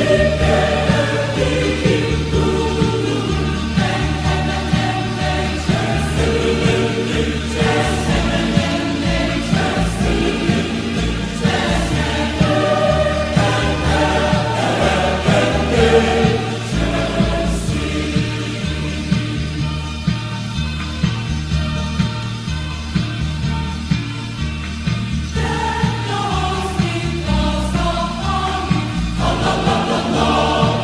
La la la la.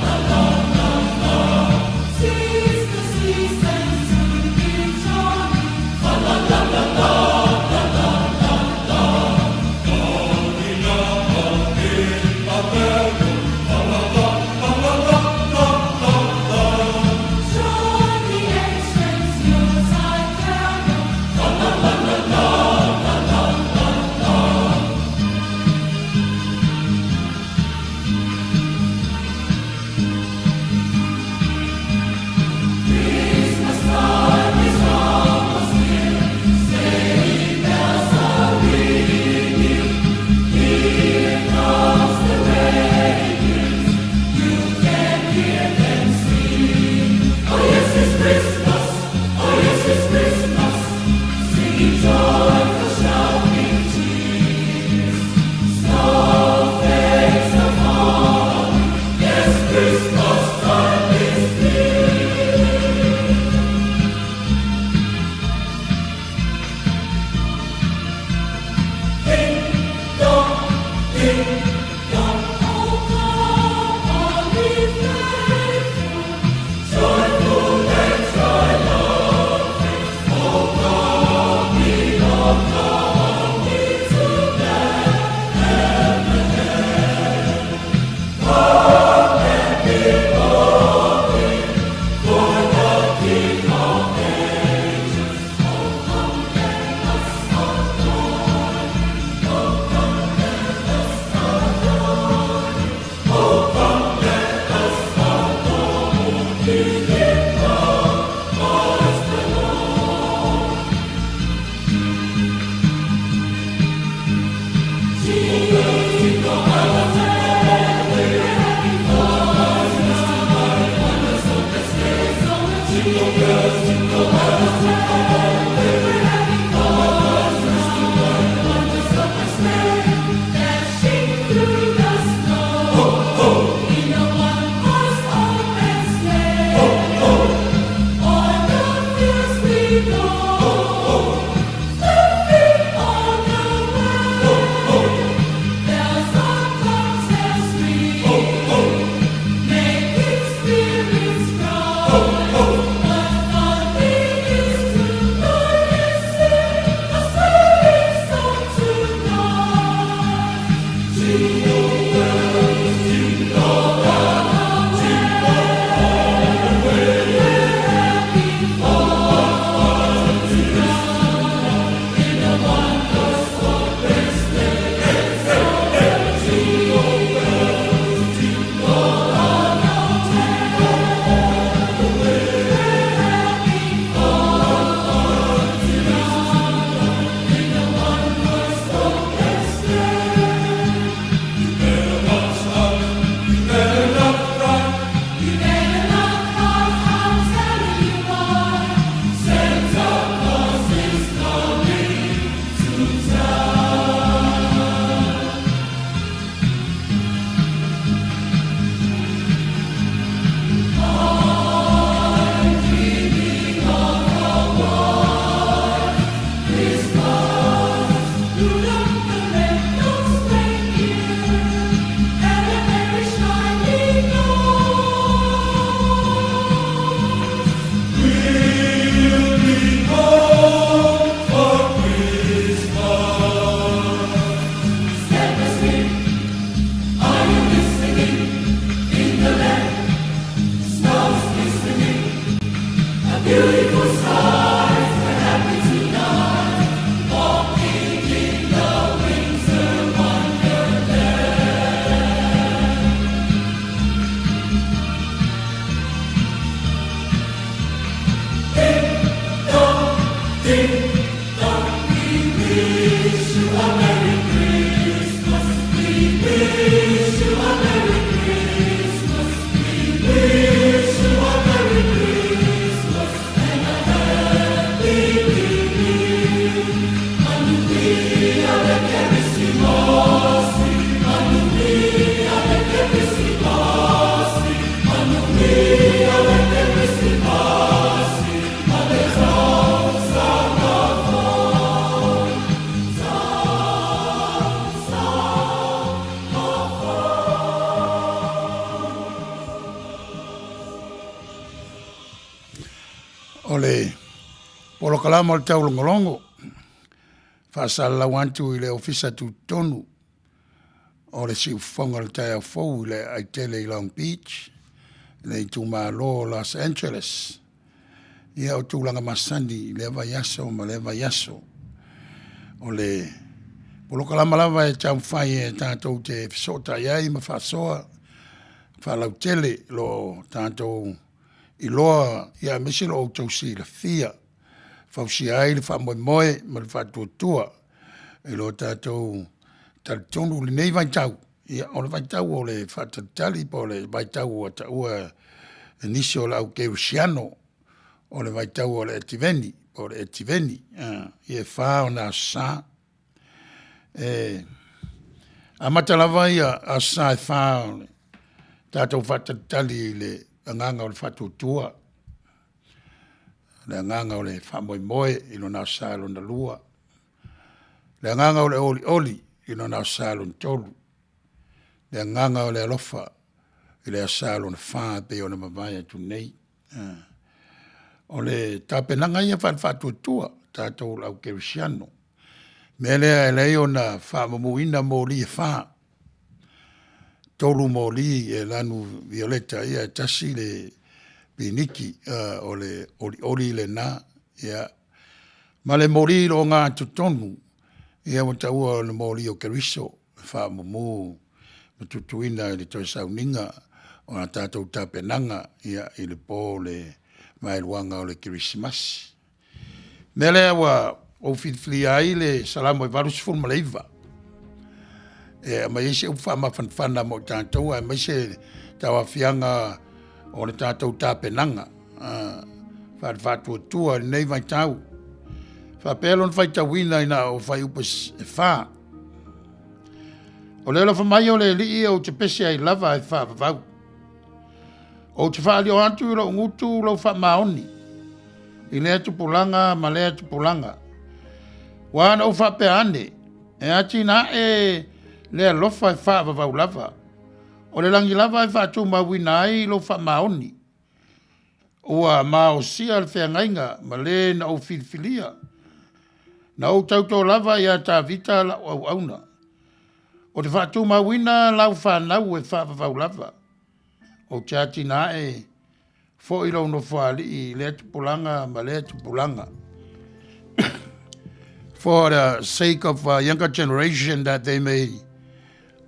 O le polokalama o le taulogologo faasalalau atu i le Ofisa Tutotonu o le Siufofoga o le Taeao Fou i le Aitele i Long Beach, le itumalo o Los Angeles. Ia o tulaga masani i lea vaiaso ma lea vaiaso. O le polokalama lava e taumafai e tatou te fesootai ai ma faasoa faalautele lo o tatou iloa ia aemaise lo outou silafia fausia ai le faamoemoe ma le faatuatua i lo tatou talitonu i lenei vaitau, ia o le vaitau o le faatalitali po o le vaitau ua taua e nisi o le au kerisiano o le vaitau o le Ativeni po o le Etiveni, ia e fa ona Aso Sa. E amata lava ia Aso Sa e fa o le tatou faatalitali i le agaga o le faatuatua, le agaga o le faamoemoe i lona Aso Sa lona lua, le agaga o le olioli i lona Aso Sa lona tolu, le agaga o le alofa i le Aso Sa lona fa e pei ona mavae atu nei. O le tapenaga ia faale-faatuatua tatou o le au kerisiano. O le mea lea e ala ai ona faamumuina moli e fa, 3 moli e lanu violeta, ia e tasi le piniki, o le olioli lena, ia ma le moli i le ogatotonu, ia ua taua o le moli o Keriso e faamumu ma tuutuuina i le toe sauniga o a tatou tapenaga ia i le po o le vaeluaga o le Kerisimasi. O le mea lea ua ou filifilia ai le Salamo e 89 e aumai ai se upu faamafanafana mo i tatou aemaise tauaofiaga o le tatou tapenaga faale-faatuatua i lenei vaitau. Faapea lona faitauina ina o fuaiupu e fa. O le alofa mai o le Alii ou te pese ai lava e faavavau. Ou te faaleo atu i lou gutu lou faamaoni i lea tupulaga ma lea tupulaga. Ua na ou faapea ane, e atinae le alofa e faavavau lava. O le lagi lava e faatumauina ai lou faamaoni. Ua maosia le feagaiga ma le na ou filifilia. Na ou tauto lava ia Tavita lau auauna. Ou te faatumauina lau fanau e faavavau lava. Ou te atinae foi lou nofoalii i lea tupulaga ma lea tupulaga. For the sake of uh, younger generation that they may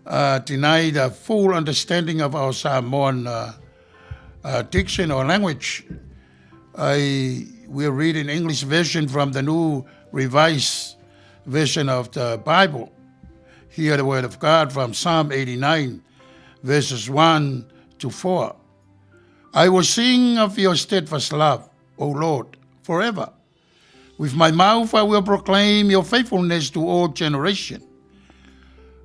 uh, deny the full understanding of our Samoan uh, uh, diction or language, I will read in English version from the New Revised Version of the Bible. Hear the word of God from Psalm 89, verses 1 to 4. I will sing of your steadfast love, O Lord, forever. With my mouth I will proclaim your faithfulness to all generations.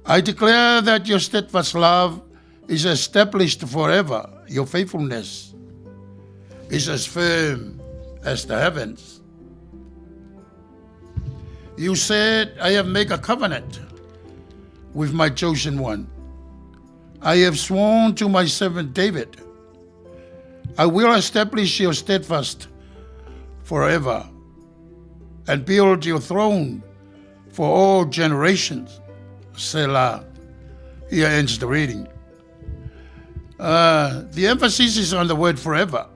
I declare that your steadfast love is established forever. Your faithfulness is as firm as the heavens. You said, I have made a covenant with my chosen one. I have sworn to my servant David, I will establish your steadfast forever and build your throne for all generations. Selah. Here ends the reading. Uh, the emphasis is on the word forever.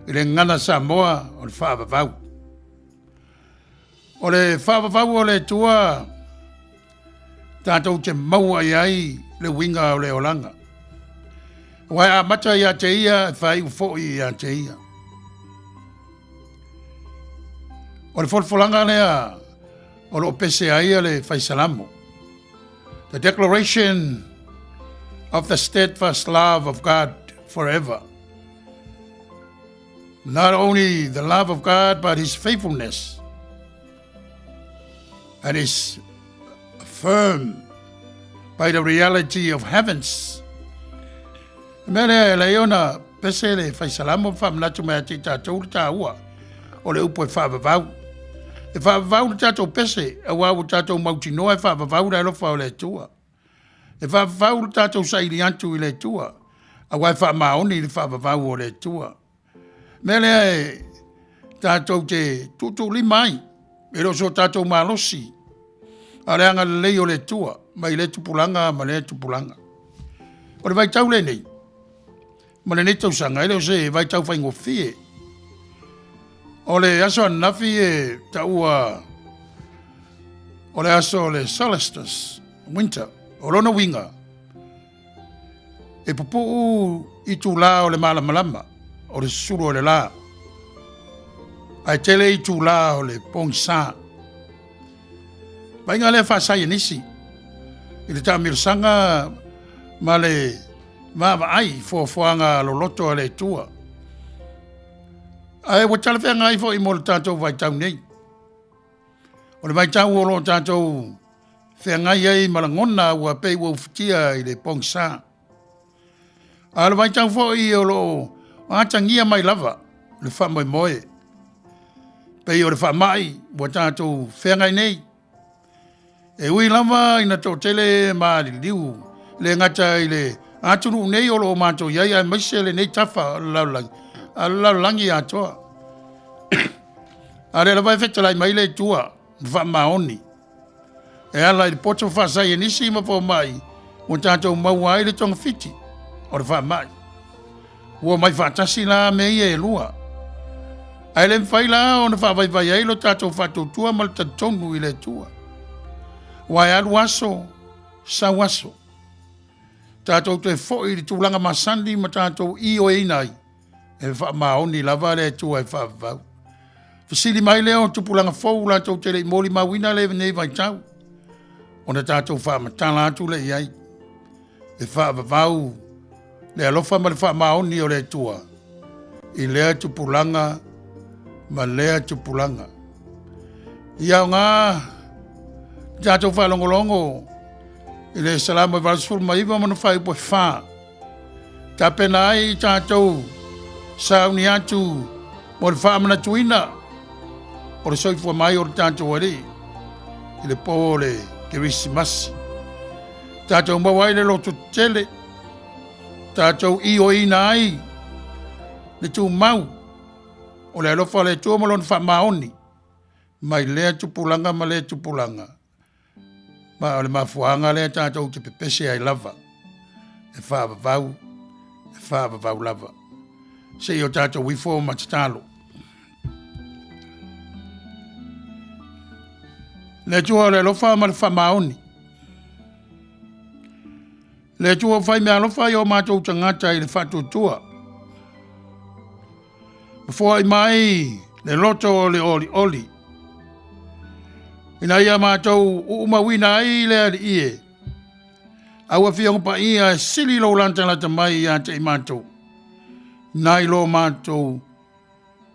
I le gana Samoa o le faavavau. O le faavavau o le Atua tatou te maua i ai le uiga o le olaga. Aua e amata ia te ia e faaiu foi ia te ia. O le folafolaga lea o lo o pese ai le faisalamo. The declaration of the steadfast love of God forever. Not only the love of God, but His faithfulness. And is affirmed by the reality of heavens. Mea lea e lei ona pese le faisalamo faamanatu mai ati tatou le taua o le upu e faavavau. E faavavau le tatou pese, aua ua tatou mautinoa e faavavau le alofa o le Atua. E faavavau le tatou saili atu i le Atua, aua e faamaoni le faavavau o le Atua. Mea lea e tatou te tuutuulima ai, e le o so tatou malosi, a o le agalelei o le Atua mai lea tupulaga ma lea tupulaga. O le vaitau lenei ma lenei tausaga, e le o se vaitau faigofie. O le aso ananafi e taua o le aso o le solstice winter. O lona uiga, e pupuu itulā o le malamalama o le susulu o le la, ae tele itulā o le pogisa. Vaaiga lea faasaienisi i le taamilosaga ma le vaavaai i foafoaga loloto a le Atua. Ae ua talafeagai foi mo le tatou vaitau nei. O le vaitau o lo o tatou feagai ai ma lagona ua pei ua ufitia i le pogisa. A o le vaitau foi o lo o atagia mai lava le faamoemoe, pei o le faamai ua tatou feagai nei. E ui lava ina toatele maliliu, le gata i le atunuu nei o lo o matou i ai, aemaise lenei tafa o le lalolagi, a o le lalolagi atoa. A o lea lava e fetalai mai le Atua ma faamaoni e ala i le poto faasaienisi ma fomai ua tatou maua ai le togafiti o le faamai. Ua omai faatasi la mea ia e lua. Ae le mafai la ona faavaivai ai lo tatou faatuatua ma le talitonu i le Atua. Aua e alu aso, sau aso. Tatou toe foi i le tulaga masani ma tatou ioeina ai, e faamaoni lava le Atua e faavavau. Fesili mai lea o tupulaga fou latou te le i molimauina lenei vaitau, ona tatou faamatala atu lea i ai. E faavavau le alofa ma le faamaoni o le Atua i lea tupulaga ma lea tupulaga. Ia aoga tatou faalogologo i le Salamo 89 ma ona fuaiupu e 4. Tapena ai i tatou sauni atu mo le faamanatuina o le soifua mai o le tatou Alii i le po o le Kerisimasi. Tatou maua ai le loto tele, tatou ioeina ai le tumau o le alofa o le Atua ma lona faamaoni mai lea tupulaga ma lea tupulaga. Ma o le mafuaaga lea tatou te pepese ai lava, e faavavau, e faavavau lava. Se i o tatou ifo ma tatalo. Le Atua o le alofa ma le faamaoni. Le Atua ua fai meaalofa i o matou tagata i le faatuatua. Ma foai mai le loto o le olioli. Ina ia matou uumauina ai le Alii e, au Afioga Paia e sili lou latalata mai ia te i matou, nai lo matou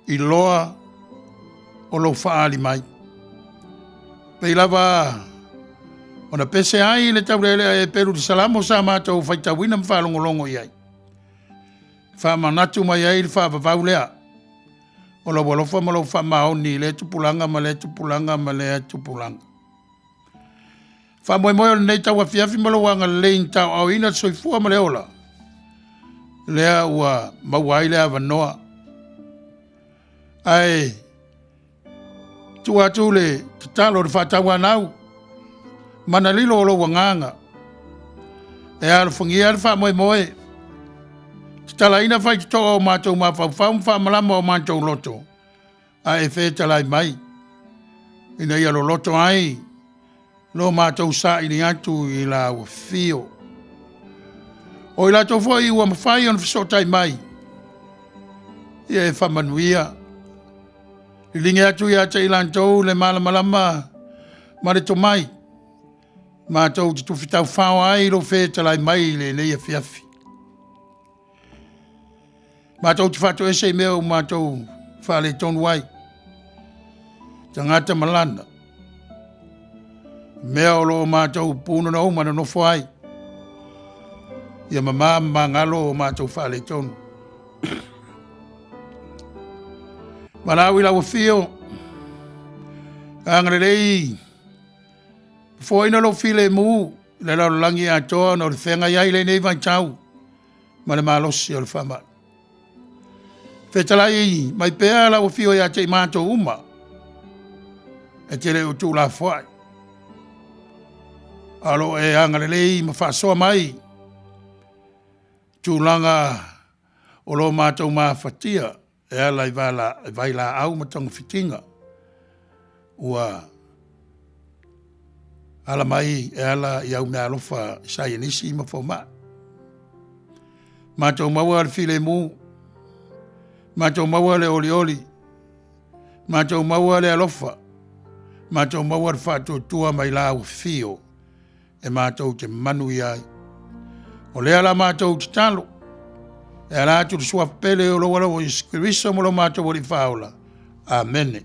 iloa o lou faaali mai. Pei lava ona pese ai le taulealea e pelu le Salamo sa matou faitauina ma faalogologo i ai. Faamanatu mai ai le faavavau lea o lou alofa ma lou faamaoni i lea tupulaga ma lea tupulaga ma lea tupulaga. Faamoemoe o lenei tauafiafi ma lou agalelei na taoaoina le soifua ma le ola, lea ua maua ai le avanoa. Ae tuu atu le tatalo le faatauanau, mana lilo o lou agaga, e alofagia le faamoemoe, tatalaina faitotoa o matou mafaufau ma faamalama o matou loto, a e fetalai mai, ina ia loloto ai lo matou saili atu i lau afio. O i latou foi ua mafai ona fesootai mai, ia e faamanuia. Liligi atu ia te i latou le malamalama ma le tomai, matou te tufi taufao ai lou fetalai mai i lenei afiafi. Matou te faatoese i mea ua matou faaletonu ai, tagata ma lana, mea o lo o matou punonou ma nonofo ai, ia mamā ma magalo o matou faaletonu. Valaau i lau afio, agalelei, foaina lou filemu i le lalolagi atoa ona o le feagai ai lenei vaitau ma le malosi o le faamai. Fetalai mai pea lau afio ia te i matou uma, e te le o tuulafoai, a o lo o e agalelei ma faasoa mai tulaga o lo matou mafatia e ala i vailaau ma togafitiga ua ala mai e ala i au meaalofa i saienisi ma fomai. Matou maua le filemu, matou maua le olioli, matou maua le alofa, matou maua le faatuatua mai lau afio e matou te manuia ai. O lea la matou tatalo, e ala atu le suafa pele o lou alo o Iesu Keriso ma lo matou Alii Faaola. Amene.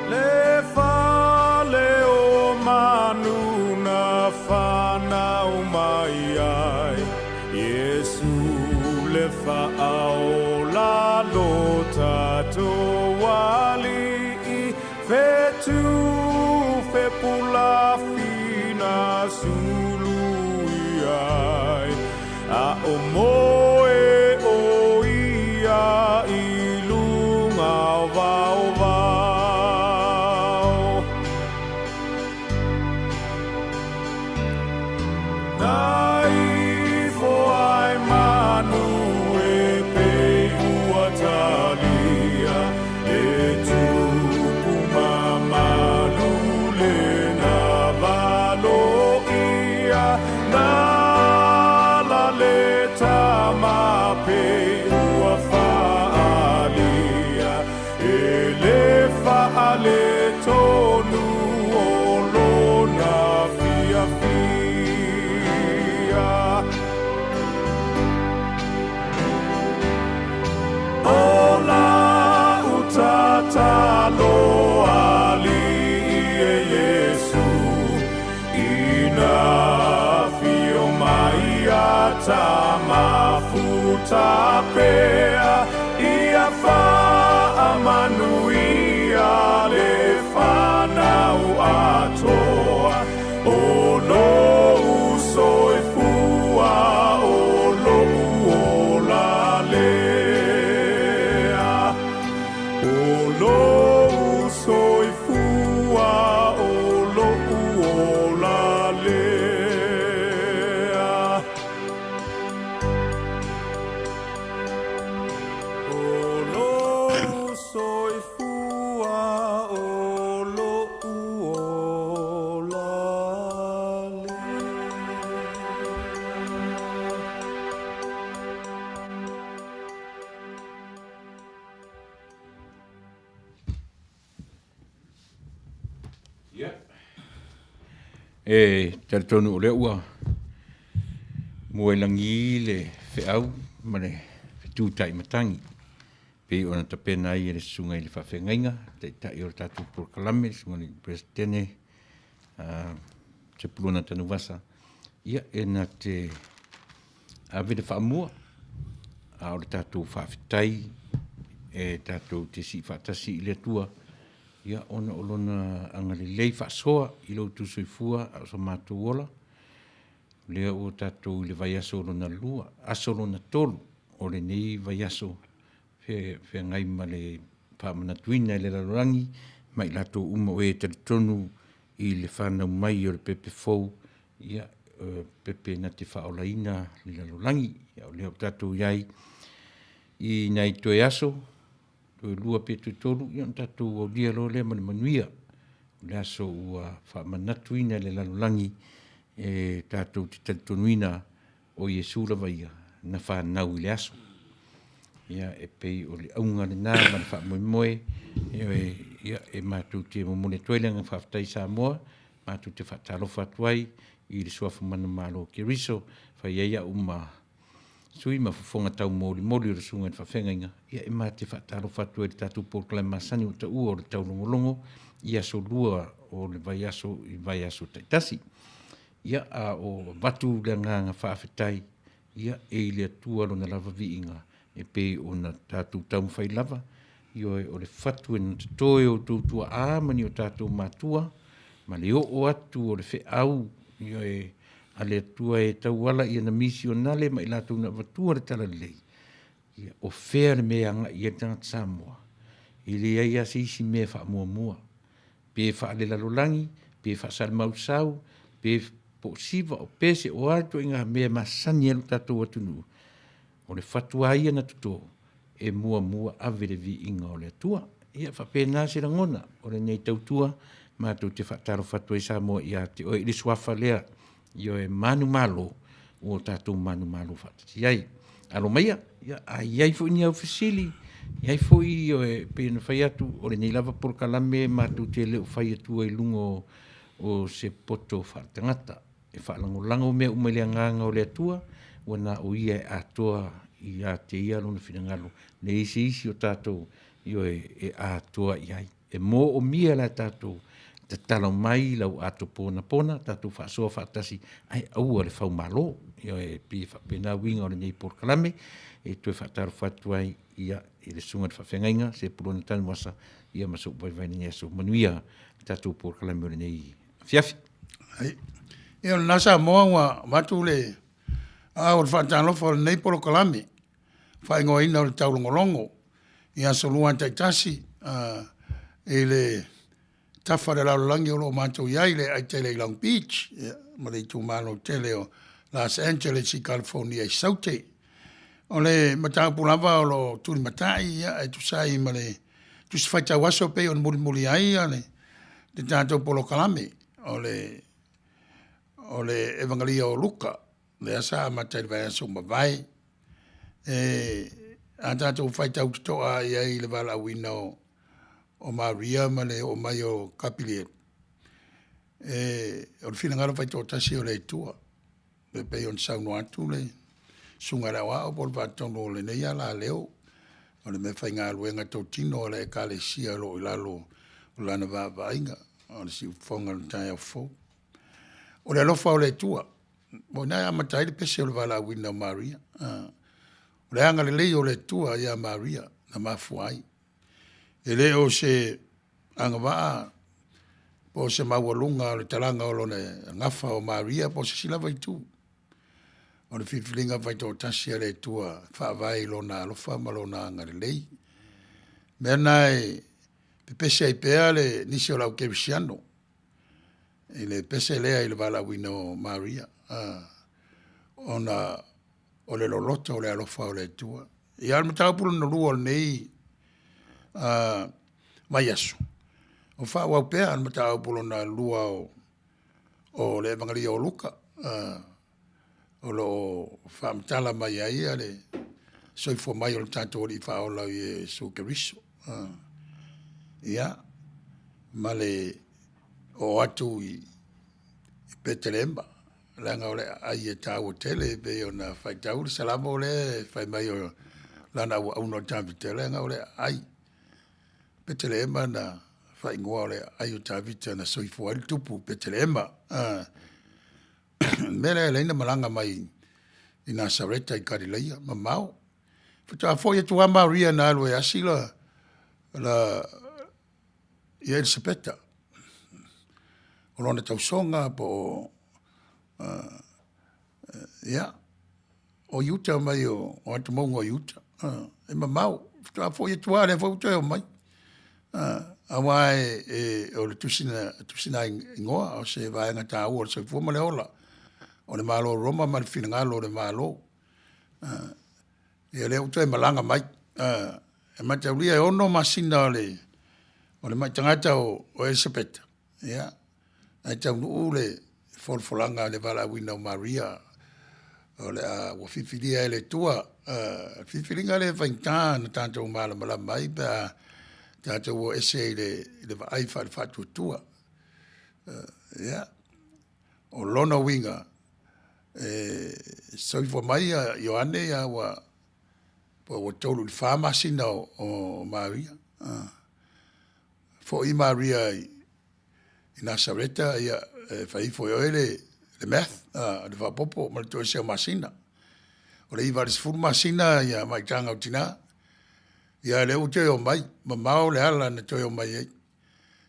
Le fale o manu na whanau mai ai Iesu le whaaola lo tatou alii Whetū whepulawhina sulu i ai A o moe o ia i lunga o vaovao. Na ifo ai manu e pei ua talia, E tupu mamalu le na valo ia, Na la le tama pei ua faalia, E le faaletonu o lona fiafia. O lau tatalo alii e Iesu, Ina afio mai a mafuta pea, Ia faamanuia le fanau atoa, O lou soifua o lou ola lea. O lou soifua o lou ola lea. O lou soifua o lou ola lea. Ia. E talitonu o lea ua mua i lagi le feau ma le fetutai matagi pei ona tapena ai e le susuga i le faafeagaiga, taitai o le tatou polokalame, le susuga i le Peresetene Sepulona Tanuvasa, ia e na te ave le faamua, a o le tatou faafetai e tatou te sii faatasi i le Atua, ia ona o lona agalelei faasoa i lo outou soifua a o so matou ola, o lea ua tatou i le vaiaso lona lua, aso lona tolu o lenei vaiaso feagai ma le faamanatuina e le lalolagi ma i latou uma o e talitonu i le fanau mai o le pepe fou, ia, pepe na te faaolaina le lalolagi. Ia, o lea ua tatou i ai i nai toe aso, toe lua pe toe tolu, ia ona tatou aulia loa lea ma le manuia. O le aso ua faamanatuina e le lalolagi e tatou te talitonuina o Iesu lava ia na fanau i le aso. Ia, e pei o le auga lena ma le faamoemoe, ioe, ia, e matou te momoli atu ai le agaga faafetai Samoa, matou te faatalofa atu ai i le Suafa Manumalo o Keriso, fai ai au ma sui ma fofoga taumolimoli o le Susuga i le Faafeagaiga, ia e ma te faatalofa atu ai i le tatou polokalame masani ua taua o le taulogologo i aso lua o le vaiaso i vaiaso taitasi. Ia, a o avatu le agaga faafetai, ia, e i le Atua Lona lava viiga, e pei ona tatou taumafai lava, ioe, o le fatu e na toto e outou tuaa ma ni o tatou matua, ma le oo atu o le feau, ioe, a le Atua e tauala i ana misionale ma i latou na avatua le talalelei, ia, o fea le mea e agai i ai le tagata Samoa? E leai lava se isi mea e faamuamua, pe faalelalolagi, pe faasalamausau, pe po o siva, o pese, o a ituaiga mea e masani ai lo tatou atunuu, o le fatu lava ia na toto, e muamua ave le viiga o le Atua. Ia, e faapena se lagona o lenei tautua, matou te faatalofa atu ai Samoa ia te oe i le suafa lea, ioe, manumalo, ua tatou manumalo faatasi ai. Alo maia, ia, a i ai foi ni au fesili, i ai foi, ioe, pei ona fai atu, o lenei lava polokalame matou te le o fai atua i luga o, o se poto faaletagata. E faalagolago mea uma i le agaga o le Atua, ua na o Ia e atoa ia te Ia Lona finagalo, leai se isi o tatou, ioe, e atoa i ai. E moomia la tatou tatalo mai lau ato ponapona, tatou faasoa faatasi, ae aua le faumalo. Ioe, e pei e faapena uiga o lenei polokalame, e toe faatalofa atu ai ia, i le susuga i le faafeagaiga, Sepulona Tanuvasa, ia ma sou vaivai i lenei aso. Manuia le tatou polokalame o lenei afiafi. Ia, o lena Samoa ua avatu le aao o le faatalofa o lenei polokalame, faaigoaina o le taulogologo i aso lua taitasi i le tafa o le lalolagi o lo o matou i ai i le aitele i Long Beach ma le itumalo tele o Los Angeles i California i Saute. O le mataupu lava o lo o tulimatai e tusa ai ma le Tusi Faitau Aso e pei ona mulimuli ai le tatou polokalame o le Evagalia o Luka, lea sa amata i le vaiaso ua mavae. E, a tatou faitau totoa i ai i le valaauina o Maria ma le oo mai o Kapilielu, e, o le finagalo faitoatasi o le Atua. E pei ona saunoa atu le Susuga i le Aoao po o le Faatonu o lenei alaleo, o le meafaigaluega totino a le Ekalesia o lo o i lalo o lana vaavaaiga, o le siufofoga o le taeao fou. O le alofa o le Atua, o i ina e amata ai le pese o le valaauina o Maria. O le agalelei o le Atua ia Maria na mafua ai. E le o se agavaa po o se maualuga o le talaga o lona gafa o Maria po o se isi lava itu. O le filifiliga faitoatasi a le Atua e faavae i Lona alofa ma Lona agalelei. O le mea lena e pepese ai pea le nisi o le au kerisiano i le pese lea i le valaauina o Maria, ona o le loloto o le alofa o le Atua. Ia, o le mataupu lona lua o lenei vaiaso, o faaauau pea le mataupu lona lua o le Evagalia o Luka, o lo o faamatala mai ai le soifua mai o le tatou Alii Faaola o Iesu Keriso. Ia, ma le oo atu i Petelema, leaga o le aai e taua tele e pei ona faitau le Salamo lea e fai mai o lana auauna o Tavita, leaga o le aai. Petelema na faaigoa o le aai o Tavita na soifua ai le tupu i Petelema. O le mea lea e ala ai ona malaga mai i Nasareta i Kalileia, mamao. Faatoa foi atu lava Maria na alu e asi la, ia Elisapeta, o lona tausoga po o ia, o Iuta mai o atumauga o Iuta, e mamao. Faatoa foi atu lava, o lea foi ua toe omai. Aua e, o le tusina igoa o se vaega taua o le soifua ma le ola o le Malo o Roma ma le finagalo o le Malo. Ia lea ua toe malaga mai. E mataulia e 6 masina o le mai tagata o Elisapeta, ia, ae taunuu le folafolaga i le valaauina o Maria. O le a ua filifilia e le Atua, uh, filifiliga lea e faigata na tatou malamalama ai pe a tatou o ese i le, i le vaai faale-faatuatua. Uh, ia, o lona uiga, e soifua mai ia Ioane ia ua po ua 3 i le 4 masina o, o Maria. Uh, foi Maria i, i Nasareta, ia, e fai ifo e oe le, le math, uh, le faaopoopo ma le toesea o masina. O le 9 i le 10 masina ia maitaga o tina. Ia lea ua toe omai, mamao le ala na toe omai ai.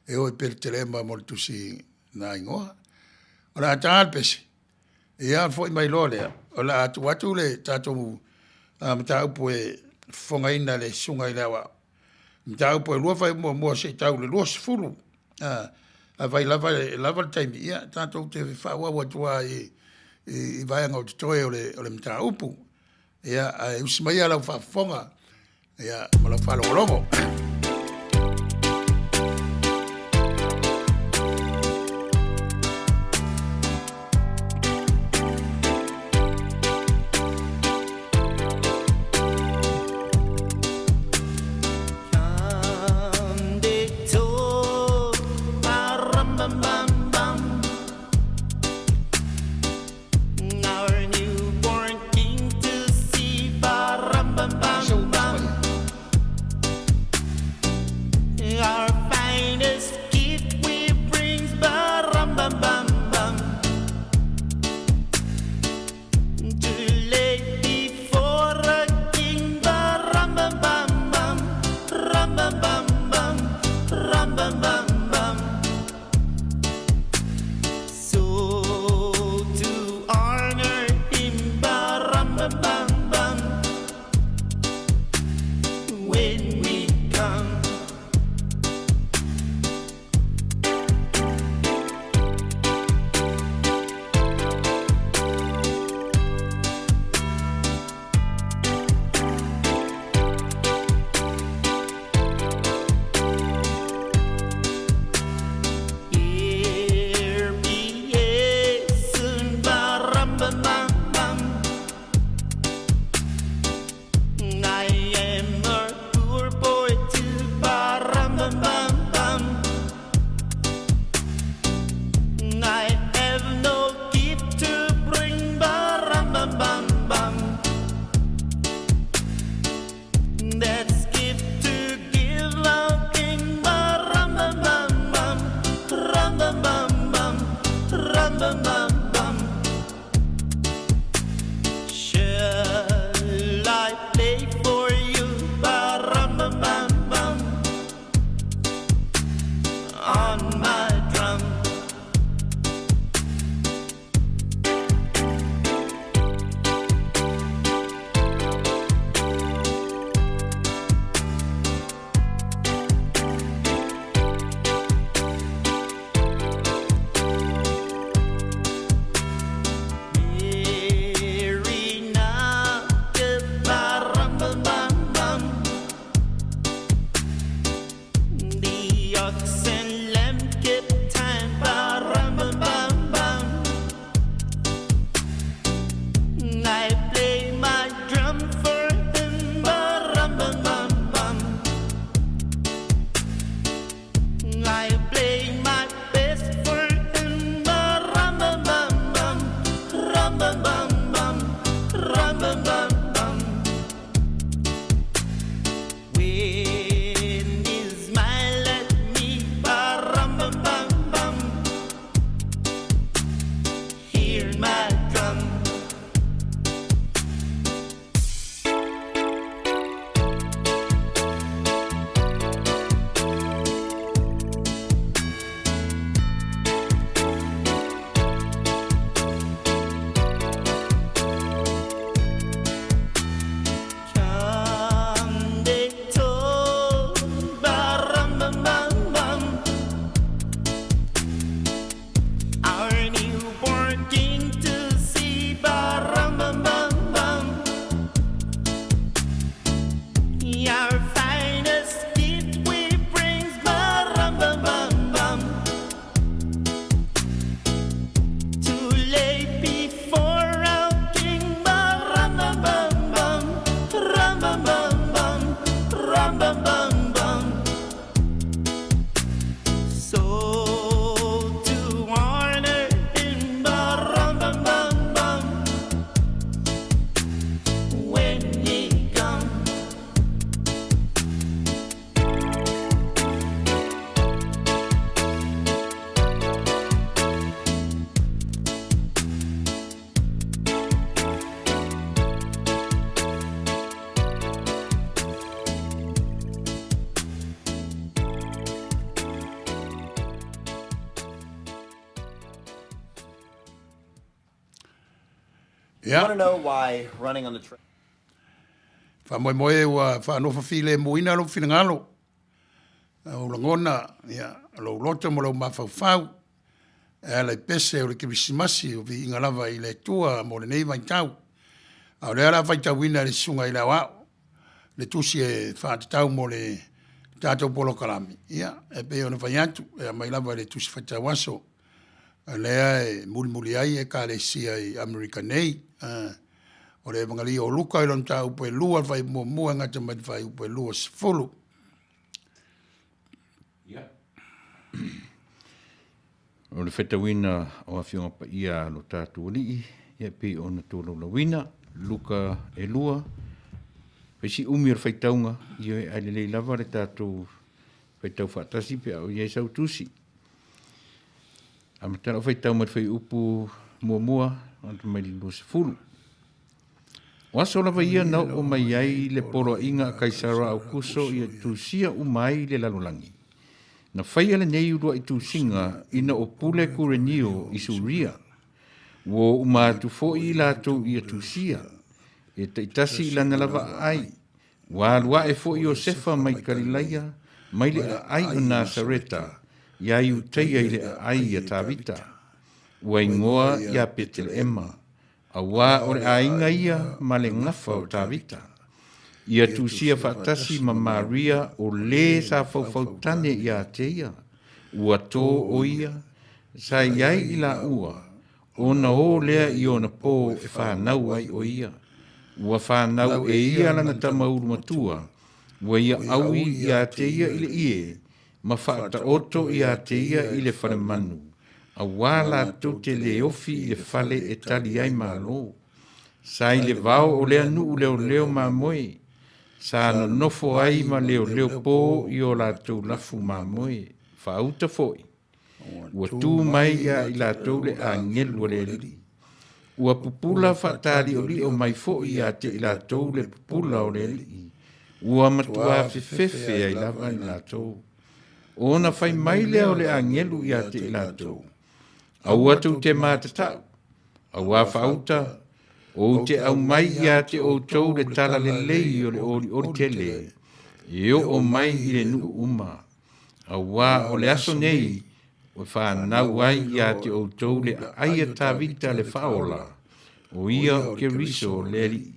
E o i Peretelema mo le tusi na igoa. O le a ta le pese, ia foi mai loa lea, o le a tuu atu le tatou uh, mataupu e fofogaina le susuga i le aoao. Mataupu e lua fuaiupu muamua seia tau i le 20. Uh, afai lava e lava le taimi, ia tatou te faaauau atu lava i, i, i vaega o totoe o le, o le mataupu. Ia, ae usi maia lau faafofoga ia, ma lau faalogologo. Ia. Faamoemoe ua faanofo filemuina lou finagalo, lou lagona, ia, lou loto ma lou mafaufau e ala i pese o le Kerisimasi o viiga lava i le Atua mo lenei vaitau. A o lea o le a faitauina e le Susuga i le Aoao le tusi e faatatau mo le tatou polokalame, ia, e pei ona fai atu, e aumai lava i le Tusi Faitau Aso lea e mulimuli ai Ekalesia i Amerika nei. O le Evangelio o Luka i lona mataupu e 2 le fuaiupu muamua e gata mai le fuaiupu e 20. Ia. O le faitauina o Afioga Paia a lo tatou Alii, ia pei ona tolaulauina, Luka e 2, fai si umi o le faitauga, ioe, ae lelei lava le tatou faitau faatasi pe a o i ai sau tusi. Amata lau faitau mai le fuaiupu muamua mai le 20. O aso lava ia na oo mai ai le poloaiga a Kaisara Aukuso ia tusia uma ai le lalolagi. Na faia lenei uluai tusiga ina o pule Kurenio i Suria. Ua o uma atu foi i latou ia tusia, e taitasi i lana lava aai. Ua alu ae foi Iosefa mai Kalilaia, mai le aai o Nasareta, iā Iutaia i le aai ia Tavita. Ua igoa iā Peteleema, auā o le aiga ia ma le gafa o Tavita. Ia tusia faatasi ma Maria o lē sa faufautane iā te ia, ua tō o ia, sa i ai i laua, Ona o lea i ona pō e fanau ai ʻo ia. Ua fanau e ia lana tama ulu matua, ua ia ʻaui iā te ia i le ʻie, ma faataoto iā te ia i le falemanu, auā latou te lē ofi i le fale e tali ai malo. Sa i le vao o lea nuʻu leoleo mamoe, sa nonofo ai ma leoleo pō i o latou lafu mamoe, faauta foi. Ua tu mai ia i latou le agelu a le Alii. Ua pupula faataliolio mai foi ia te i latou le pupula o le Alii. Ua matuā fefefe ai lava i latou. Ona fai mai lea o le agelu ia te i latou, Aua tou te matatau, auā faauta, ou te aumai ia te outou le tala lelei o le olioli tele, e oo mai i le nuu uma. Auā o le aso nei ua fanau ai ia te outou le aai a Tavita le Faaola, o ia o Keriso le Alii.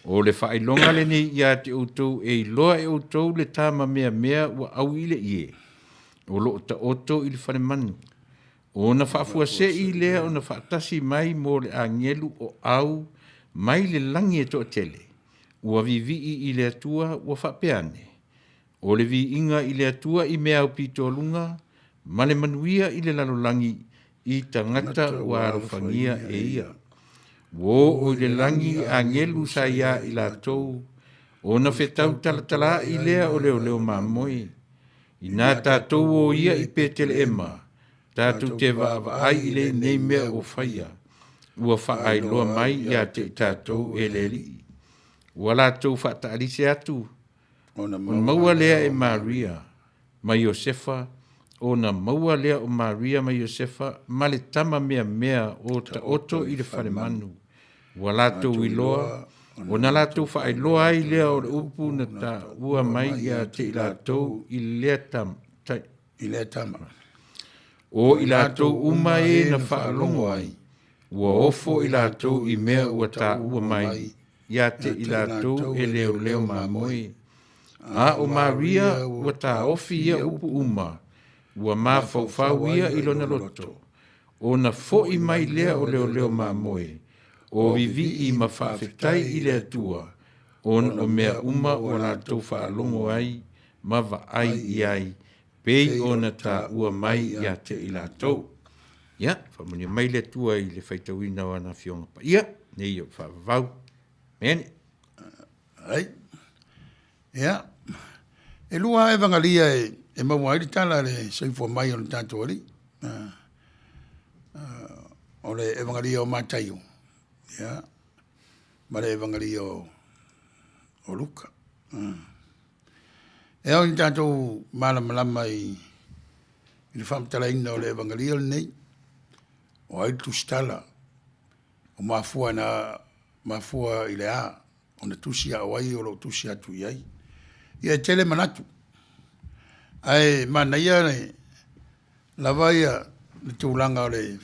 O le faailoga lenei ia te outou e iloa e outou le tama meamea ua ʻaui i le ʻie, o lo o taoto i le falemanu. Ona faafuasei lea ona faatasi mai mo le agelu o ʻau mai le lagi e toatele, ua vivii i le Atua ua faapea ane, O le viiga i le Atua i mea aupitoaluga ma le manuia i le lalolagi i tagata ua alofagia e ia. Ua oo i le lagi i agelu sa iā i latou, ona fetau talatalaai lea o leoleo mamoe. Inā tatou o ia i Peteleema, tatou te vaavaai i lenei mea ua faia, ua faaailoa mai ia te i tatou e le Alii. Ua latou faataalise atu Ona maua lea e Maria ma Iosefa, ona maua lea o Maria ma Iosefa ma le tama meamea o taoto i le falemanu, ua latou iloa, ona latou faailoa ai lea o le upu na taua mai ia te i latou i lea tama, ta, i lea tama. O i latou uma e na faalogo ai, ua ofo i latou i mea ua taua mai ia te i latou e leoleo mamoe. A o Maria ua taofi ia upu uma, ua mafaufau ia i lona loto, ona foʻi mai lea o leoleo mamoe, o vivii ma faafetai i le Atua, ona o mea uma ua latou faalogo ai ma vaai i ai, pei ona taua mai ia te i latou. Ia, faamanuia mai le Atua i le faitauina o ana Afioga Paia, nei o faavavau. Amene. Ai. Ia, e lua evagalia e, e maua ai le tala le soifua mai o le tatou Alii. O le evagalia o Mataio, ia, ma le evagalia o, o Luka. E ao ina tatou malamalama i le faamatalaina o le Evagalia lenei, o ai le tusitala? O mafua na mafua i le a ona tusi a o ai o lo o tusi atu i ai. Ia e tele manatu, ae manaia le lava ia le tulaga o le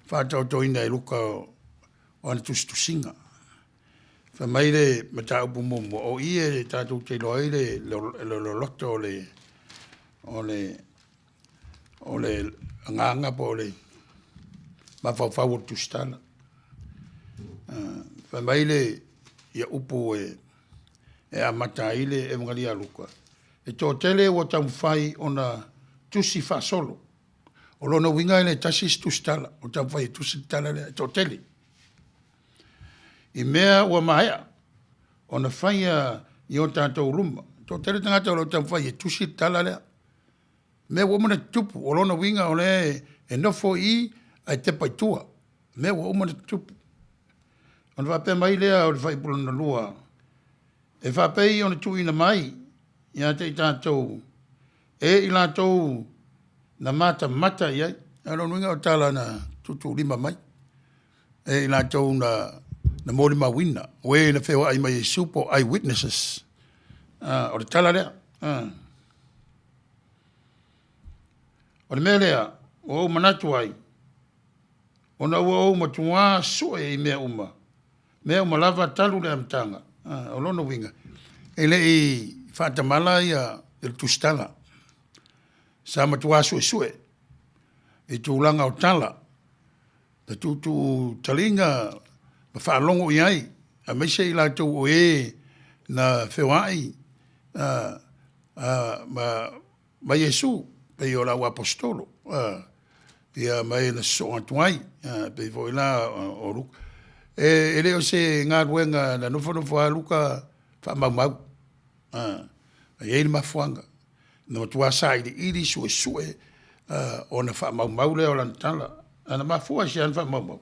faataotoina e Luka o ana tusitusiga. Fai mai le mataupu muamua, o i e tatou te iloa ai le loloto o le o le o le agaga po o le mafaufau o le tusitala. Fai mai le ia upu e e amata ai le Evegalia a Luka, e toatele ua taumafai ona tusi faasolo. O lona uiga e le tasi se tusitala, o taumafai e tusi le tala lea, e toatele. I mea ua maea ona faia i o tatou luma. Toatele tagata o lo o taumafai e tusi le tala lea. Mea ua uma ona tutupu, o lona uiga o lea e nofo i i ae tepa i tua, mea ua uma ona tutupu. Ona faapea mai lea o le fuaiupu lona lua, e faapei ona tuuina mai ia te i tatou e i latou na matamata i ai. O lona uiga o tala na tuutuulima mai e i latou na na molimauina, o e na feoai ma Iesu po o eye witnesses. O le tala lea. O le mea lea ua ou manatu ai, ona ua ou matuā sue i mea uma, mea uma lava talu le amataga. O lona uiga, e le i faatamala ia le tusitala, sa matuā suesue i tulaga o tala na tuutuu taliga ma faalogo i ai, aemaise i latou o e na feoai ma Iesu, pei o le au aposetolo, ia ma e na sosoo atu ai, pei foi la o Luka. E le o se galuega na nofonofo lava Luka faamaumau, e i ai le mafuaaga, na matua sailiili suesue ona faamaumau lea o lana tala. Ae na mafua i se a ona faamaumau?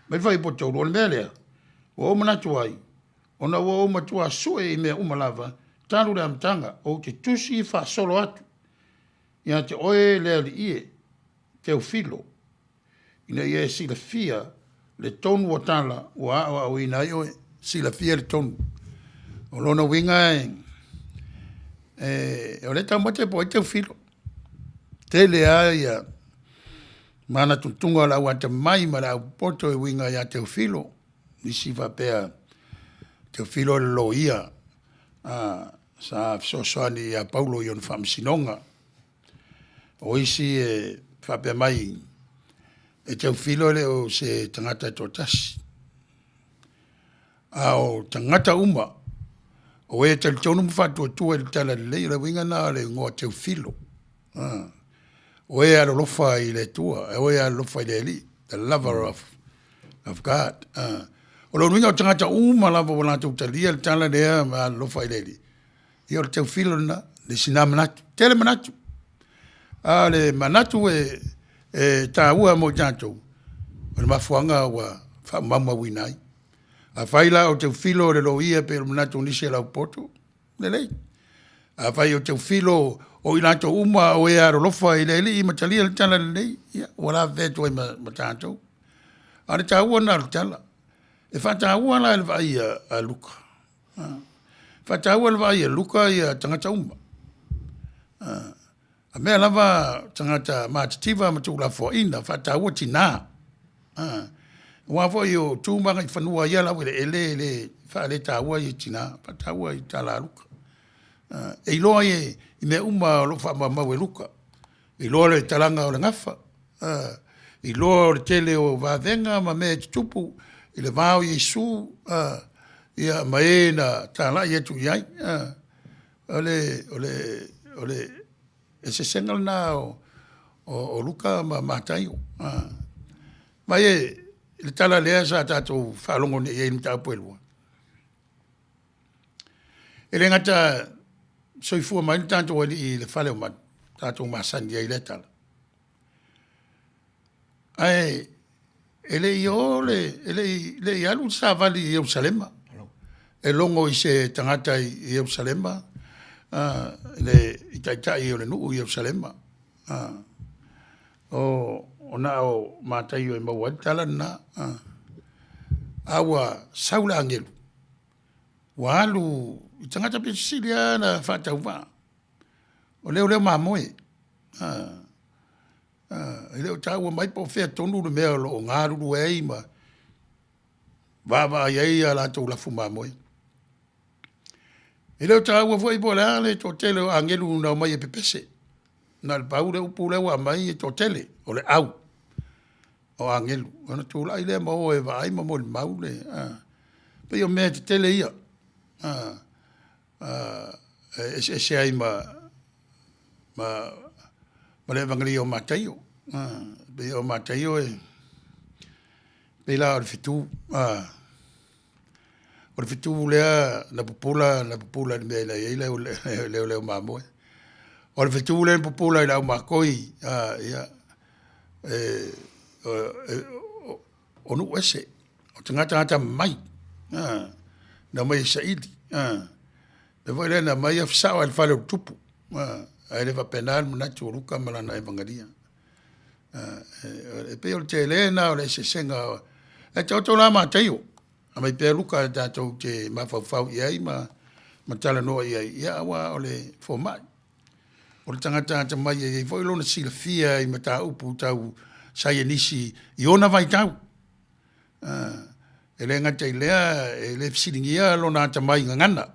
Mai le fuaiupu 3, o le mea lea ua ou manatu ai, ona ua ou matua sue i mea uma lava talu le amataga, ou te tusi faasolo atu ia te oe le alii e, Teofilo, ina ia e silafia le tonu o tala ua aoaoina ai oe. Silafia le tonu. O lona uiga e, e o lea e taumate po o ai Teofilo. Tele lava ia manatunatuga o le au atamai ma le au popoto e uiga ia Teofilo. Nisi faapea Teofilo o le loia sa fesoasoani ia Paulo i ona faamasinoga. O isi e faapea mai e Teofilo e le o se tagata e toatasi, a o tagata uma o e talitonu ma faatuatua i le talalelei, o le uiga lena o le igoa Teofilo. O e alolofa i le Atua, o e alolofa i le Alii, the lover of God. O lona uiga o tagata uma lava ua latou talia le tala lea ma alolofa i le Alii, ia o le Teofilo lena, le isi na manatu. Tele manatu. A o le manatu e, e taua mo i tatou, o le mafuaaga ua faamaumauina ai. Afai la o Teofilo o le loia pei o le manatu o nisi e laupoto, lelei. Afai o Teofilo o i latou uma o e alolofa i le Alii ma talia le tala lelei, ia ua lavevea atu ai ma, ma tatou. A o le taua lena o le tala. E faataua la i le vaai a, a Luka. Faataua i le vaai a Luka ia tagata uma. A mea lava tagata matitiva ma tuulafoaiina, faataua tina. Aua foi o tu ma agaifanua i ia laueleele e le faaletaua ia tina, faataua i tala a Luka. E iloa ai i mea uma o lo o faamaumau e Luka. Iloa le talaga o le gafa, iloa o le tele o vavega ma mea e tutupu i le va o Iesu ia ma e na talai atu i ai. O le o le o le eseesega lena o o Luka ma Mataio. Ma e i le tala lea sa tatou faalogo nei i ai i mataupu e lua, e le gata soifua mai le tatou Alii i le fale o manu, tatou masani ai i lea tala, ae e le i o le, e le i, le i alu le savali i Ierusalema e logo i se tagata i Ierusalema, le i taitai o le nuu i Ierusalema. O, o na o Mataio e maua ai le tala lena. A ua sau le agelu, ua alu i tagata pito sili lava ona faatauvaa, o leoleo mamoe. E le o taua mai po o fea tonu le mea o lo o galulue ai ma vaavaai ai a latou lafu mamoe. E le o taua foi po o le a le toatele o agelu na omai e pepese, na o le pau le upu lea ua aumai e toatele, o le au o agelu. Ona tulai lea ma o e vaai ma molimau le, e pei o mea tetele ia, e eseese ai ma le Evagelia o Mataio. E pei o Mataio e pei la o le fetu, o le fetu lea na pupula na pupula i le mea na i ai le leoleo mamoe. O le fetu lea na pupula i le aumakoi, ia, o nuu ese, o tagata atamamai, na omai e saili. O le mea foi lea na aumai afe sao lava i le fale o le tupu, ae le faapena le manatu o Luka ma lana Evagelia. E pei o le tele lena o le eseesega. Ae taoto la Mataio, aumai pea Luka tatou te mafaufau i ai ma talanoa i ai, ia aua o le fomai. O le tagata atamai e i ai foi lona silafia i mataupu tau saienisi i ona vaitau. E le gata i lea, e le fesiligia lona atamai i gagana.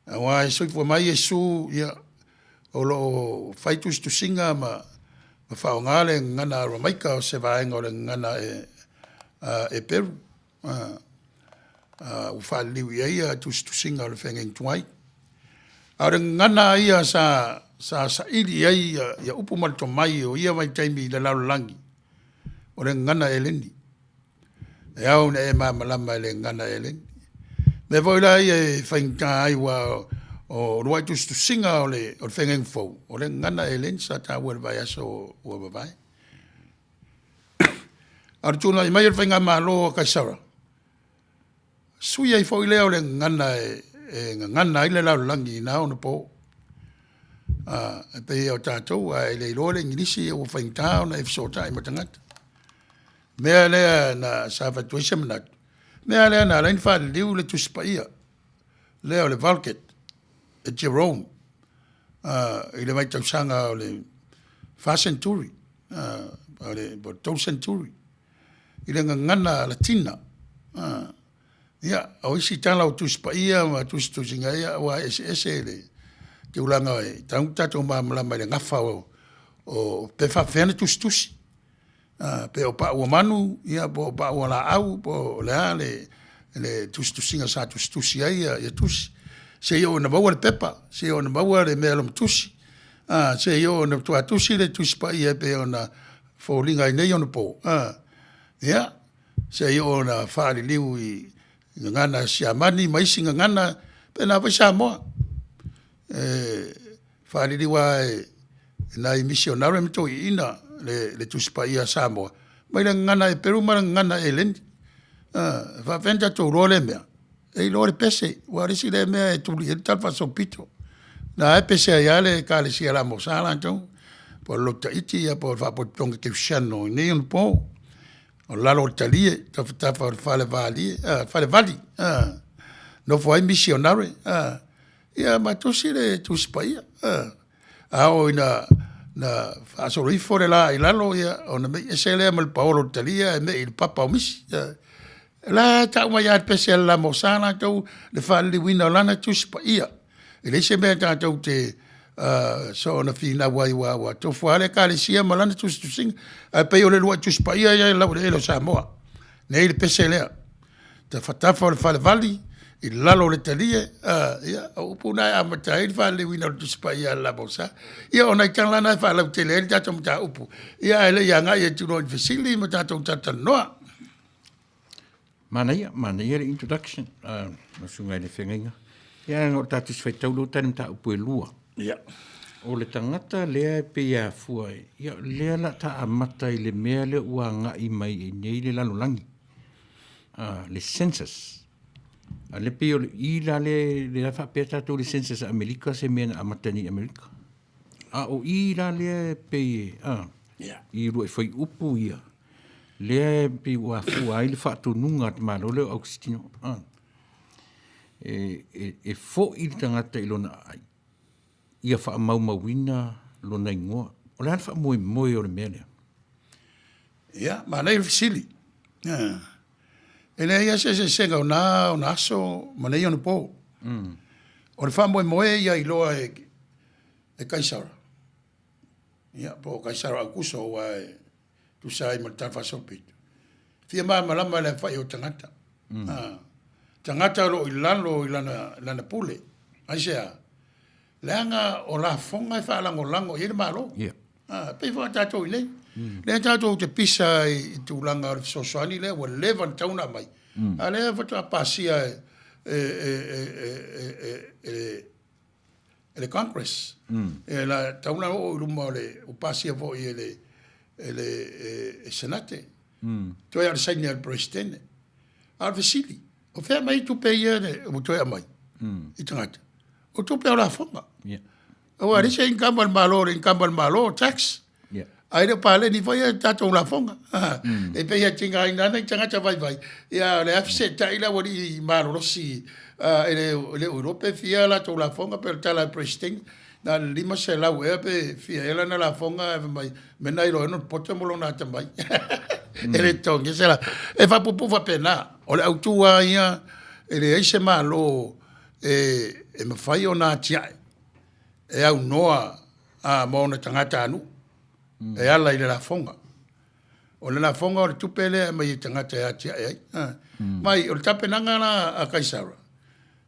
Aua e soifua mai Iesu, ia, o lo o fai tusitusiga ma faaaoga le gagana Aramaika o se vaega o le gagana Eperu. Ua faaliliu i ai tusitusiga o le feagaiga tuai. A o le gagana lava ia sa, sa saili i ai ia upu ma le tomai o ia vaitaimi i le lalolagi, o le gagana Eleni. E ao ina e malamalama i le gagana Eleni. O mea foi la ia e faigata ai aua o uluai tusitusiga o le Feagaiga Fou, o le gagana Eleni sa taua i le vaiaso ua mavae. A o le tulai mai o le faigamalo a Kaisara, sui ai foi lea o le gagana e gagana ai le lalolagi i na ona po. E pei o tatou a e le iloa le Igilisi ua faigata ona e fesootai ma tagata. Mea lea na sa fai atu ai se manatu, mea lea na ala ai ona faaliliu le Tusi Paia lea o le Vulgate e Jerome i le vaitausaga o le 4 century, o le 3 century i le gagana Latina. Ia, o isi tala o Tusi Paia ma tusitusiga ia ua eseese le tulaga e tatau ona tatou malamalama i le gafa o pe faapefea ona tusitusi. Pe o pau o manu, ia po o pau o laau, po o le a le tusitusiga sa tusitusi ai ia tusi, seia oo ina maua le pepa, seia oo ina maua le mea e loma tusi, seia oo ina matua tusi le Tusi Paia e pei ona foliga i nei ona po, ia, seia oo ina faaliliu i gagana Siamani ma isi gagana, faapena foi Samoa. E faaliliu lava e nai misionare ma toeaiina le Tusi Paia a Samoa mai le gagana Eperu ma le gagana Eleni. E faapefea ona tatou iloa lea mea? E iloa i le pese, aua o le isi lea mea e tuli i ai le talafaasolopito. O la e pese ai lava le Ekalesia LMS latou, po o le Lotu Itaiti po o le Faalapotopotoga Kerisiano i nei ona po. O lalo o le talie, tafatafa o le fale vali, nofo ai misionare. Ia ma tusi le Tusi Paia. A oo ina na faasolo ifo le la i lalo, ia, ona mei ese lea ma le paolo o le talia ae mei i le papa o misi. O la e tau mai lava e le pese a le LMS latou le faaliliuina o lana Tusi Paia. E leai se mea tatou te soona finau ai aua ua tofu lava le Ekalesia ma lana tusitusiga. Ae pei o le uluai Tusi Paia ia i le laueleele o Samoa, nei le pese lea. Tafatafa o le falevali, i lalo o le talie, ia, o upu na e amata ai le faaliliuina o le Tusi Paia a le LMS. Ia o nai tala na e faalautele ai le tatou mataupu, ia ae le i agai atu loa i fesili ma tatou talatalanoa. Manaia, manaia le introduction, lau susuga i le feagaiga. Ia, o le ta Tusi Faitau lea ua tali mataupu e lua. Ia. O le tagata lea e pei e afua, ia, lea o le a ta amata i le mea lea ua agai mai i nei le lalolagi. le census. A lea pei o le i la lea, lea faapea tatou i le census a Amerika se mea na amata nei i Amerika. A o i la lea e pei e, a, Yeah. i uluai fuaiupu ia. Lea e pei ua afua ai le faatonuga a le Malo lea o Aukisitino. Ah. E, e, e fo'i le tagata i lona aai, ia faamaumauina lona igoa. O le a le faamoemoe o le mea lea? Ia, manaia le fesili. E leai lava se eseesega o na ona aso ma nei ona po. O le faamoemoe ia iloa e, e Kaisara, ia, po o Kaisara Aukuso, aua e tusa ai ma le Tala Faasolopito, fia malamalama le aofai o tagata. Mm. Tagata o lo o i lalo i lana, lana pule. Aisea? Leaga o lafoga e faalagolago i ai le Malo. Yeah. Ah, pei foi tatou i nei. Mm. Lea tatou te pisa i, i tulaga o le fesoasoani lea ua leva ona tatau ona aumai. Mm. A lea faatoa pasia e, e, e, e, e, e, e, e le Congress. Mm. E la tatau ona oo i luma o le o pasia foi e le e le e, e Senate. Mm. Toe a le saini a le Presidente. A o le fesili, o fea mai tupe ia le ua toe aumai mm. i tagata? O tupe o lafoga. Yeah. Aua mm. le income a le Malo, le income a le Malo, tax. Yeah. Ae le o paleni foi ia tatou lafoga. Mm. E pei e tigaina ana i tagata vaivai. Ia o le a feseetai le aualii malolosi uh, e le, le o iloa pe fia latou lafoga pe o le tala a le President na le 500 ea pe fia ea lana lafoga e fai mai mena iloa ai ona poto mo lona atamai. Mm. E le togi se la. E faapuupuu faapena. O le autu lava ia e leai se Malo e, e mafai ona atiae e aunoa a, ma ona tagatanuu mm. e ala i le lafoga. O le lafoga o le tupe lea e aumai e tagata e atiae ai. A. Mm. Mai, o le tapenaga la a Kaisara,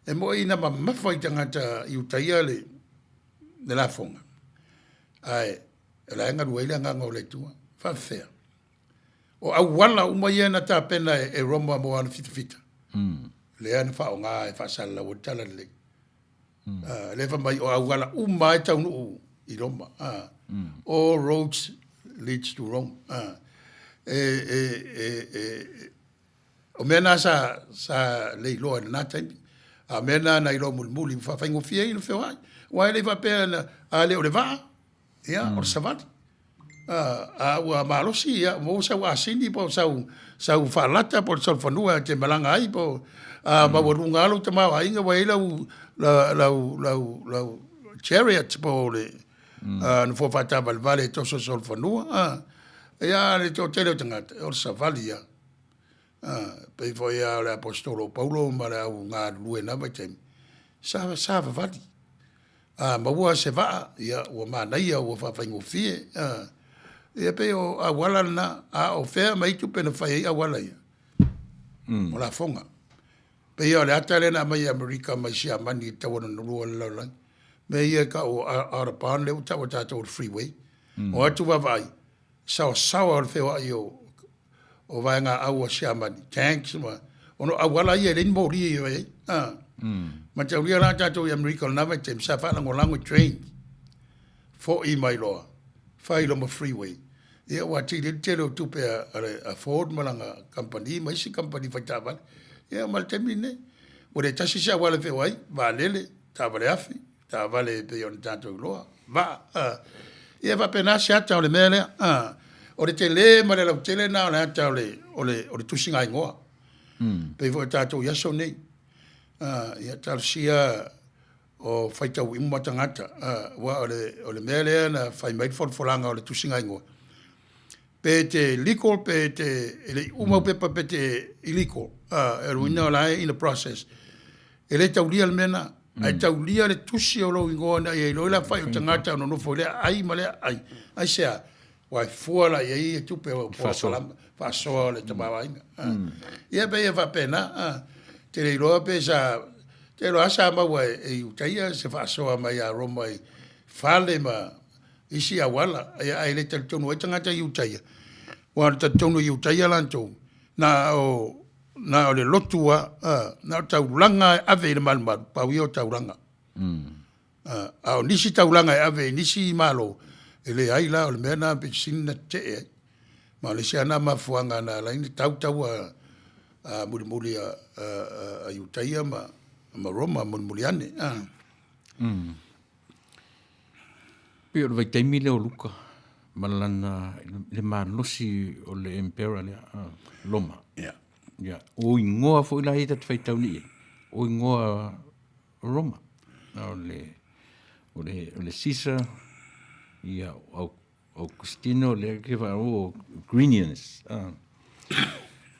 e mo'i na mamafa i tagata i utaia le, le lafoga. Ae, o la e galue ai le agaga o le Atua. Faafefea. O auala uma ia na tapena e, e Roma mo ana fitafita. Mm. Lea na faaaoga e faasalalau ai le talalelei. Mm. Uh, lea fai mai o auala uma e taunuu i Roma. Uh, mm. All roads leads to Rome. Uh, e, e, e, e, o mea nā sa, sa le iloa i lena taimi. A mea nā na iloa mulimuli, faafaigofie ai le feoai. Aua e le i faapea na, a le o le vaa, Ia, o le savali. A ua malosi, ia, ua maua sau asini po o sau, sau faalata po o le solofanua e te malaga ai po o, a maualuga lava lou tamaoaiga ua i ai lau, lau, lau, lau chariot po o le nofoa faataavalevale e toso i le solofanua. A, ia, a le toatele o tagata, o le savali lava. A, pei foi lava o le Aposetolo o Paulo ma le au galulue i lena vaitaimi, sa savavali. A maua se vaa, ia ua manaia, ua faafaigofie. A, ia pei o auala lena, a o fea mai tupe na fai ai auala ia? Mm. O lafoga. Pei o le ata lea na aumai i Amerika mai Siamani i le tau lona lua o le lalolagi. Mea ia e tau o Autobahn lea ua tau e tatou o le freeway. Mm. O atu vaavaai, saosaoa o le feoai o, o vaega au a Siamani, tanks ma, ona o auala ia e leai ni moli e i ai. Ah. Mm. Mataulia la tatou i Amerika o lena vaitaimi, sa faalagolago i train. Foi mai loa, fai loa ma freeway. Ia ua atili ai le tele o tupe a, a, a Ford ma lana kamupani ma isi kamupani fai taavale. Ia ma le taimi lenei, ua le tasi se auala e feoai, vaalele, taavale afi, taavale e pei ona tatou iloa, vaa, a. Ia e faapena se ata o le mea lea, a. O le tele ma le lautele lena o le ata o le, o le, o le tusigaigoa. Mm. Pei foi o tatou i aso nei. A, ia talosia o faitau uma tagata, a, aua o le, o le mea lea na fai mai le folafolaga o le tusigaigoa. Pe te legal pe te, e le i uma au pepa pe te illegal, a, e lona uiga o la e in the process. E le taulia le mea lena. Ae taulia le tusi o lou igoa ina ia iloa ai le aofai o tagata o nonofo i lea aai ma lea aai. Aisea? Aua e fua la i ai tupe o polokalame faasoa o le tamaoaiga. Ia pei e faapena, te le iloa pe sa, te iloa lava sa maua e Iutaia se faasoa mai ia Roma i fale ma isi auala, ae le talitonu ai tagata Iutaia, aua o le talitonu Iutaia latou, na o Na o le lotu a, na o taulaga e ave i le malumalu, pau ia o taulaga. A o nisi taulaga e ave i nisi malo, e leai la, o le mea lena pito sili ona tetee ai. Ma o le isi lava lena mafuaaga na ala ai ona tau taua a mulimuli a, a, a Iutaia ma, ma Roma mulimuli ane. Pei o le vaitaimi lea o Luka. ma lana le malosi o le emperor lea Roma. Ia. Ia, o igoa foi la ia ta te faitau nei ai, o igoa Roma. O le o le o le Caesar, ia o Augustino lea ke wha o Grinians.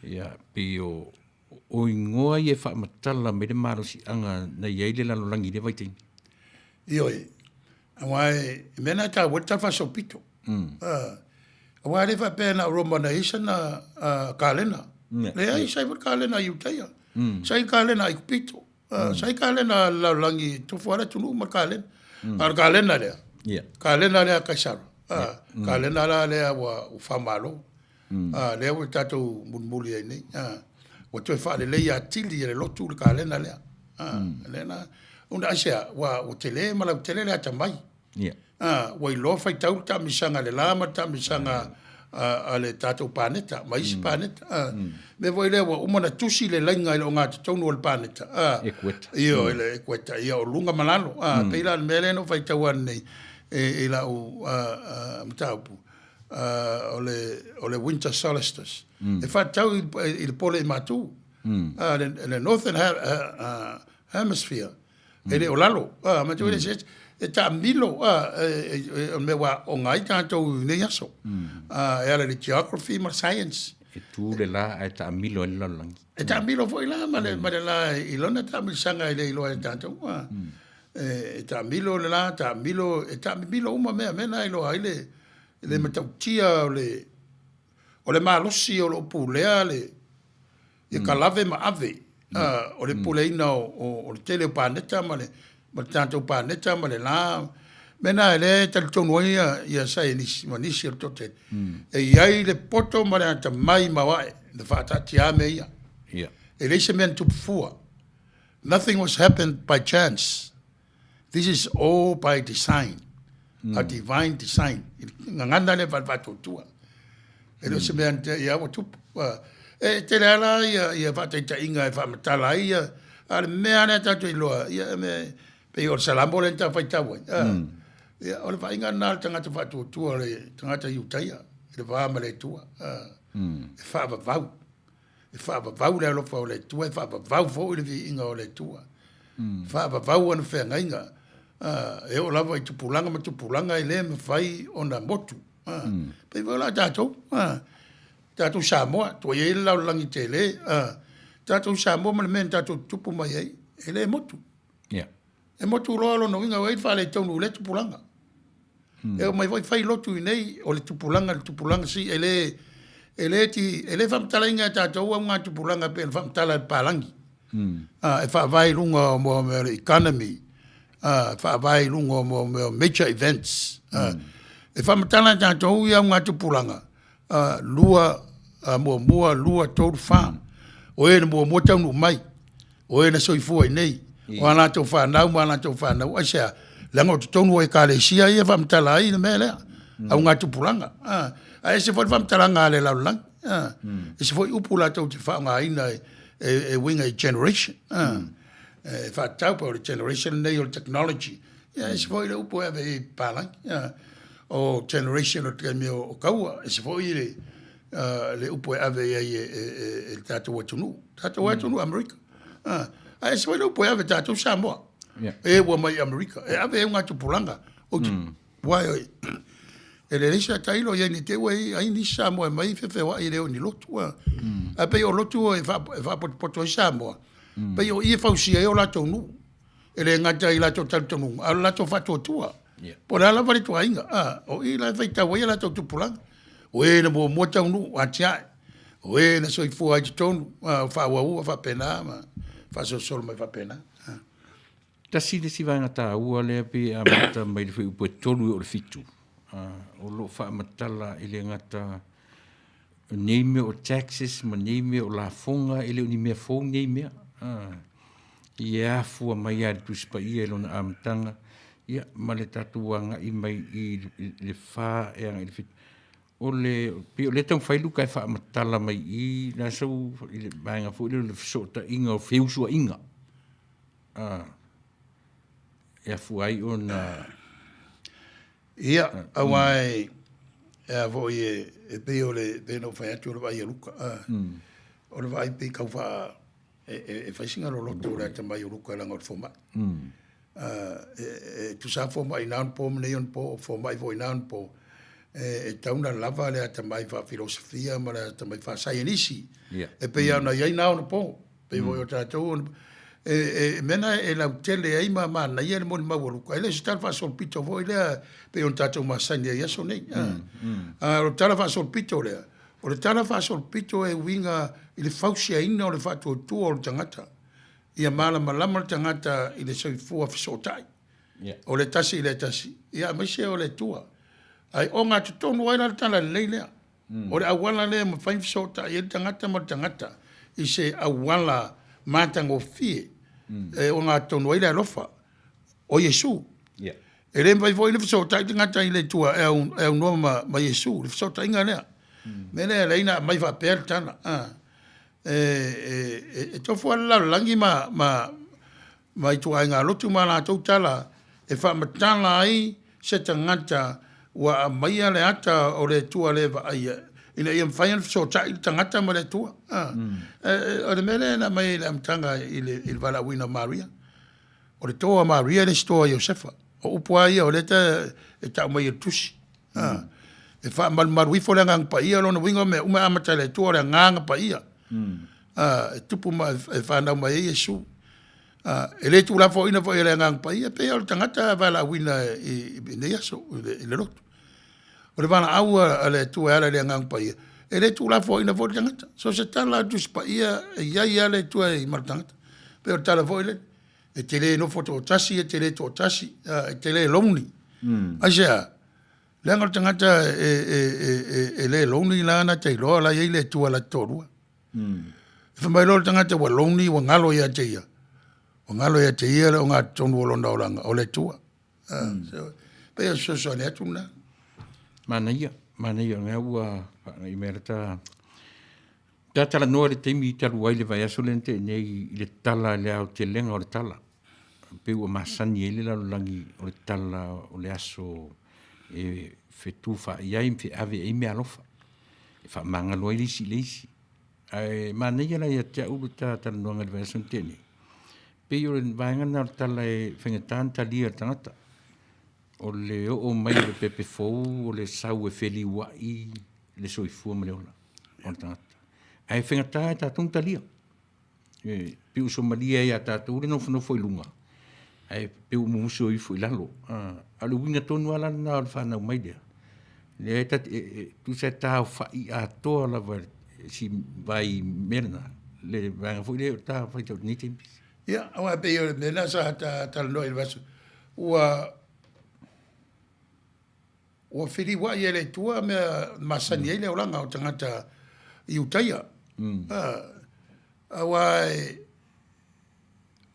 Ia pei o o igoa ia e faamatala mai le malosiaga na i ai le lalolagi i lea vaitaimi. Ioe, aua e mea na e taua le tala faasolopito. Mm. Aua e le faapea na o Roma na i ai sana kalena. Leai, sa i foi le kalena a Iutaia. Sa i le kalena a Aikupito. Sa i kalena a le lalolagi e tofu lava le atunuu ma le kalena. A o le kalena lea, kalena lea a Kaisara. Kalena la lea ua faamalo. Lea ua tatou mulimuli ai nei. Ua toe faalelei atili e le lotu le kalena lea. Lea na, ona aisea, ua tele ma lautele le atamai. Ua iloa faitau le taamilosaga a le la ma le taamilosaga a le tatou paneta ma isi paneta. Mea foi lea ua uma ona tusi le laina i le ogatotonu o le paneta. Ekueta. Ioe, le ekueta, ia o luga ma lalo. Pei la o le mea lea na ou faitau ananei i lau mataupu, o le winter solstice. E faatatau i le pole i matu, le northern hemisphere. E le o lalo. A, ma tu se e taamilo a o le mea ua aoga ai tatou i nei aso. A, e ala i le geography ma le science. E tu le la ae taamilo ai le lalolagi. E taamilo foi la ma le, ma le la i lona taamilosaga e le iloa e tatou. A, e taamilo le la, taamilo, e taamimilo uma mea, mea na e iloa ai le, le matautia o le, o le malosi o lo o pulea le, ia ka lave ma ave, o le puleaina o le tele o paneta ma le tatou paneta ma le la. Mea na lea e talitonu ai ia saienisi ma nisi o le toatele, e i ai le poto ma le atamai maoae na faataatia mea ia. E leai se mea na tupu fua. Nothing was happened by chance. This is all by design, a divine design. I le gagana lea faale-faatuatua. E le o se mea na ia ua tupu. E tele lava la ia, ia faataitaiga e faamatala ai ia, a o le mea lava lea tatou te iloa, ia e mea, pei o le Salamo lea na tau faitau ai. Ia, o le vaaiga lena a le tagata faatuatua, o le tagata Iutaia, i le va ma le Atua. E faavavau. E faavavau le alofa o le Atua, e faavavau foi le viiga o le Atua. E faavavau ana feagaiga, e oo lava i tupulaga ma tupulaga e le mafai ona motu. Pei foi la tatou, tatou Samoa, tua i ai le lalolagi tele, tatou Samoa ma le mea na tatou tutupu mai ai, e le motu. E motu loa lona uiga ua i ai le faaletonu i lea tupulaga. E omai foi fai lotu i inei, o le tupulaga i le tupulaga, si e le, e le ti, e le faamatalaina e tatou augatupulaga e pei ona faamatala e le palagi. E faavae i luga o mea o le economy, e faavae i luga o mea o major events. E faamatala e tatou ia augatupulaga, 2, 1, 2, 3, 4. O e na muamua taunuu mai, o e na soifua i inei, o a latou fanau ma a latou fanau. Aisea? Leaga o totonu o Ekalesia ia e faamatala ai le mea lea, augatupulaga. Ae ese foi le faamatalaga a le lalolagi. Ese foi upu latou te faaaogaina e uiga i generation. E faatatau pe o le generation lenei o le technology. Ia ese foi le upu e ave i ai i papalagi. O generation o le taimi o kaua, ese foi le le upu e ave i ai e le tatou atunuu, tatou atunuu Amerika. Ae ese foi le upu e ave tatou Samoa. E ua mai i Amerika, e ave e augatupulaga. Aua e lelei se tailo ia ne i te i ua i ai nisi Samoa e mai feofeoai e le o ni lotu. Ae pei o lotu e faapotopoto ai Samoa, pei o i e fausia ai o latou nuu. E le gata i latou talitonuga, a o le latou faatuatua. Po o le a lava le ituaiga, a, o i la e faitau ai a latou tupulaga. O e na muamua taunuu, atiae. O e na soifua ai i totonu, a, o faaauaua faapena ma faasolosolo mai faapena. A. Tasi le isi vaega taua lea pei e amata mai le fuaiupu e 3 e oo i le 7, a, o lo o faamatala e le gata nei mea o taxes ma nei mea o lafoga, e le o ni mea fou nei mea. A, ia afua mai lava i le Tusi Paia i lona amataga, ia, ma le tatou agai mai i le fa e agai i le fitu. O le, pei o lea e taumafai Luka e faamatala mai i i, la sau i le vaega foi lea o le fesootaiga o feusuaiga, a, e afua ai ona Ia, aua e. E a foi e, e pei o le, pei ona ou fai atu o le vaai a Luka, a, o le vaai pei tau faa, e, e, e fai sina loloto o le atamai o Luka leaga o le fomai. A, e, e tusa lava fomai i na ona po ma nei ona po, o fomai foi i na ona po, e, e tatau ona lava le atamai faafilosofia ma le atamai faasaienisi, e pei lava ona i ai na ona po. Pei foi o tatou e, e mea na e lautele ai ma manaia le molimau a Luka. E le o se tala faasolopito foi lea pei ona tatou masani ai i aso nei. A o le tala faasolopito lea, o le tala faasolopito e uiga i le fausiaina o le faatuatua o le tagata, ia malamalama le tagata i le soifua fesootai. O le tasi i le tasi, ia aemaise o le Atua. Ae ogatotonu ai la le tala lelei lea. O le auala lea e mafai ona fesootai ai le tagata ma le tagata i se auala matagofie e ogatotonu ai le alofa o Iesu. E le mafai foi ona fesootai le tagata i le Atua e aunoa ma Iesu, le fesootaiga lea. O le mea lea e ala ai ona aumai faapea le tala. E tofu lava le lalolagi ma ma ituaiga lotu ma a latou tala e faamatala ai se tagata ua aumaia le ata o le Atua le vaaia ina ia mafai ona fesootai le tagata ma le Atua. O le mea lea na aumai ai i le amataga i le valaauina o Maria. O le toa a Maria e le isi toa a Iosefa. O upu lava ia o lea e tau mai e le tusi. E faamalumalu ifo le Agaga Paia, o lona uiga o mea uma e amata e le Atua o le Agaga Paia. E tupu ma e fanau mai ai Iesu. E le tuulafoaiina foi e le Agaga Paia, pei o le tagata valaauina i lenei aso i le lotu. O le valaau a le Atua e ala i le Agaga Paia, e le tuulafoaiina foi le tagata. So o se tala a le Tusi Paia, e i ai lava le Atua i ma le tagata. Pei o le tala foi lea, e te le nofo toatasi, e te le toatasi, e te le lonely. Aisea? Leaga o le tagata e le lonely la na te iloa la e i ai le Atua la te toalua. E fai mai loa le tagata ua lonely ua galo ia te ia, ua galo ia te ia le ogatotonu o lona olaga, o le Atua. So, pei o se fesoasoani atu lena. Manaia, manaia, o lea ua faagai mai le ta ta talanoa i le taimi talu ai le vaiaso lea na tea nei i le tala i le aotelega o le tala. Pei ua masani ai le lalolagi o le tala o le aso e fetufaai ai ma feave ai meaalofa e faamagalo ai le isi i le isi. Ae manaia la ia te au le ta talanoaga i le vaiaso na tea nei, pei o le vaega lena o le tala e faigata ona talia e le tagata. O le oo mai o le pepe fou, o le sau e feliuai le soifua ma le ola o le tagata. Ae faigata e tatou ona talia. E pei ua somalia ai ia tatou le nofonofo i luga, ae pei ua mumusu ifo i lalo. A o le uiga tonu lava la lena o le fanau mai lea, lea e ta te, e tusa e taofai atoa lava e si vai mea lena, le vaega foi lea o ta faitau i lenei taimi. Ia, aua e pei o le mea lena sa ta talanoa i le vaiaso, ua Ua feliuai e le Atua mea masani ai le olaga o tagata Iutaia. Aua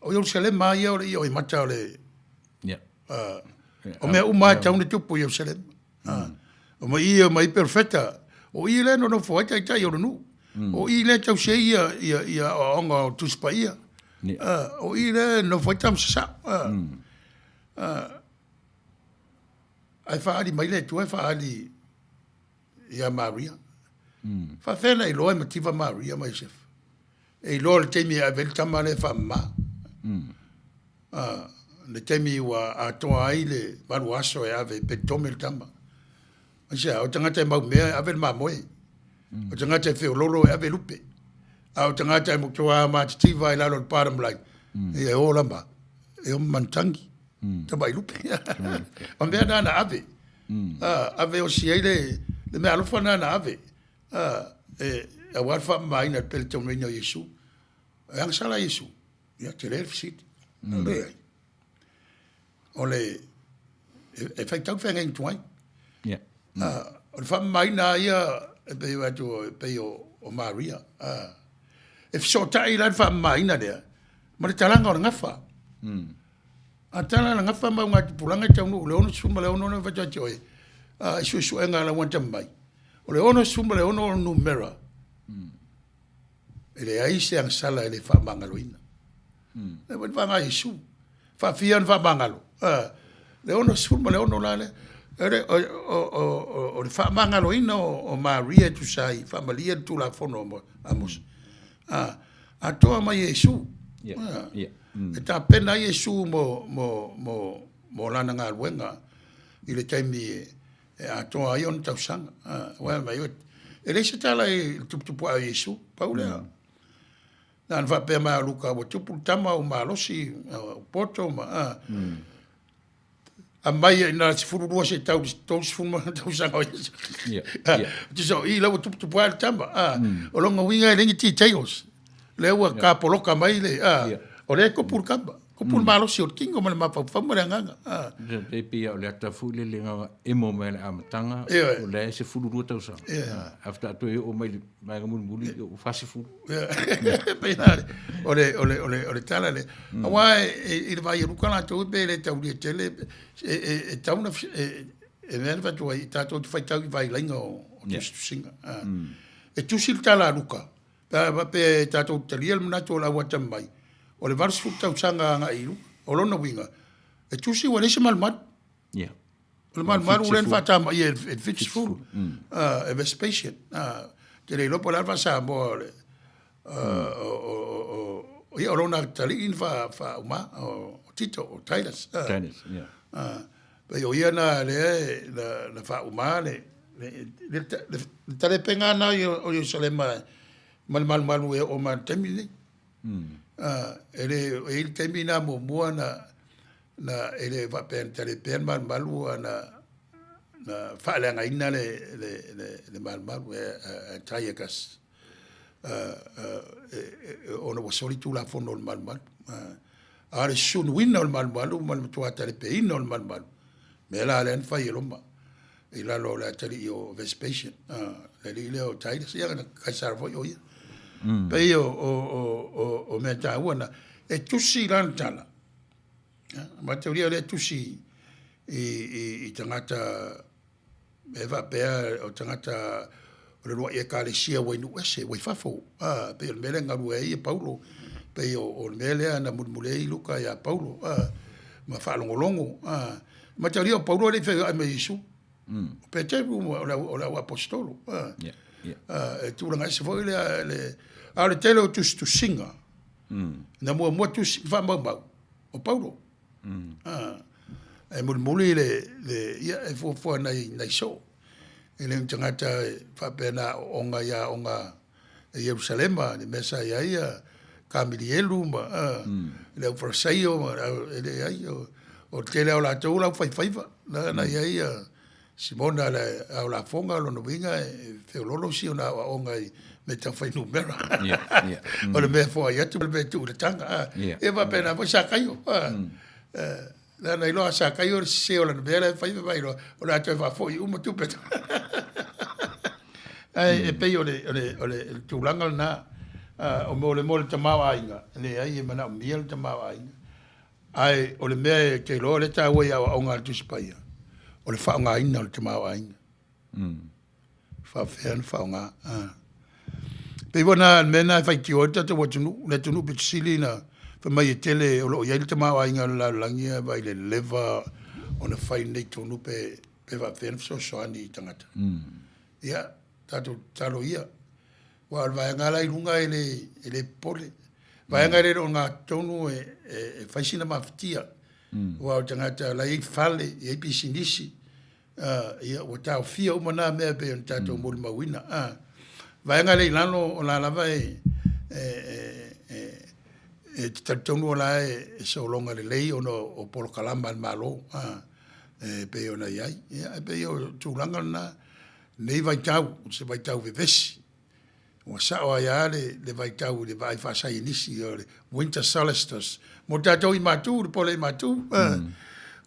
o Ierusalema lava ia o le ioimata o le o mea uma lava e tatau ona tupu i Ierusalema. O mai i o mai perofeta, o i lea e nonofo ai taitai o le nuu. O i lea e tausi ai ia aoaoga o Tusi Paia. O i lea e nonofo ai tama sasao. Ae faaali mai le Atua e faaali ia Maria. Faafefea ona iloa e mativa Maria ma Iosefa? E iloa i le taimi e ave ai le tama lea e faamama. Le taimi ua atoa ai le valu aso e ave e peletome le tama. Aisea? O le tagata e maumea e ave le mamoe. O le tagata e feololo e ave lupe. A o le tagata e matua matitiva i lalo o le pa ia e o lava, e o ma manutangi. Tamai lupe. O mea na na ave. Ave osi ai le mea alofa na na ave. E aua le faamamaina le peletomeina o Iesu. E agasala Iesu. Ia, tele le fesili. Leai. O le, e faitau le feagaiga tuai. Yeah. O le faamamaina lava ia e pei atu e pei o Maria. E fesootai la le faamamaina lea ma le talaga o le gafa. A tala le gafa ma augatupulaga e taunuu i le 66 na fai atu oe i suesuega a Lauata mai. O le 66 o le numera e leai se agasala e le faamagaloina. E foi le faga Iesu. Faafia ona faamagalo. Le 66 la lea. O le faamagaloina o Maria e tusa ai, faamalie le Tulafono a Mose, atoa ma Iesu. E tapena ai Iesu mo lana galuega i le taimi e atoa ai ona tausaga. Aua mai, e leai se tala i le tuputupuae o Iesu, pau lea. Na ona faapea mai o Luka, ua tupu le tama ua malosi, ua poto ma, aumai ai na 12 seia tau i le 30 tausaga o Iesu. Tusa o i la ua tuputupu ae le tama. O lona uiga e leai ni details. Lea ua tapoloka mai le, o lea e tupu le tama, tupu le malosi o le tino ma le mafaufau ma le agaga. E pei lava o le ata foi lele na ona emo mai lava i le amataga, o la e 12 tausaga. Ae faatoa toe oo mai i le vaega mulimuli ua 40. Pei o le, o le, o le, o le tala lea. Aua i le vaai a Luka latou pe le taulia tele, e tau na, e mea na fai atu ai, tatou te faitau i vailaiga o tusitusiga. E tusi le tala a Luka, pe a faapea e tatou te talia le manatu o le au atamamai, o le 80 tausaga agai i luga. O lona uiga, e tusi ua leai se malumalu. O le malumalu lea na faatamaia e le 70, e Vespasian. Ou te le iloa po o le a le faa-Samoa o le, ia o lona atalii na faauma, o Tito, o Titus. Titus, yeah. Pei o ia na lea na faauma le talepega lena o Ierusalema ma le malumalu e oo mai i le taimi lenei. E le, e i ai le taimi na muamua na na e le faapea na talepea le malumalu a na na faaleagaina le le le le malumalu e Antiochus ona ua soli tulafono o le malumalu. A o le sunuina o le malumalu ma le matua talepeina o le malumalu, mea la lea na fai e Roma i lalo o le atalii o Vespasian, le alii lea o Titus, ia na Kaisara foi o ia. Pei o mea taua na, e tusi la le tala, Mataulia o lea e tusi i tagata e faapea o tagata o le uluai ekalesia ua i nuu ese, ua i fafo. A, pei o le mea lea e galue ai Paulo, pei o le mea lea na mulimuli ai Luka ia Paulo, a, ma faalogologo. A, mataulia o Paulo e le i feoai ma Iesu. O Peteru o le au aposetolo. A, a, e tulaga ese foi lea, le, a o le tele o tusitusiga, na muamua tusi faamaumau, o Paulo. A, e mulimuli le, le, ia, e fuafua nai, nai soo. E le o ni tagata e faapea na aooga i aoga e Ierusalema, le mea sa i ai a Kamilielu ma a, le au Farisaio ma e leai, o, o le tele lava o latou o le aufaifaiva. Na, na i ai a Simona le ao lafoga, lona uiga e feololo si ona aoaoga i mea tau fuainumera. O le mea e foai atu ma le mea e tuu i le taga. Ia faapena foi Sakaio. Leaga iloa a Sakaio le sese o lana mea la e fai, fai loa, o le a toe faafoi uma tupe. Ae e pei o le, o le, o le tulaga lena, o mo le tamaoaiga, leai e manaomia le tamaoaiga. Ae o le mea e te iloa o lea e taua i aoaoga a le Tusi Paia, o le faaaogaina o le tamaoaiga. Faapefea ona faaaoga. E pei foi na le mea lena e faitio ai le tatou atunuu, le atunuu pito sili ona fai mai e tele o lo o i ai le tamaoaiga o le lalolagi ae vaai i le leva ona fai lenei tonu pe faapefea ona fesoasoani i tagata. Ia, tatou tatalo ia. Aua o le vaega la i luga e le, e le popole. Vaega e le o gatonu e, e, e fai sina mafatia. Aua o tagata la e i ai fale, e i ai pisinisi, ia ua taofia uma na mea e pei ona tatou molimauina. Vaega lea i lalo o la lava e, e, e, e te talitonu o la e sologa lelei ona o polokalama a le Malo e pei ona i ai. Ia, e pei o tulaga lena, lenei vaitau, o se vaitau vevesi. Ua sao ai lava le, le vaitau i le vaai faasaienisi o le winter solstice. Mo tatou i Matu, le pole i Matu,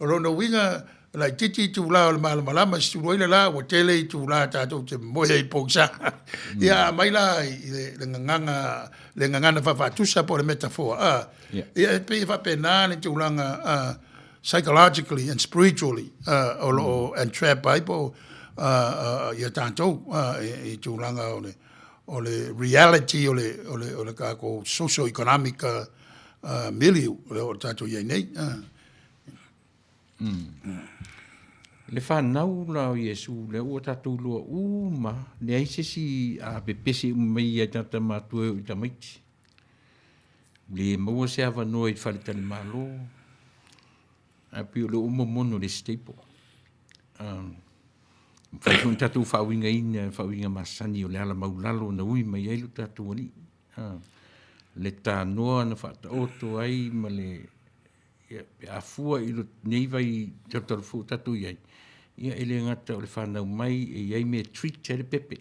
o lona uiga, laitiiti itula o le malamalama e sulu ai le la, ua tele itula tatou te moe ai i pogisa. Ia, a aumai la i le, le gagana, le gagana faafaatusa po o le metaphor, ia, e pei e faapena le tulaga psychologically and spiritually o lo o entrap ai po o ia tatou i tulaga o le o le reality o le o le o le tatou socio economic milieu o lea o tatou i ai nei. Le fanau la o Iesu lea ua tatou iloa uma, leai se isi a pepese uma mai ia i tagata matutua e oo i tamaiti. Le maua se avanoa i le faletalimalo, ae pei o lea ua momono i le isi table. Mafai foi ona tatou faauigaina i faauiga masani o le ala maulalo na ui mai ai lo tatou Alii. Le tanoa na faataoto ai ma le Ia, pe a fua i lenei vai talutalu fou o tatou i ai, ia e le gata o le fanau mai e i ai mea e treat ai le pepe,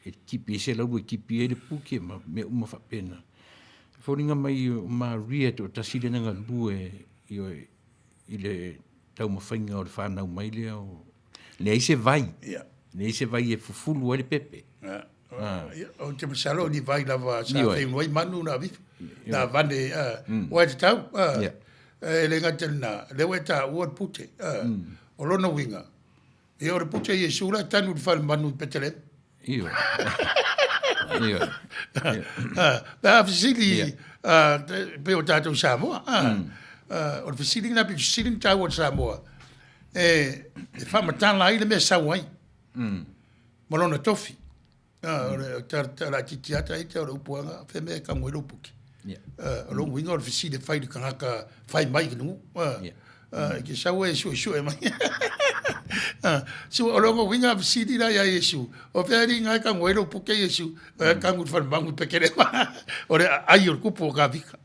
e tipi ai se laulu e tipi ai le puke ma mea uma faapena. E foliga mai o Maria e toatasi lea na galue ioe, i le taumafaiga o le fanau mai lea o... Leai se vai, leai se vai e fufulu ai le pepe. Ou te masalo o ni vai lava sa feinu ai manu na avifa, na vane, ua e tatau, e le gata i lena, lea ua e taua le pute, o lona uiga, ia o le pute a Iesu la e tanu i le falemanu i Petelema. Ioe. Ioe. Pe a fesili, pei o tatou i Samoa, o le fesili lena pito sili ona taua i Samoa, e faamatala ai le mea e sau ai. Ma lona tofi. O le tala laitiiti lava ita o le upu lava, fea mea e kanu ai lou puke. O lona uiga o le fesili e fai i le tagata fai mai i le nuu. E te sau e suesue mai. So o lona uiga a fesili la ia Iesu, o fea alii na e kanu ai lou puke Iesu? E kanu i le falemanu i Petelema. O le aai o le tupu o Kavika.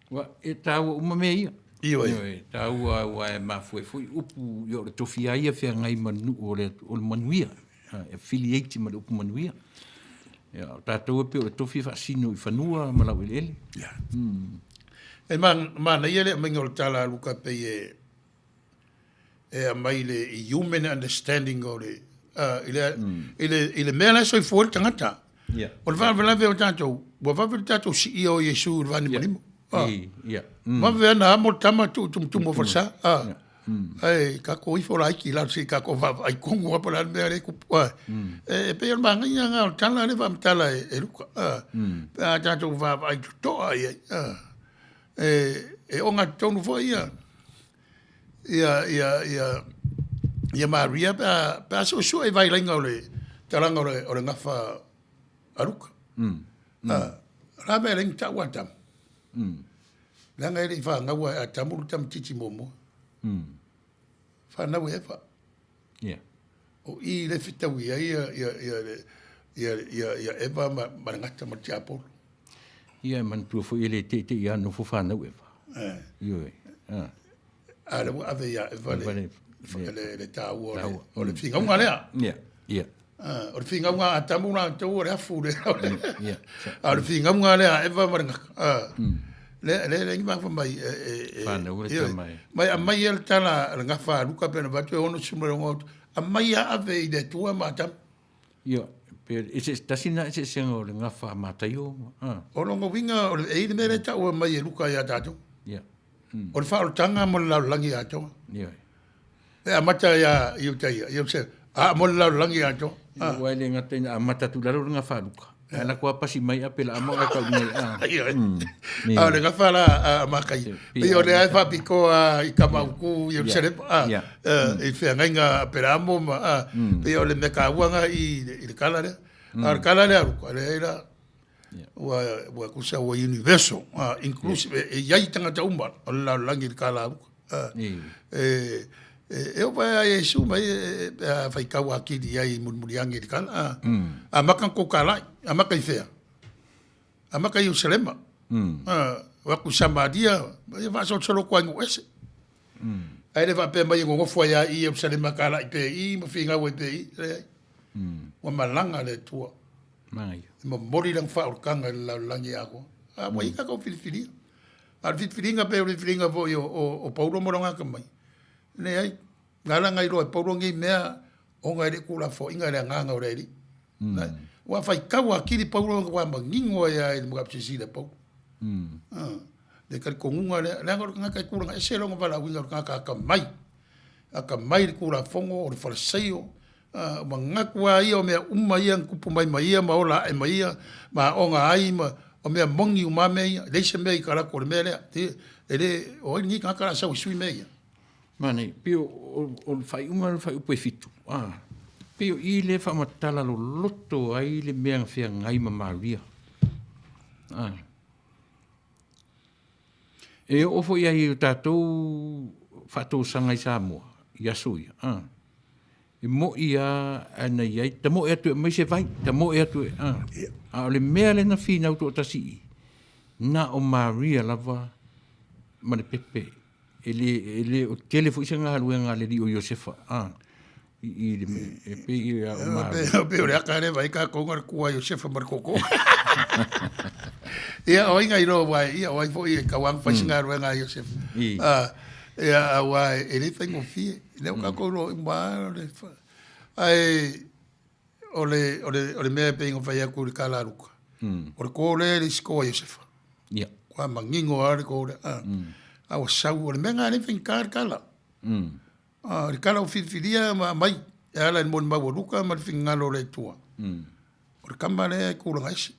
Ua, e taua uma mea ia. Ioe. Ioe, taua aua e mafua ai foi upu, ia o le tofi lava ia feagai ma le nuu o le, o le manuia. E affiliate ma le upu manuia. Ia, o tatou e pei o le tofi e faasino i fanua ma laueleele. Ia. E manaia le aumaiga o le tala a Luka pei e e aumai le human understanding o le i le i le i le mea la e soifua ai le tagata. Yeah. O le faalavelave o tatou, ua vave le tatou siia o Iesu i le vaanimanimo. Yeah. Yeah. Vave ana amo le tama tuu tumutumu o falesa. Ah. Ae tatou ifo laiti i lalo se i tatou vaavaai tonu lava po o le a le mea lea e tupu. E pei o le manaia lena o le tala lea e faamatala e Luka. Pe a tatou vaavaai totoa i ai. E ogatotonu foi ia ia ia ia ia Maria pe a pe a suesue i vailaiga o le talaga o le o le gafa a Luka. La mea e leai ni tau Atamu. Leaga e le i fanau e Atamu le tamaitiiti muamua. Fanau e Eva. Yeah. O i le fetaui ai ia ia ia ia ia ia Eva ma ma le gata ma le tiapolo. Ia e manatua foi e le teitei lava nofo fanau Eva. Eh. Ioe. Ah. A le ua ave ia Eva le le le taua o le o le finauga lea. Ia. Ia. Ah, o le finauga a Atamu latou o le afu le. Ia. A o le finauga lea a Eva ma le gata. Ah. Le le le ni mafa mai e e Fanau le tama e. Mai aumai ia le tala a le gafa a Luka pei ona avatu e 66 aumai ia ave i le Atua ma Atamu. Ia, pe ese, tasi lena eseesega o le gafa a Mataio, a. O lona uiga, o le, e i ai le mea lea e taua mai e Luka ia tatou. Ia. O le faaolataga mo le lalolagi atoa. Ia. E amata ia Iutaia, ia se, a mo le lalolagi atoa. Aua e le gata ina amata atu i lalo le gafa a Luka. Ae lako a pasi mai a pela ama oe kau nei a. A o le gafa la a Makai. Pei o lea e faapitoa i Kamauku i Ierusalema a i feagaiga a Aperamo ma a pei o le mea taua na i le tala lea. A o le tala lea a Luka, leai la ua ua tusa ua universal, inclusive e i ai tagata uma o le lalolagi i le tala a Luka. E oo mai ia Iesu mai pe a faitau atili i ai i mulimuli ane i le tala, a, amata ona tou talai, amata i fea? Amata i Ierusalema, o atu i Samaria, ia faasolosolo atu lava i nuu ese. Ae le faapea mai e nonofo ai lava i Ierusalema talai pea i i ma finau ai pea i i, leai. Ua malaga le Atua. E momoli lana faaolataga i le lalolagi atoa. A ua i ai tatou filifilia. A o le filifiliga pei o le filifiliga foi o, o, o Paulo ma lona atamai, leai, na ala ona iloa e Paulo nei mea ona e le i tuulafoaiina le agaga o le Alii. Ua faitau atili Paulo ua manino ai lava i le mataupu silisili a Paulo. Le talitonuga lea, leaga o le tagata e tulaga ese lona valaauina o le tagata atamai, atamai i le Tulafono, o le Fariseio, Ua manatu lava ia o mea uma ia na tupu mai ma ia ma ola ae ma ia ma aoga ai ma o mea moni uma lava mea ia. E leai se mea i talaatu o le mea lea. E le, o ai lenei tagata o le a sau e sui mea ia? Manaia, pei o, o, o le faaiuga le faaiupu e fitu, a, pei o i lea faamatala loloto ai le mea na feagai ma Maria. A. E oo foi ai i o tatou faatosaga i Samoa i aso ia, a, e mo'i lava ae na i ai, tamoe atu e aumai se vai, tamoe atu e, a. A o le mea lea na finau toatasi i i, na o Maria lava ma le pepe E le, e le o tele foi se galuega a le alii o Iosefa, a, i, i le mea, e pei e a o Maria. Pei o le aka lea vai kākou nga le kua Iosefa ma le koko. Ia, o ai nga iloa wai, ia, o ai foi e kauanga whai se galuega a Iosefa. Ah, ia, a wai, e le whaingofie. Lea o kākou loa i mua o le, ai, o le, o le, o le mea e pei ona fai atu i le kala a Luka. O le kō lea e le isi kō a Iosefa. Ia. Kua mangingo a le kō lea. Ah. A ua sau, o le mea ngā le whaingā le kala. Ah, le kala o whiriwhiria ma mai, e ala i le molimau a Luka ma le whingalo o le Atua. O le kama lea e kūlanga ese.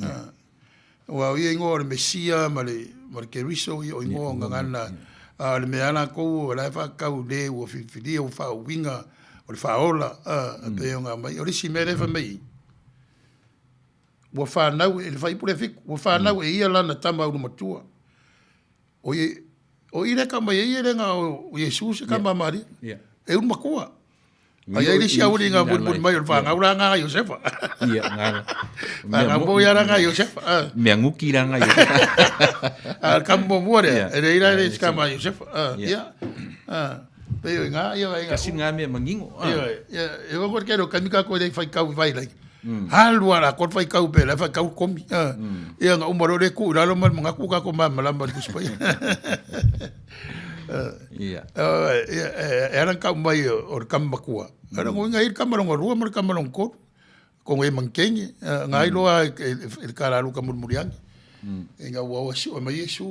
Ah. Ua o ia ingoa o le Mesia ma le, ma le Keriso, ia o ingoa o ngangana. A o le mea a lākou, o la e whakau le ua whiriwhiria, ua whaauinga, o le whaola, a, e pei o ngā mai. O le isi mea lea whai mai i, ua whanau, e le whaipu le fiku, ua whanau e ia lana tama ulu matua. O i, o i le ka mai e ia le ngā o Iesu se kama Maria. E ulu makua. Ai ai le isi auli ngā mulimuli mai o le whāngau rā ngā Iosefa. Ia, ngā. Whāngau mo ia rā ngā Iosefa. Mea nguki rā ngā Iosefa. A ka mua mua rea, e reira re isi kama Iosefa. Ia. Pei o i ngā, ia vai ngā. Kasi ngā mea mangingo. Ia, ia, e wako te kero, kami ka koe rei whai kau i vai lai. Halu ara, koe whai kau pēlā, whai kau komi. Ia, ngā umaro re ku, ralo mai mga ku kako mā malama le kusipai. Ia. Ia, e ara kau mai o le kama makua. Ara ngoi ngai le kama longa rua ma le kama longa kolu. Ko ngai mangkengi, ngai loa e le kala alu ka mulimuli angi. E ngā ua ua si o mai Yesu,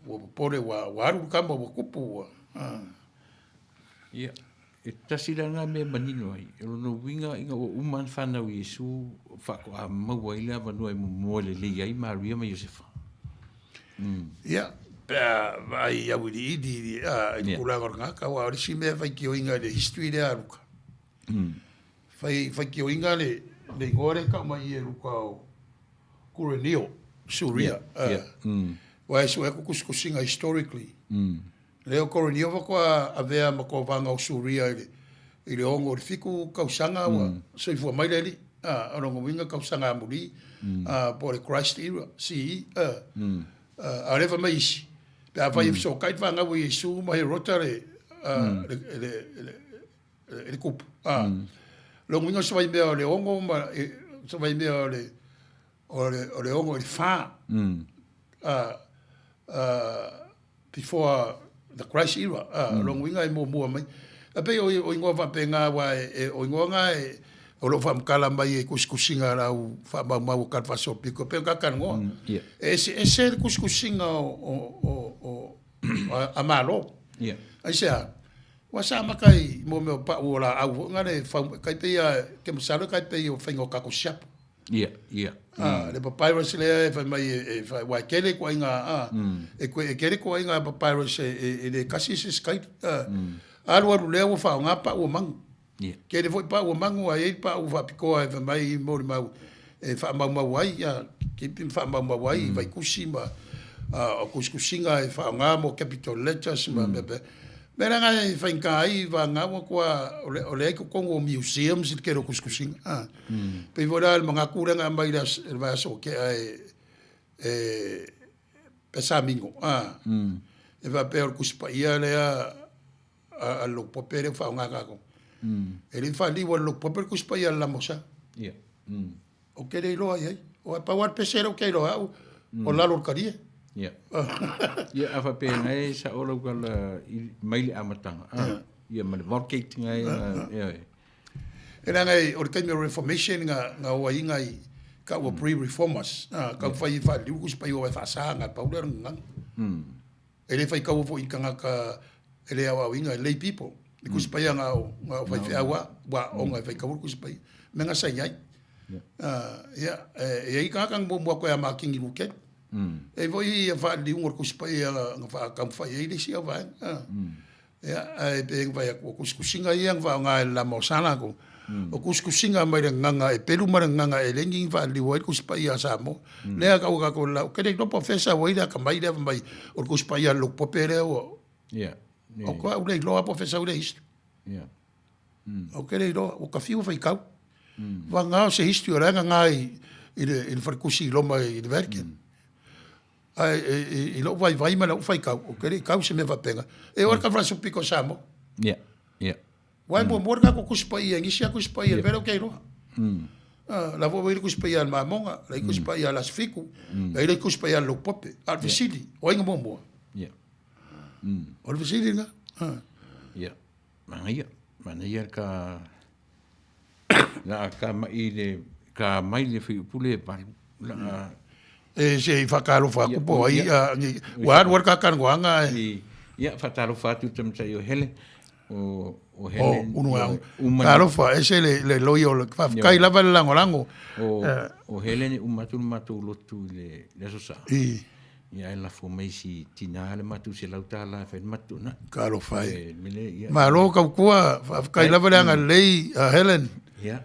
ua popole, ua alu le kama, ua kupu, ua. Ia. E tasi la ngā mea manino ai, e lona uiga ina ua uma ana whanau i Iesu, whakoa maua ai le avanoa e momoe lelei ai Maria ma Iosefa. Ia, pea vaai au i iliili, a, i le tulaga o le gaka, aua o le isi mea e faitioina i le history lea a Luka. Fai, faitioina le, le igoa lea e tau mai i e Luka o Kurenio, Suria. Aua e sue atu kusikusiga historically. Lea o Korinio faatoa avea ma kovaga o Suria i le, i le ono i le fitu tausaga ua soifua mai le alii, a, o lona uiga tausaga amuli, a, po o le Christ era, CE, a, a, a o lea fai mai isi, pe afai e fesootai le fanau a Iesu ma Herota le, a, le, le, le, le, le kupu, a, lona uiga o se vaimea o le ono ma, e, se vaimea o le, o le, o le ono i le fa, a, a, before the Christ era, a, mm. lona uiga e muamua mai. A pei o, o ingoa faapena aua e, e, o ingoa ngā e, o loo faamatala mai e kusikusiga lau faamaumau o kala faasolopito pei o kakanoa. Yeah. E ese ese le kusikusiga o, o, o, o a, a Malo. Yeah. Aisea, ua sa maka i mo mea o pau o laau foi ngā le fau, kai pei a, ke masalo kai pei o whainga o kako siapo. Ia, ia. Ah, le papyrus lea e fai mai e, e fai, wa e kele koa inga, ah, e koe, e kele koa inga papyrus e, e, e le kasi se skaiti. Ah, Alu alu lea ua whao ngā pa ua mangu. Ia. Kele foi pa ua mangu ai ei pa ua whapikoa e fai mai i mori mau e whaamaumau ai, ah, keep whaamaumau ai i Vaikusi ma ah, o kusikusinga e whao ngā mo capital letters ma mea pea. Mea la ngai e whainga ai wa ngā ua kua o le, o le ai kokongo o museums i le kele o kusikusinga. Ah. Pei foi la le magaku lea na aumai i le aso, le vaiaso ua tea e, e Pesamingo, a. E faapea o le Tusi Paia lea a, a le lotu pope lea ua faaaoga tatou. E le i faaliu e le lotu pope le Tusi Paia a le Lamosa. Ou te le iloa i ai. Aua e pau lava le pese lea ou te iloa au, o lalo o le kalie. Ia. Ia, a faapea ngai sao lau kala i, mai le amataga. A, ia ma le Vulgate ngai, ia, ia. E leaga o le taimi o Reformation nga nga o aiga i ka ua pre-reformers, a, kau whai i whaaliu kusi pai o e whaasa nga pau lea nganga. E le whai kaua fo i kangaka e le au au inga, lay people. I kusi pai nga o, nga o whai whiaua, wa o nga whai kaua kusi pai. Me nga sai ai. Ia, e ai kangaka mo mua koe a ma kingi luke. E voi i whaaliu ngor kusi pai nga wha kau whai e i lesi au vaenga. Ia, ae pei ona fai atu, o tusitusiga ia na faaaoga e le lama o sa latou, o tusitusiga mai le gagana Eperu ma le gagana Eleni na faaliliu ai le Tusi Paia a Samoa. Lea e tau e tatou le lau, ou te le iloa po o fea e sau ai le atamai lea fai mai o le Tusi Paia a le lotu Pope lea ua... Ou te au le iloa po o fea e sau ai le history. Ou te le iloa, ua ta fiu e faitau. Vagana o se history o la e nana i le faletusi i Roma i le Vatican. Ae i lou vaivai ma lau faitau, ou te le i tau i se mea faapena. E oo lava i le Conference Pito o Samoa. Ia, ia. Aua e muamua le tatou Tusi Paia i nisi lava Tusi Paia, le mea lea ou te iloa. O la foi ua i ai le Tusi Paia a le Mamoga, la i ai le Tusi Paia a le Aso Fitu, la i ai le Tusi Paia a le Lotu Pope. A o le fesili, o ai na muamua? Ia. O le fesili lena. Ia, manaia, manaia ka La a ka mai le ka mai le fuiupule e valu. La a E se i whakaalofa atu po ai, ua alu alu ka talanoaga e. Ia, whakaalofa atu te matai o Hele. O, o Hele. O, unu au. Talofa, ese le, le loio, le whawhikai lava le lagolago. O, o Hele ne uma atu le matou lotu i le, le aso sa. I. Ia e lafo mai si tina le matou $100 e fai le matou na. Talofa e. E, Malo tautua, faafetai lava le agalelei a Helen. Ia,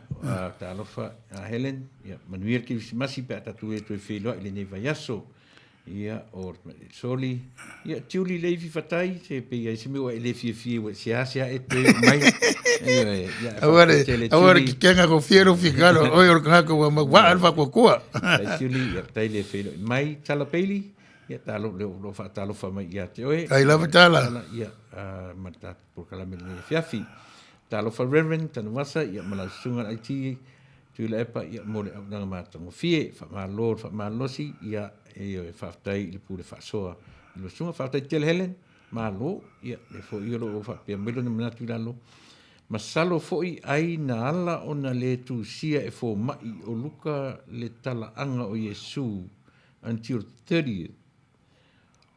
talofa a Helen, ia manuia le Kerisimasi pe a tatou e toe feiloai i lenei vaiaso. Ia, o Soli, ia Tiuli Leifi Fatai, se pe i ai se mea ua e le fiafia ua seasea e toe oo mai. Ioe, ia, Aua le, faafetai tele, aua le kikega ko fia lou finagalo, oe o le tagata ua mau waa le faatuatua. Faafetai Tiuli, ia faafetai le feiloai mai. Tala Bailey, ia talo, o lo o faatalofa mai ia te oe. Faafetai lava Tala. Tala, ia, ma le tatou polokalame i lenei afiafi. Talofa Reverend Tanuvasa, ia ma lau susuga i le IT, Tuilaepa, ia mo le auaunaga matagofie. Faamalo le faamalosi, ia, ioe, faafetai i le pule faasoa i lau susuga. Faafetai tele Helen, malo, ia, lea foi o lo o faapea mai lona manatu i lalo. Masalo foi ai na ala ona le tusia e fomai o Luka le talaaga o Iesu until 30th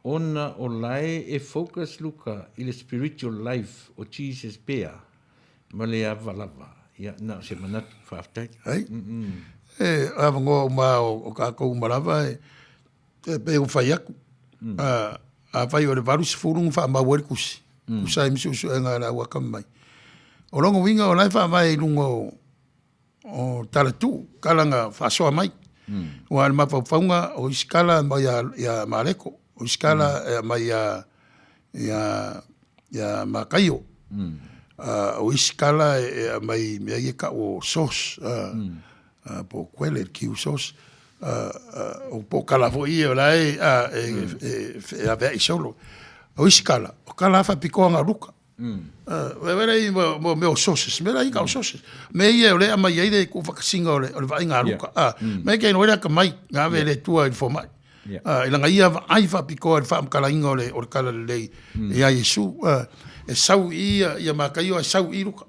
ona o lae e focus Luka i le spiritual life o Jesus pea ma le ava lava. Ia, na o se manatu. Faafetai. Ai. E avanoa uma o tatou uma lava e e pei ona fai atu. A afai o le 80 na faamau ai le tusi, tusa ai ma suesuega a le au atamamai. O lona uiga o la e faavae i luga o o talatuu, tala na faasoa mai. Aua o le mafaufauga o isi tala e aumai ia Mareko, o isi tala e aumai ia Mataio, o isi tala e aumai i mea ia e tau o source, po o kuele, Q source, o po o tala foi ia o la e feaveai solo. O isi tala, o tala lava faapitoa na o Luka. Vaai mo mea o sources, mea la ia o sources. Mea ia o lea e aumai ai le tuufaatasiga o le vaaiga a Luka. Mea ia ke atamai na ave e le Atua i le fomai. I lana ia vaai faapitoa i le faamatalaina o le talalelei ia Iesu. E sau i i ia Mataio ae sau i Luka.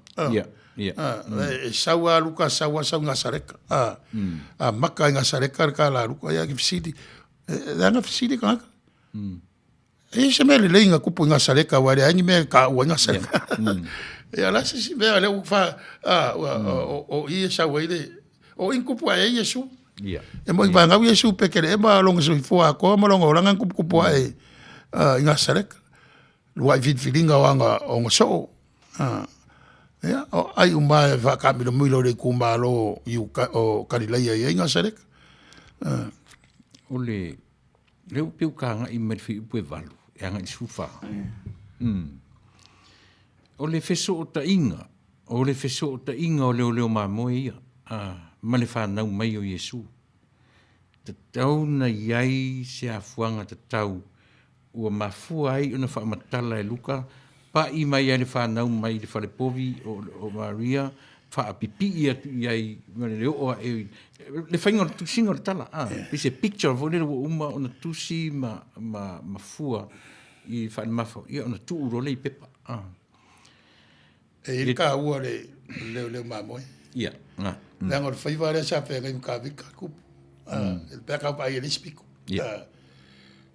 E sau lava Luka, sau lava sau i Nasareta. Amata i Nasareta le tala a Luka. Ia ke fesili, leaga fesili tagata. E i ai se mea lelei na tupu i Nasareta, aua e leai ni mea e taua ai Nasareta. Ia, o le a se isi mea lea ua fa, o i e sau ai le, o i na tupu ae ai Iesu. E moni fanau Iesu i Petelehema, lona soifua atoa ma lona olaga na tuputupu ae i Nasareta. Luaʻi filifiliga o ana, ona soo. Ia, o ai uma e faakaamilomilo i le itumalo i uta, o Kalilaia e i ai Nasareta. O le Lea ua pei ua agai mai le fuaiupu e 8 e agai i le 14. Mm. O le fesootaiga, o le fesootaiga o leoleo mamoe ia, a, ma le fanau mai o Iesu. Tatau na i ai se afuaga tatau ua mafua ai ona faamatala e Luka, paʻi mai ai le fanau mai le falepovi o, o Maria, faapipii atu i ai ma le oo aʻe le faiga o le tusiga o le tala, a, pei se picture foi lele ua uma ona tusi ma, ma, ma fua i faalemafa, ia ona tuu loa lea i pepa, a. E i ai le taua o le leoleo mamoe. Ia, na. Leaga o le faiva lea sa feagai ma Kavika, tupu. Pe a tau vaai e le isi pito. Ia.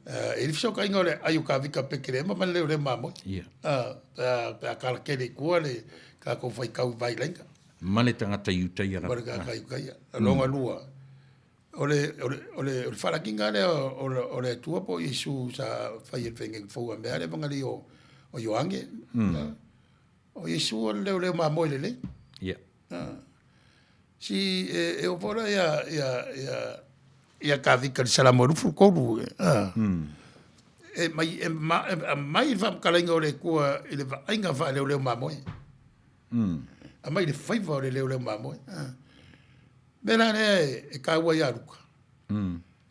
E i ai le fesootaiga o le ai o Kavika Petelehema ma le leoleo mamoe. Ia. Pe a tala tele i tua le tatou faitau i vailaina. Ma le tagata i uta ia lava. Ma le tagata i uta ia. Lona lua, o le, o le, o le, o le faalagiga lea o le, o le Atua po o Iesu sa fai e le feagaiga fou a mea lea fagalii o o Ioane. O Iesu o le leoleo mamoe lelei. Ia. Si e, e oo foi la ia, ia, ia, ia Kavika i le Salamo e 23, a. E mai, e, ma, e aumai le faamatalaina o le Atua i le vaaiga faaleoleo mamoe. Aumai le faiva o le leoleo mamoe. A. Mea la lea e, e taua ia Luka.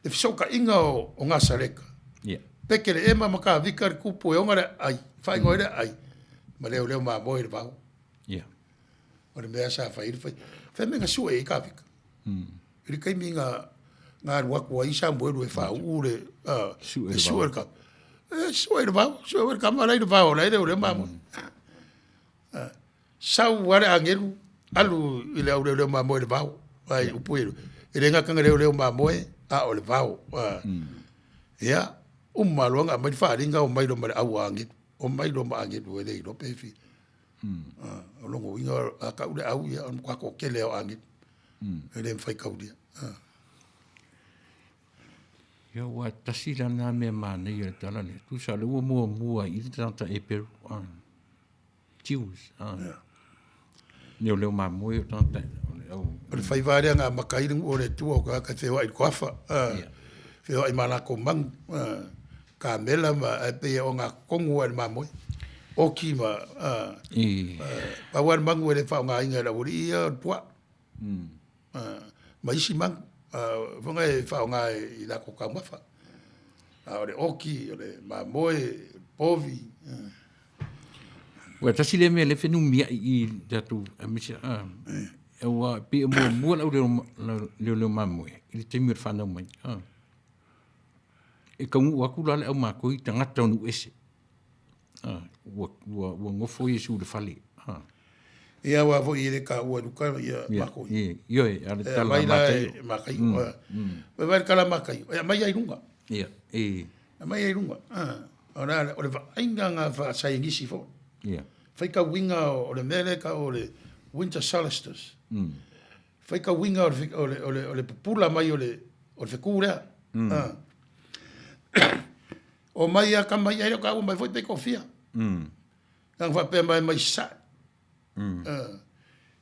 Le fesootaiga o, o Nasaleta. Ia. Peteleema ma Kavika le tupu e ona le aai, faaigoa ai le aai, ma leoleo mamoe i le vao. Ia. O le mea sa fai ai le fai. Fai mea na sue ai Kavika. I le taimi na, na alu atu ai Samuelu e faauu le, uh, Sue e sue le kama. E sue i le vao, sue le kama la i le vao, la i leoleo mamoe. Sau lava le agelu, alu i le au leoleo mamoe i le vao. Ai upu i e le gata na leoleo mamoe, a o le vao. Ia, uma loa na aumai le faaaliga, omai loa ma le au a agelu. Omai loa ma agelu e le iloa pe fia. O lona uiga, a tau le au, ia, o le matua toatele lava o agelu. E le mafai taulia. Ia, ua tasi la lena mea manaia i le tala lea. Tusa o lea ua muamua i le tagata Eperu. Jews. Ah. Yeah. Leo leo mamoe o tagata. O le au. O le faiva lea na amata ai le nuu o le Atua o tagata e feoai i le toafa, feoai ma latou manu, kamela ma ae pei e ogatotonu lava i le mamoe. Oki ma, pau lava le manu e le faaaogaina e le aualii ia o le puaa. Ma isi manu, fofoga e faaaoga i latou taumafa. A o le oki, o le mamoe, o le povi. Ua tasi lea mea lea fenumiai i tatou aemaise aua e pei e muamua le au leoleo mamoe i le taimi o le fanau mai. E taunuu atu la le au makoi i tagata o nuu ese. Ua, ua, ua nofo Iesu i le fale. Ia aua foi e le taua e Luka ia makoi. Ia, ioe, a le E tala aumai la Mataio. e Mataio. Vai vai le tala a Mataio, e aumai ai i luga. Ia, e. Aumai ai i luga. O le, o le vaaiga na faasaienisi foi. Ia. Faitauina o le mea lea e tau o le winter solstice. Faitauina o le, o le, o le, o le pupula mai o le, o le fetu lea. Omai a tama ia, e le o taua mai foi pe toafia. Leaga faapea mai mai Sasae.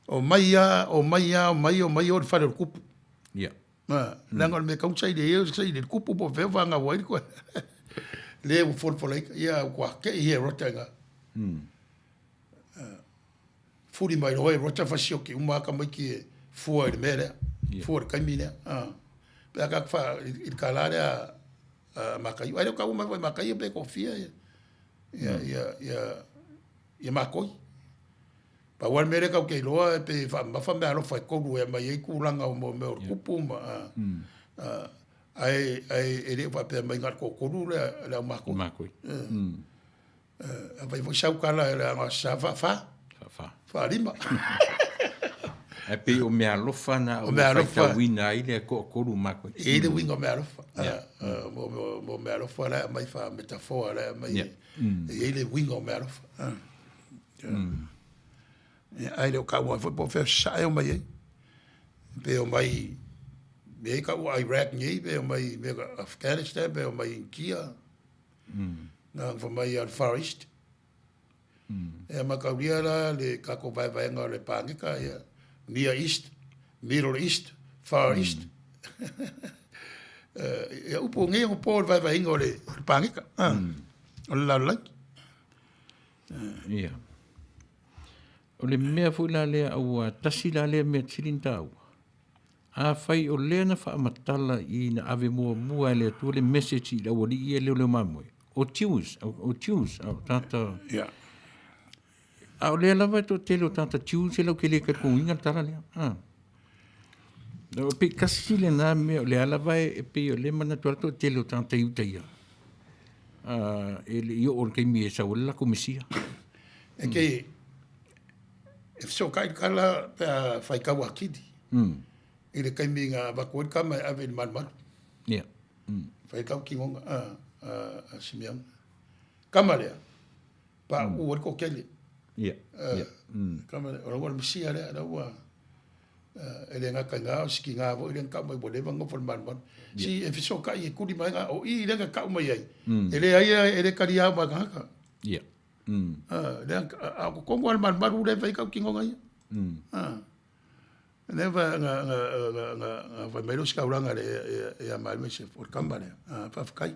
Omai a, omai a, omai, omai o i le fale o le tupu. Ia. Leaga o le mea e tatau ona saili ai, o le saili i le tupu po o fea o fanau ai le koe. Le ua folafolaina, ia ua tei Herota i ina. Fuli mai loa Herota fasioki uma lava tamaiti e fua i le mea lea, fua i le taimi lea. Pe a tatou fa, i le tala lea a Mataio, ae le o taua mai foi e Mataio pe toafia ia, ia, ia, ia, ia makoi. Pau lava le mea lea tatou te iloa e pei e faamamafa meaalofa e tolu e aumai ai tulaga o mea o le tupu ma, ae, ae e le o faapea mai na o le toatolu le au makoi. Makoi. Afai foi sau tala e le sa faafa. Faafa. Faalima. Ae pei o meaalofa na O meaalofa. faitauina ai le toatolu makoi. E i ai le uiga o meaalofa. Mo meaalofa la e aumai faa-metaphor la e aumai. E i ai le uiga o meaalofa. Ia, ae le o taua foi po o fea sae o mai ai. Pe o mai mea e taua Iraq nei, pe o mai mea Afghanistan, pe o mai India. Na fai mai a le Far East. Ia mataulia la le tatou vaevaega o le paneta, ia, Near East, Middle East, Far East. Ia upu nei ona po le vaevaeina o le paneta, o le lalolagi. Ia. O le mea foi la lea aua tasi la lea mea sili ona taua, afai o lea na faamatala i na ave muamua e le Atua le message i le aualii ia e leoleo mamoe, o Jews, o Jews, o tagata. Yeah. A o lea lava e toatele o tagata Jews e latou te le talitonuina le tala lea. Ah. O pei tasi lena mea o lea lava e pei o lea e manatu ai le toatele o tagata Iuta ia. E le i oo i le taimi e sau ai le latou Mesia. E te e fesootai le tala pe a faitau atili. I le taimi na avatu ai le tama e ave i le malumalu. Ia. Fai tau tinoga a a Simeona. Tama lea, pauu ai le toatele. Ia. Ia. Tama lea, o la ua le Mesia lea, la ua e le gata i na, o si tiga foi lea na tau mai ua leva ona nofo i le malumalu. Si e fesootai e tuli mai na, o i lea na tau mai ai, e leai e le talia uma e tagata. Ia. Lea a o totonu lava o le malumalu lea e fai ai tautinoga ia. Lea na na na na fai mai lea o si taulaga ia Maria Iosefo, o le tama lea, faafetai.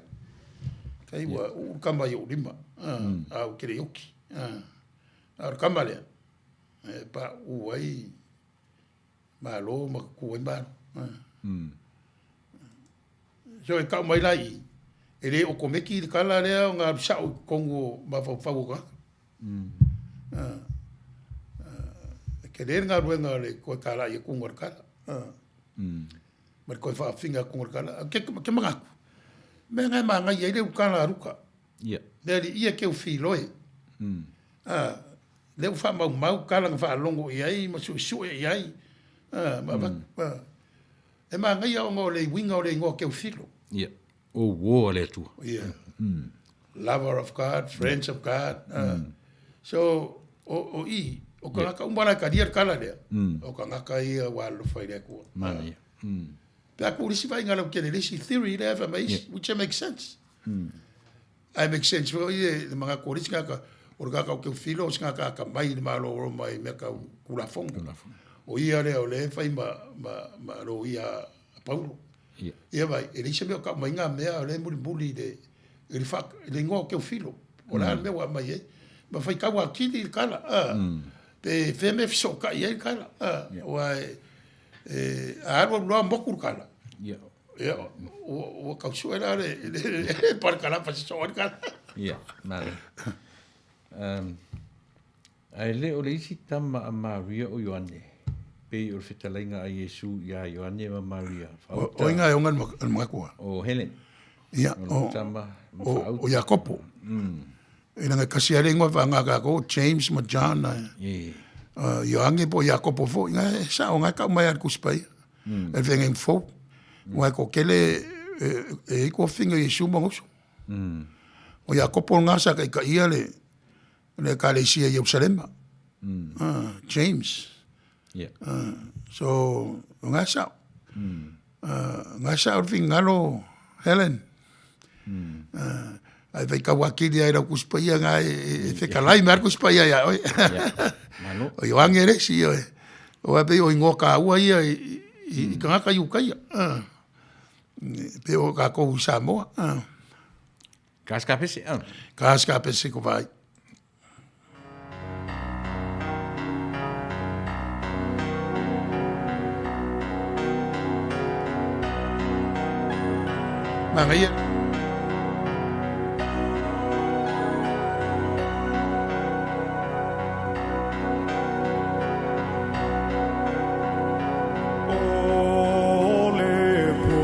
Faafetai ua uu le tama i ou lima, ae ou te le i oti. A o le tama lea, e pauu ai Malo ma tutu ai Malo. So e tau mai la i i, e le okomeki le tala lea ona alu sao i totonu o mafaufau o tagata. E tele le galuega o le toe talai atuga o le tala ma le toe faafiga atuga o le tala. Ou te manatu, mea na e manaia ai le ulutala a Luka. Le alii e Teufiloe. Lea ua faamaumau tala na faalogo i ai ma suesue i ai ma avatu. E manaia ona o le uiga o le igoa Teofilo. Ia, o uo a le Atua. Yeah. Lover of God, friends of God. So, o i, o tagata uma la e talia le tala lea, o tagata ia ua alofa i le Atua. Manaia. Pe a tuu le isi vaaiga lautele, le isi theory lea e fai mai isi, which makes sense. Ae make sense foi le manatu o le isi tagata, o le tagata o Teofilo o se tagata atamai i le Malo o Roma i mea tau Tulafono. O ia lea o lea e fai ma, ma, ma loia a Paulo. Ia vai, e leai se mea o tau mai ngā mea o lea e mulimuli i le, i le, wha, i le ingoa o Teofilo. O le a le mea ua aumai ai. Ma faitau atili le tala. Pe fea mea e fesootai ai le tala. Aua e, e, a alu alu loa motu le tala. Ia, ua tau sue la le, le parakalafa sosoo ai le tala. Ia, malo. Ae le o le isi tama a Maria o Ioane, pei o le fetalaiga a Iesu iā Ioane ma Maria, faauta. O ai e oga le magatua? O Helen. Ia, o tama ma faauta. O Iakopo. E leaga e tasi lava le igoa e faaaoga e tatou, o James ma John, Ioane po o Iakopo foi, na e sao, na e tau mai lava e le Tusi Paia. E le Feagaiga Fou. Aua e toatele e i ai tofiga o Iesu ma ona uso. O Iakopo lena sa taitaia le le Ekalesia i Ierusalema. James. So, o nga sao. Nga sao le finagalo Helen. Ae faitau atili ai lau Tusi Paia nga e fetalai mai le Tusi Paia ia oe. O Ioane le isi oe. Aua pei o igoa taua ia i tagata Iutaia. Pei o tatou i Samoa. Kaskapese, ah. Kaskapese ko vai. Manaia. O le po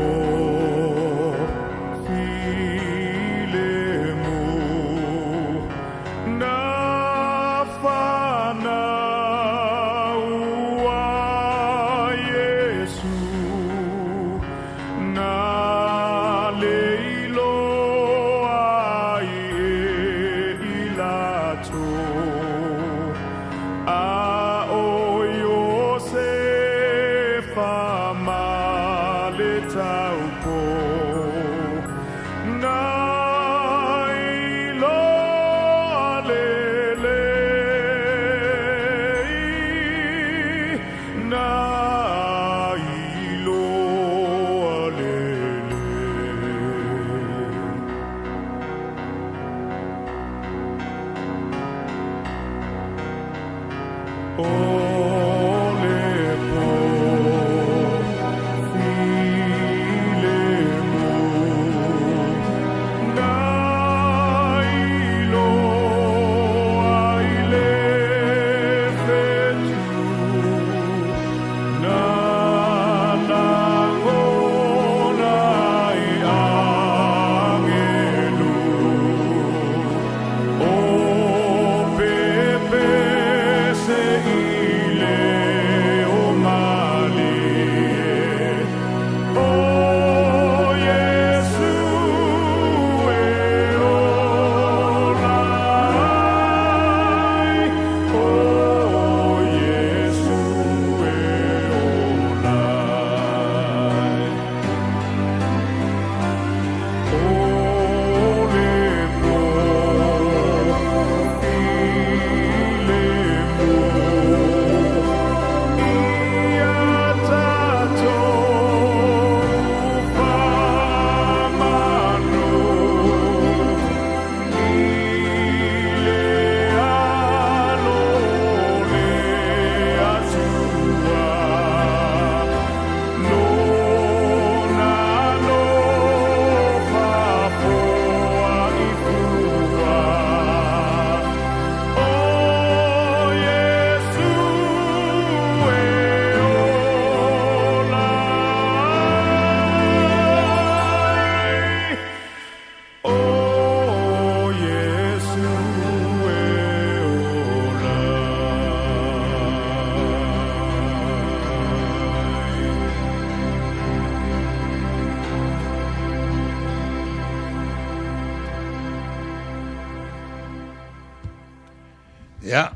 Ia,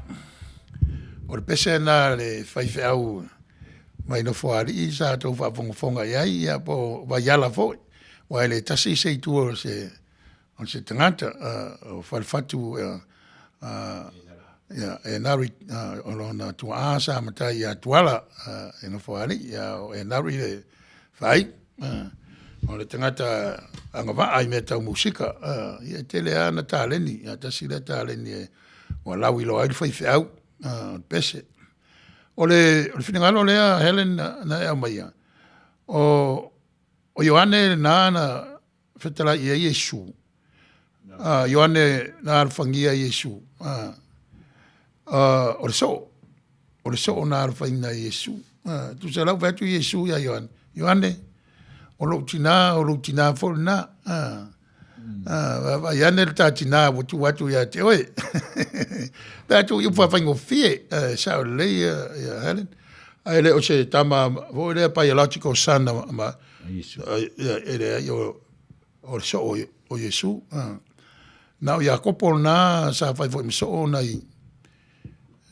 o le pese lena a le faifeau mai Nofoalii sa tou faafogafoga i ai, ia po o Vaiala foi, aua e le tasi se itu o se o se tagata, o Falefatu ia, Enari, o lona tuaa sa matai ia Tuala i Nofoalii, a o Enari le faaiu. O le tagata agavaa i mea tau musika, ia e tele lava ana taleni, ae tasi lea taleni e ua lauiloa ai le faifeau, o le pese. O le finagalo lea Helen na e aumaia, o Ioane lena na fetalai i ai Iesu, Ioane na alofagia Iesu, o le soo, o le soo na alofaina e Iesu. Tusa la ua fai atu Iesu ia Ioane, Ioane, o lou tina, o lou tina foi lena. Vaavaai ane le ta tina ua tuu atu ia te oe. Fai atu i upu faafaigofie, e sao lelei ia Helen. Ae le o se tama foi lea biological son ma e leai, o le soo o Iesu. Na o Iakopo lena sa fai foi ma soo nai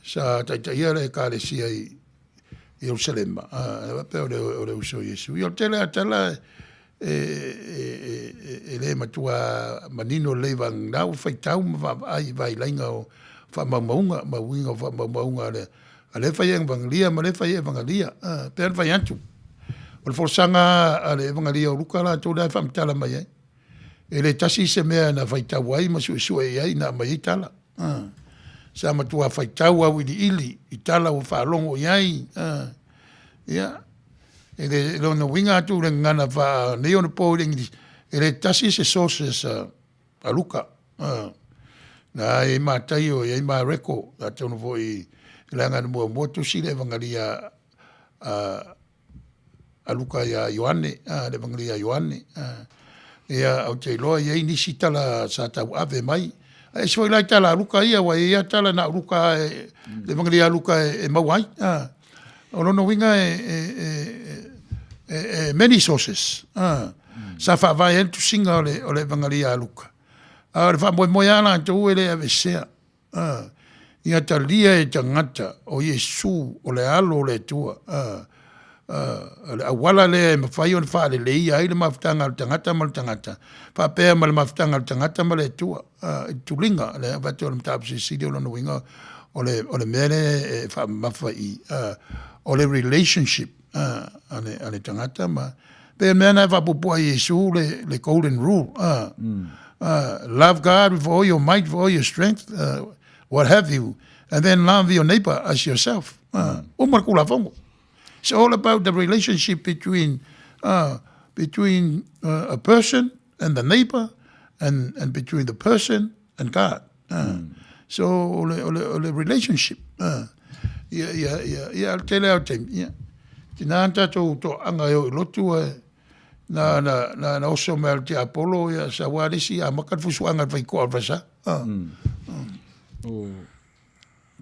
sa taitaia le ekalesia i Ierusalema, e faapea o le uso o Iesu. Ia o le tele lava o tala e le matua manino lelei vagana ua faitau ma vaavaai i vailaiga o faamaumauga ma uiga o faamaumauga a le fai evagelia ma le fai evagelia. E pei ona fai atu, o le folasaga a le Evagelia o Luka latou lea e faamatala mai ai, e le tasi se mea na faitau ai ma suesue i ai na aumai ai tala. Sa matua faitau auiliili i tala ua faalogo i ai. Ia, e le lona uiga atu i le gagana faaneionapo i le Igilisi, e le tasi se sources a Luka. Na e i ai Mataio, e i ai Mareko, atonu foi leaga na muamua tusi le Evagalia a Luka ia Ioane, le Evagalia a Ioane. Ia, ou te iloa e i ai nisi tala sa tauave mai. Ae ese foi la i tala a Luka ia, aua e i ai lava tala na o Luka lava, le Evagalia a Luka e maua ai. O lona uiga e many sources sa faavae ai le tusiga o le Evagalia a Luka. A o le faamoemoe lava latou e le aveesea. Ia talia e tagata o Iesu o le Alo o le Atua, o le auala lea e mafai ona faaleleia ai le mafutaga a le tagata ma le tagata, faapea ma le mafutaga a le tagata ma le Atua, i le tuliga. Lea e avatu o le mataupu silisili o lona uiga o le mea lea e faamamafa i i, o le relationship a le tagata ma pei o le mea lena e faapuupuu ai e Iesu le golden rule, love God with all your might, with all your strength, what have you, and then love your neighbor as yourself. Uma le Tulafono. It's all about the relationship between between a person and the neighbor and and between the person and God. So o le o le o le relationship. Ia ia ia ia le tele lava o taimi ia. Tina na tatou toaaga e o i lotu ae na na na na oso mai le tiapolo ia sau lava le isi amata le fusuaga i le faitoa o le falesa. O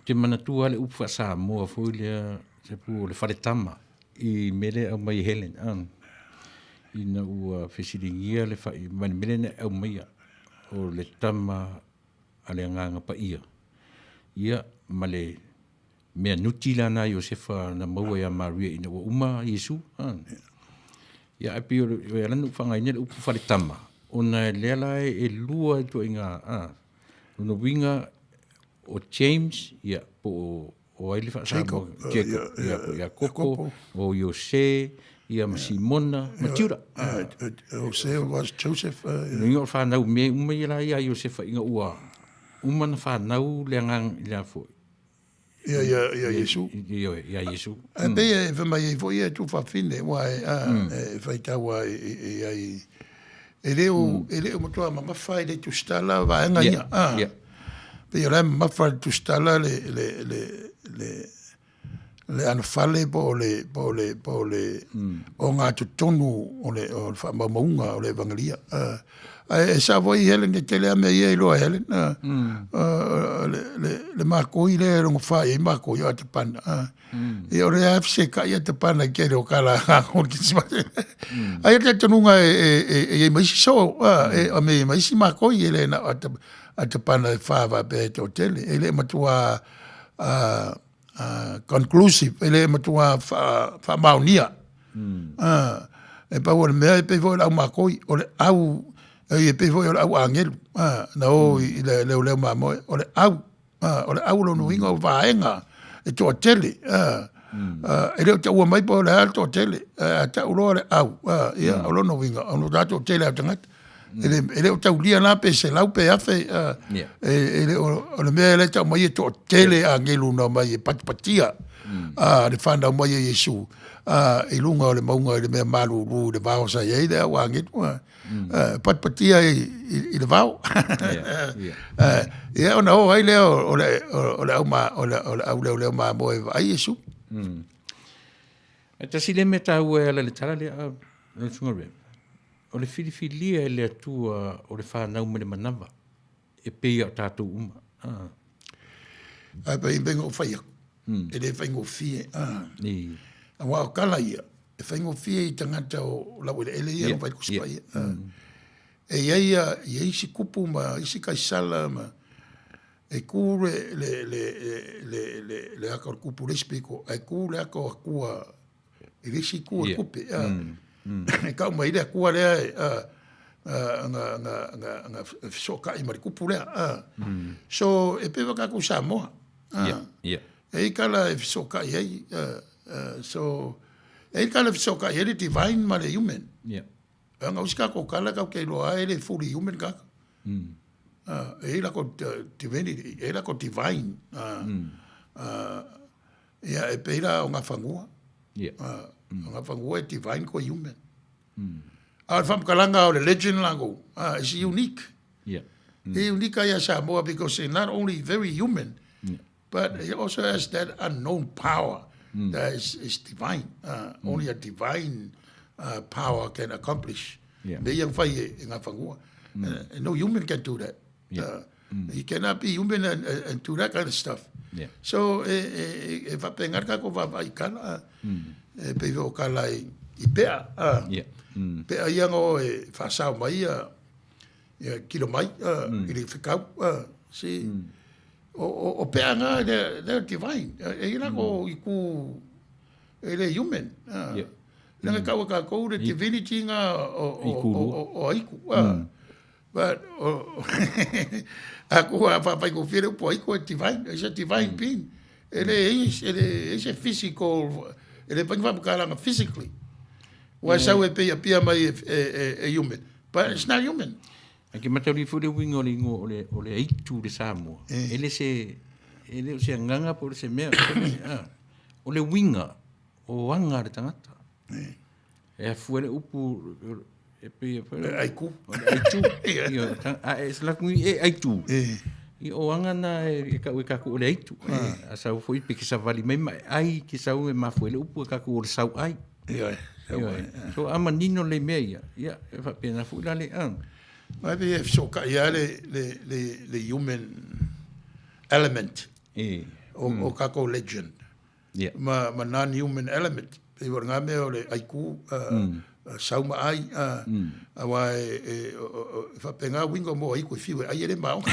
te manatua le upu faa-Samoa foi lea, se pu o le faletama i mea lea e aumai e Helen, ina ua fesiligia le fai mai le mea lea na e aumaia, o le tama a le Agaga Paia, ia, ma le mea nuti la na Iosefa na maua ia Maria ina ua uma Iesu. Ia, ae pei o le ala na ou faaaogaina le upu faletama, ona lea la e lua ituaiga, lona uiga o James, ia, po o o ai le faa-Samoa? Jacob, ia, po o Iakopo, o Iose, ia ma Simona, ma Juda. Jose was Joseph. Lona uiga o le fanau mea uma ia la ia Iosefa ina ua uma ona fanau le agaga i le a foi. Ia, ia, ia Iesu. Ia, ia Iesu. Ae pei e fai mai ai foi ia tuafafine, aua e faitau lava i ai, e le o, e le o matua mamafa i le tusitala vaega ia. Ia. Pei o la e mamafa i le tusitala le, le, le, le, le anofale po o le, po o le, po o le ogatotonu o le, o le faamaumauga o le Evangeli. Ae e sao foi Helen, e tele lava mea ia e iloa e Helen. Le makoi lea e logofa i ai makoi o Atapana. Ia o lea lava e fesetai Atapana i le tele o tala a o le Kerisimasi. Ae i ai le talitonuga e i ai ma isi soo, e i ai ma isi makoi, e le na o Atapana e fa faapea e toatele. E le matua conclusive, e le matua faamaonia. E pau o le mea e pei foi o le au makoi, o le au, e pei foi o le au agelu na o i le leoleo mamoe, o le au, o le au o lona uiga o vaega e toatele. E le o taua mai po o le a le toatele, ae a tau loa le au, ia o lona uiga o le toatele lava o tagata. E le o taulia la pe 100 pe 1000, e le o, o le mea lea e tau mai e toatele agelu na omai e patipatia le fanau mai o Iesu i luga o le mauga i le mea malulu i le vao sa i ai le au agelu, patipatia i le vao. Ia ona o ai lea o le au leoleo mamoe e vaai Iesu. Ae tasi lea mea taua e ala i le tala lea, lau Susuga Rev, O le filifilia e le Atua o le fanau mai le manava, e pei a o tatou uma. Ah. Ae pei pei na ou fai atu, e le faigofie. Ah. Aua o tala ia, e faigofie i tagata o laueleele ia, yeah, fai le Tusi Paia. Yeah. E i ai ia isi kupu ma isi kaisala ma e kū le le le le le le aka o le kupu le isi pito, ae kū le aka o Atua i le isi itu o le tupe. E tau mai le Atua lea na na na na fesootai ma le kupu lea. So e pei foi tatou Samoa. E i ai tala e fesootai ai so e i ai tala e fesootai ai le divine ma le human. Leaga o isi tatou tala tatou te iloa lava e le fully human tagata. E i ai latou divinity, e i ai latou divine. Ia, e pei la o Gafanua. Ia. O Gafanua e divine koe human. A o le faamatalaga o le legend latou, is unique. Ia. E unique ai ia Samoa because it's not only very human, but it also has that unknown power that is divine. Only a divine power can accomplish. Mea ia na fai e Gafanua. No human can do that. Yeah. You cannot be human and, and do that kind of stuff. Yeah. So, e, e, e, e whapenga le kako whawhai i kala, e pei o kala i, i pea. Yeah. Pea ia ngo e whasao mai ia, ia kilo mai, i le whikau. See, o, o, o pea ngā, they're, they're divine. E i lako i ku, e le human. Yeah. Nanga kau e kākou le divinity ngā o, o, o, o, o aiku. But a ko a whawhaikofie le upu ai koe divine, it's a divine being. E le e le e se physical, e le pai whakakaranga physically. Wai sau e pei a pia mai e, e, e, e human. But it's not human. Ai ke matauri foi le uiga o le ingoa o le, o le aitu le Samoa. E le se, e le o se agaga po o le se mea. O le uiga o aga a le tagata. E afua le upu e pei e Le aiku. O le aitu. Ia, a e se laku e aitu. I o anga na e kau e kaku o le aitu. A sau foi pe ke savali mai ma ai ke sau e mafua le upu e kaku o le sau ai. Ia, sau ai. So a manino le mea ia. Ia, e faapena foi la le a. Mai pe e fesokai a le le le le human element. E. O o kako legend. Yeah. Ma, ma non-human element. Pei o ngā mea o le aiku, sau ma ai, aua e, e, o, o, e whape ngā winga mo aiku e whiu e ai e le maonga.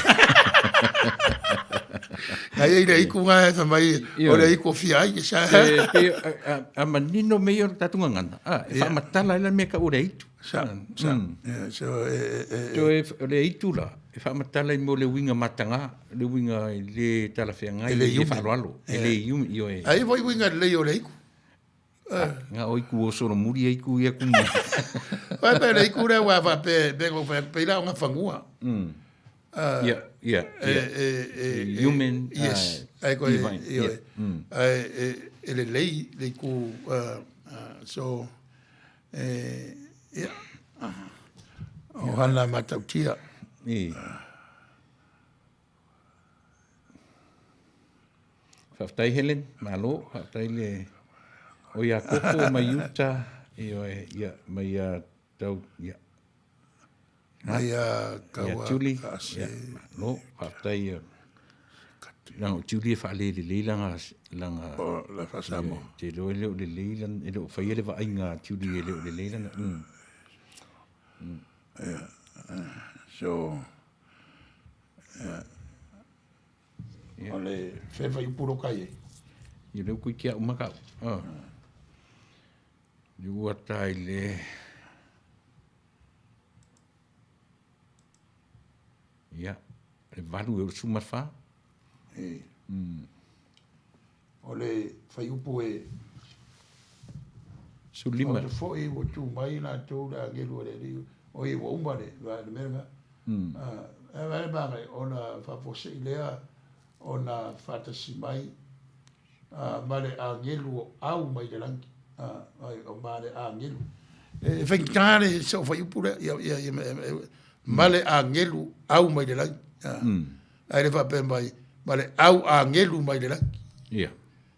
Ngai ei le aiku ngā e whamai, o le aiku o whia ai, e sa. E, pe, a, a manino me ia o le tātunga ngana. A, e whaamatala ela mea ka o le aitu. Sa, sa. Yeah, so, e, e, e, So, e, o le aitu la, e faamatala i mea o le uiga matagā, le uiga e lē talafeagai, E le e le human. faaaloalo, e le human, ioe. Ai foi uiga lelei o le aiku. Nga o iku o solomuri e iku ia kumu. Wai pe le aiku lea ua faapea, pe ko whai pei la o ngā whangua. Ia, ia, E, ia. e, e, e, Human, yes. Ai koe, divine, ioe. yeah. Ai, e, e lelei le iku, so, E, ia, o hana matautia. E. Faafetai Helen, malo, faafetai le o ia koko mai uta, ioe, ia, mai ia tau, ia. Mai a Ia Julie, ia, malo, faafetai. Leaga o Julie e faalelelei lana lana O le faa-Samoa. Ou te iloa e le o lelei lana, e le o faia le vaaiga a Julie e le o lelei lana. So, o le fea upu lo kai ai. Ia lea ua toeitiiti lava uma ta au. Lea ua ta i le Ia, le 8 e 14. E. O le fuaiupu e 15. O te foi ua tu mai latou le agelu a le Alii, o ia ua uma le le mea lena. E vaai magai ona faafuasei lea ona faatasi mai ma le agelu o au mai le lagi. Ai, o ma le agelu. E faigata le soo fuaiupu lea, ia, ia, ma le agelu au mai le lagi. Ae le faapea mai, ma le au agelu mai le lagi. Ia.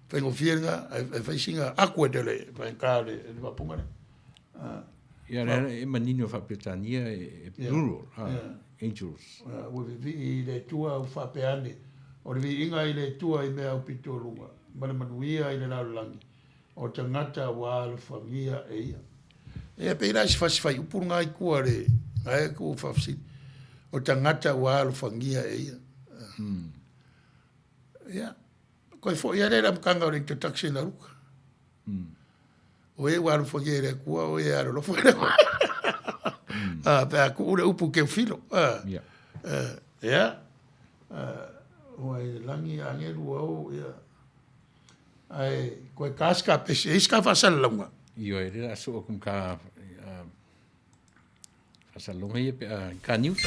Faigofie lena, e fai sina awkward le faigata le faapuga lea. Ia, lea e manino faa-Peretania e plural, angels. Ua vivii i le Atua au faapea ane, o le viiga i le Atua i mea aupito o luga, ma le manuia i le lalolagi, o tagata ua alofagia e ia. E pei la se fasi fuaiupu lena i tua le na e ku faafesili. O tagata ua alofagia e ia. Ia, koe foi lea le amataga o le introduction a Luka. O e ua alofagia e le Atua, o e alolofa i le Atua. Pe a tuu le upu Teofilo. Ia, ua i lagi agelu au, ia. Ae koe ka se ka pesi, e ai se ka faasalalauga. Ioe, lea o le a soo atu ma ka faasalalauga ia pe a ka news.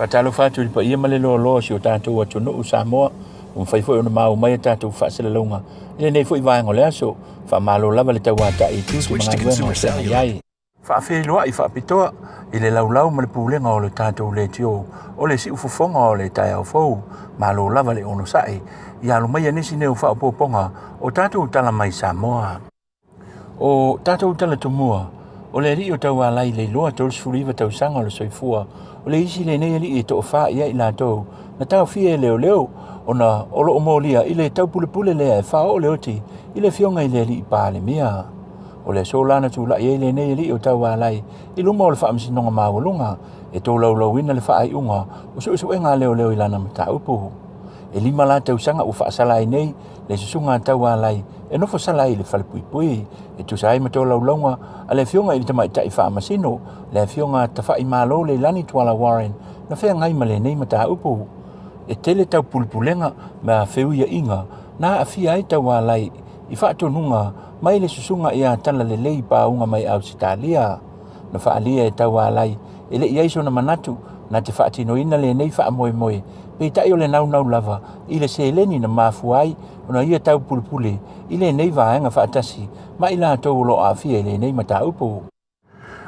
Faatalofa atu i le paia ma le loaloa o si o tatou atunuu Samoa, ua mafai foi ona maua mai a tatou faasalalauga i lenei foi vaega o le aso. Faamalo lava le tauata'i i tiute ma galuega o feagai ai. Faafeiloai faapitoa i le laulau ma le pulega o le tatou leitio o le siufofoga o le taeao fou. Malo lava le onosai. Ia alo maia nisi nei o faaopoopoga o tatou tala mai Samoa. O tatou tala tumua, o le alii o Taualai Leiloa 39 tausaga o le soifua, o le isi lenei alii e toafa i ai latou na taofia e leoleo ona o lo o molia i le taupulepule lea e faaoo le oti i le afioga i le alii Palemia. O le aso la na tulai ai lenei alii o Taualai i luma o le Faamasinoga Maualuga e tolaulauina le faaiuga o suesuega a leoleo i lana mataupu. E 5 la tausaga ua faasala ai nei le susuga a Taualai e nofo sala ai i le falepuipui e tusa ai ma tolaulauga a le afioga i le tamaitai faamasino, le afioga a Tafaimalo Leilani Tuala Warren na feagai ma lenei mataupu. E tele taupulepulega ma feuiaiga na aafia ai Taualai i faatonuga mai le susuga ia Talalelei Pauga mai Ausetalia. Na faaalia e Taualai e le i ai sona manatu na te faatinoina lenei faamoemoe, peitai o le naunau lava i le seleni na mafua ai ona ia taupulepule i lenei vaega faatasi ma i latou o lo o aafia i lenei mataupu.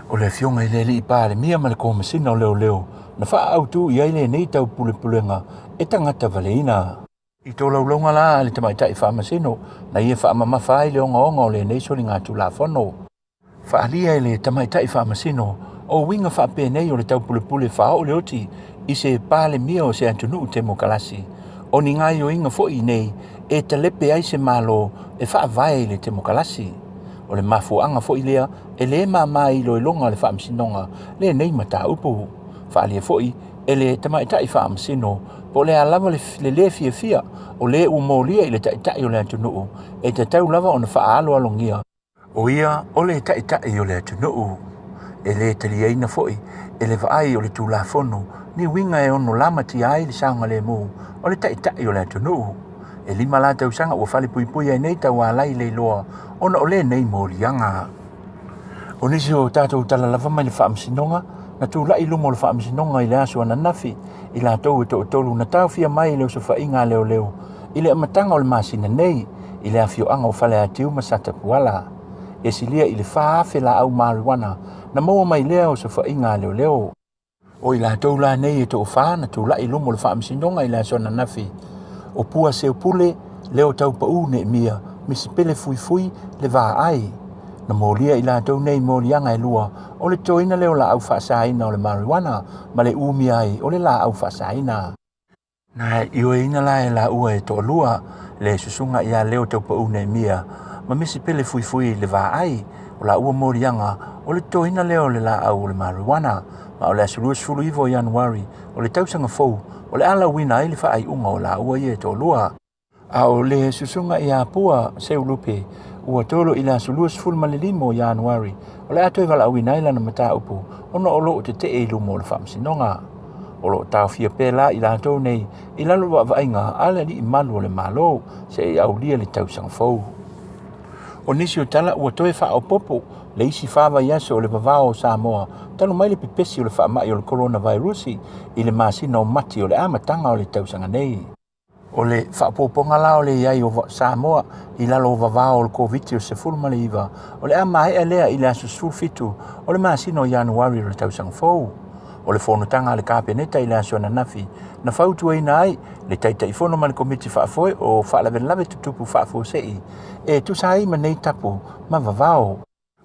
O le afioga i le Alii Palemia ma le Komesina o Leoleo na faaautu i ai lenei taupulepulega e tagata valeina. I tolaulauga la a le tamaitai faamasino na ia faamamafa ai le ogaoga o lenei soligatulafono. Faaalia e le tamaitai faamasino o uiga faapenei o le taupulepule faaoo le oti i se Palemia o se atunuu temokalasi. O ni gaoioiga foi nei e talepe ai se Malo e faavae i le temokalasi. O le mafuaaga foi lea e le mama i iloiloga a le Faamasinoga lenei mataupu. Faaalia foi e le tamaitai faamasino po o le a lava le le fiafia o le ua molia i le taitai o le atunuu e tatau lava ona faaaloalogia o ia o le taitai o le atunuu. E le taliaina foi e le vaai o le Tulafono ni uiga e ono lamatia ai le saogalemu o le taitai o le atunuu. E 5 la tausaga ua falepuipui ai nei Taualai Leiloa ona o lenei moliaga. O nisi o tatou tala lava mai le Faamasinoga, na tulai i luma o le Faamasinoga i le aso ananafi i latou e toatolu na taofia mai i le osofaiga a leoleo i le amataga o le masina nei i le afioaga o Faleatiu ma Satapuala. E silia i le 4,000 laau marijuana na maua mai lea osofaiga a leoleo. O i latou la nei e toafa na tulai i luma o le Faamasinoga i le aso ananafi, o Pua Seupule, Leo Taupau Neemia, Misipele Fuifui, Le Vaai. Na molia i latou nei moliaga e lua, o le totoina lea o laau faasaina o le marijuana ma le umia ai o le laau faasaina. Na ioeina la e laua e toalua le susuga ia Leo Taupau Neemia ma Misipele Fuifui Le Vaai o laua moliaga o le totoina lea o le laau o le marijuana, ma o le aso 29 o Ianuari o le tausaga fou o le a lauina ai le faaiuga o laua ia e toalua. A o le susuga ia Pua Seulupe ua tolo i le aso 25 o Ianuari o le a toe valaauina ai lana mataupu ona o lo o tetee i luma o le Faamasinoga. O lo o taofia pea la i latou nei i lalo o vaavaaiga a le alii malu o le Malo seia aulia le tausaga fou. O nisi o tala ua toe faaopoopo le isi fa vaiaso o le vavao o Samoa talu mai le pepesi o le faamai o le koronavairusi i le masina o Mati o le amataga o le tausaga nei. O le faaopoopoga la o le i ai o Samoa i lalo o vavao o le Koviti-19, o le a maea lea i le aso 17 o le masina o Ianuari o le tausaga fou. O le fonotaga a le Kapeneta i le aso ananafi na fautuaina ai le Taitaifono ma le Komiti Faafoe o Faalavelave Tutupu Faafuasei e tusa ai ma nei tapu ma vavao.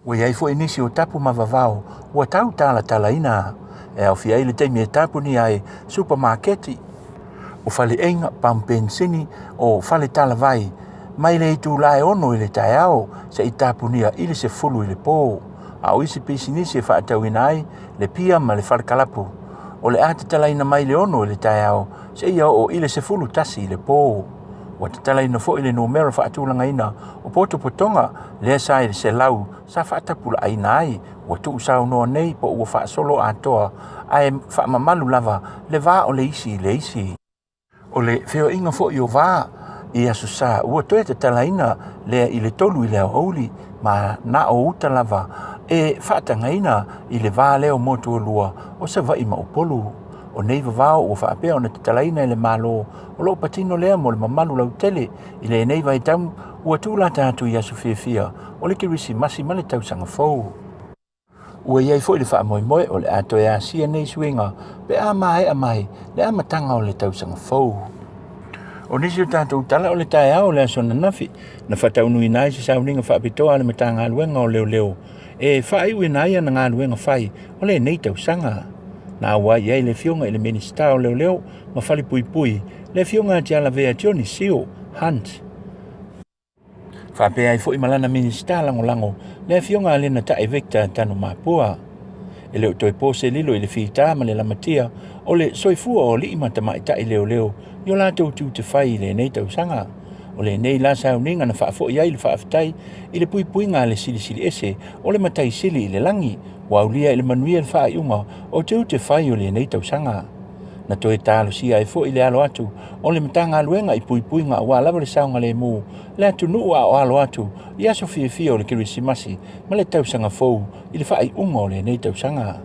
Ua i ai foi nisi o tapu ma vavao ua tau talatalaina, e aofia ai le taimi e tapunia ai supamaketi, o faleaiga, pamu penisini, o fale talavai, mai le itula e 6 i le taeao seia tapunia i le 10 i le po. A o isi pisinisi e faatauina ai le pia ma le falekalapu, o le a tatalaina mai le 6 i le taeao seia oo i le 11 i le po. Ua tatalaina foi le numera faatulagaina o potopotoga lea sa i le 100 sa faatapulaaina ai, ua tuusaunoa nei po ua faasolo atoa ae faamamalu lava le va o le isi i le isi. O le feoaiga foi o va i Aso Sa ua toe tatalaina lea i le 3 i le aoauli ma na o uta lava e faatagaina i le va lea o motu e lua o Savaii ma Upolu. O nei vavao ua faapea ona tatalaina e le Malo o lo o patino lea mo le mamalu lautele i lenei vaitau ua tulata atu i aso fiafia o le Kerisimasi ma le Tausaga Fou. Ua i ai foi le faamoemoe o le a toe asia nei suiga pe a maea mai le amataga o le tausaga fou. O nisi o tatou tala o le taeao o le aso ananafi na faataunuuina ai se sauniga faapitoa a le Matagaluega o Leoleo e faaiuina ai ana galuega fai o lenei tausaga. Na auai i ai le Afioga i le Minisita o Leoleo ma Falepuipui, le Afioga ia Tialavea Tionisio Hunt. Faapea ai foi ma lana Minisita Lagolago, le Afioga a Lenatai Victor Tanumapua. E le o toe po se lilo i le fita ma le lamatia o le soifua o alii ma tamaitai leoleo i o latou tiute fai i lenei tausaga. O lenei la sauniga na faafoi ai le faafetai i le puipuiga a le Silisili Ese o le Matai Sili i le lagi, ua aulia i le manuia le faaiuga o tiute fai o lenei tausaga. Na toe talosia ai foi le alo atu o le Matagaluega i puipuiga aua lava le saogalemu le atunuu a o alo atu i aso fiafia o le Kerisimasi ma le Tausaga Fou i le faaiuga o lenei tausaga.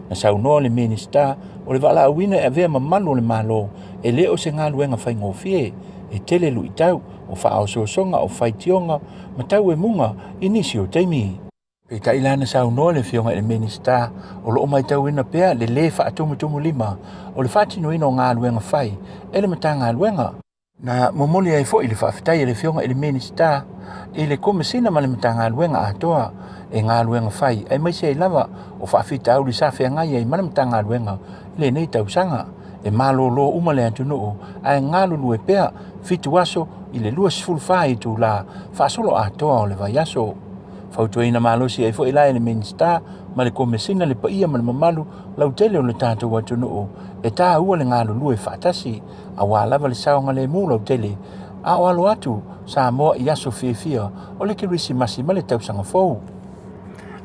Na saunoa le Minisita o le valaauina e avea ma malu o le Malo e le o se galuega faigofie, e tele luitau, o faaosoosoga, o faitioga ma tauemuga i nisi o taimi. Peitai la na saunoa le Afioga i le Minisita o lo o matauina pea le lē faatumutumulima o le faatinoina o galuega fai e le Matagaluega. Na momoli ai foi le faafetai a le Afioga i le Minisita i le Komesina ma le Matagaluega atoa e galuega fai aemaise ai lava o faafitauli sa feagai ai ma le Matagaluega i lenei tausaga. E malolo uma le atunuu ae galulue pea fitu aso i le 24 itula faasoloatoa o le vaiaso. Fautuaina malosi ai foi la e le Minisita ma le Komesina le paia ma le mamalu lautele o le tatou atunuu e taua le galulue faatasi aua lava le saogalemu lautele a o alo atu Samoa i aso fiafia o le Kerisimasi ma le Tausaga Fou.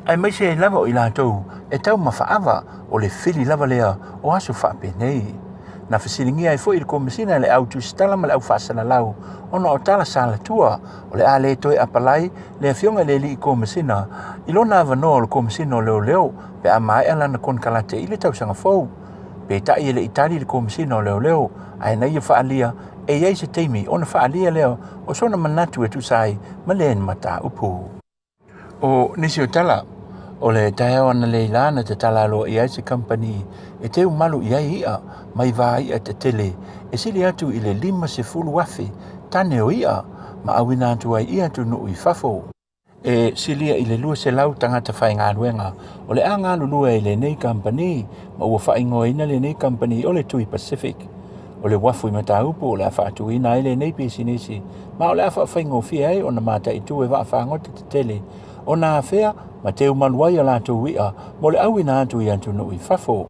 Aemaise ai lava o i latou e taumafa ava o le fili lava lea o aso faapenei. Na fesiligia ai foi le Komesina e le au tusitala ma le au faasalalau ona o tala salatua o le a le toe apalai le Afioga i le Alii Komesina i lona avanoa o le Komesina o Leoleo pe a maea lana konekarate i le tausaga fou. Peitai e le i tali le Komesina o Leoleo, ae na ia faaalia e i ai se taimi ona faaalia lea o sona manatu e tusa ai ma lea mataupu. O nisi o tala, o le taeao analeila na tatala aloaia ai se kamupani e teu malu i ai i'a mai va i'a tetele e sili atu i le 50,000 tane o i'a ma auina atu ai i atunuu i fafo. E silia i le 200 tagata faigaluega o le a galulue i lenei kamupani ma ua faaigoaina lenei kamupani o le Tui Pacific. O le uafu i Mataupu o le a faatuina ai lenei pisinisi ma o le a faafaigofie ai ona mataitu e vaafagota tetele ona afea ma teu malu ai a latou i'a mo le auina atu i atunuu i fafo.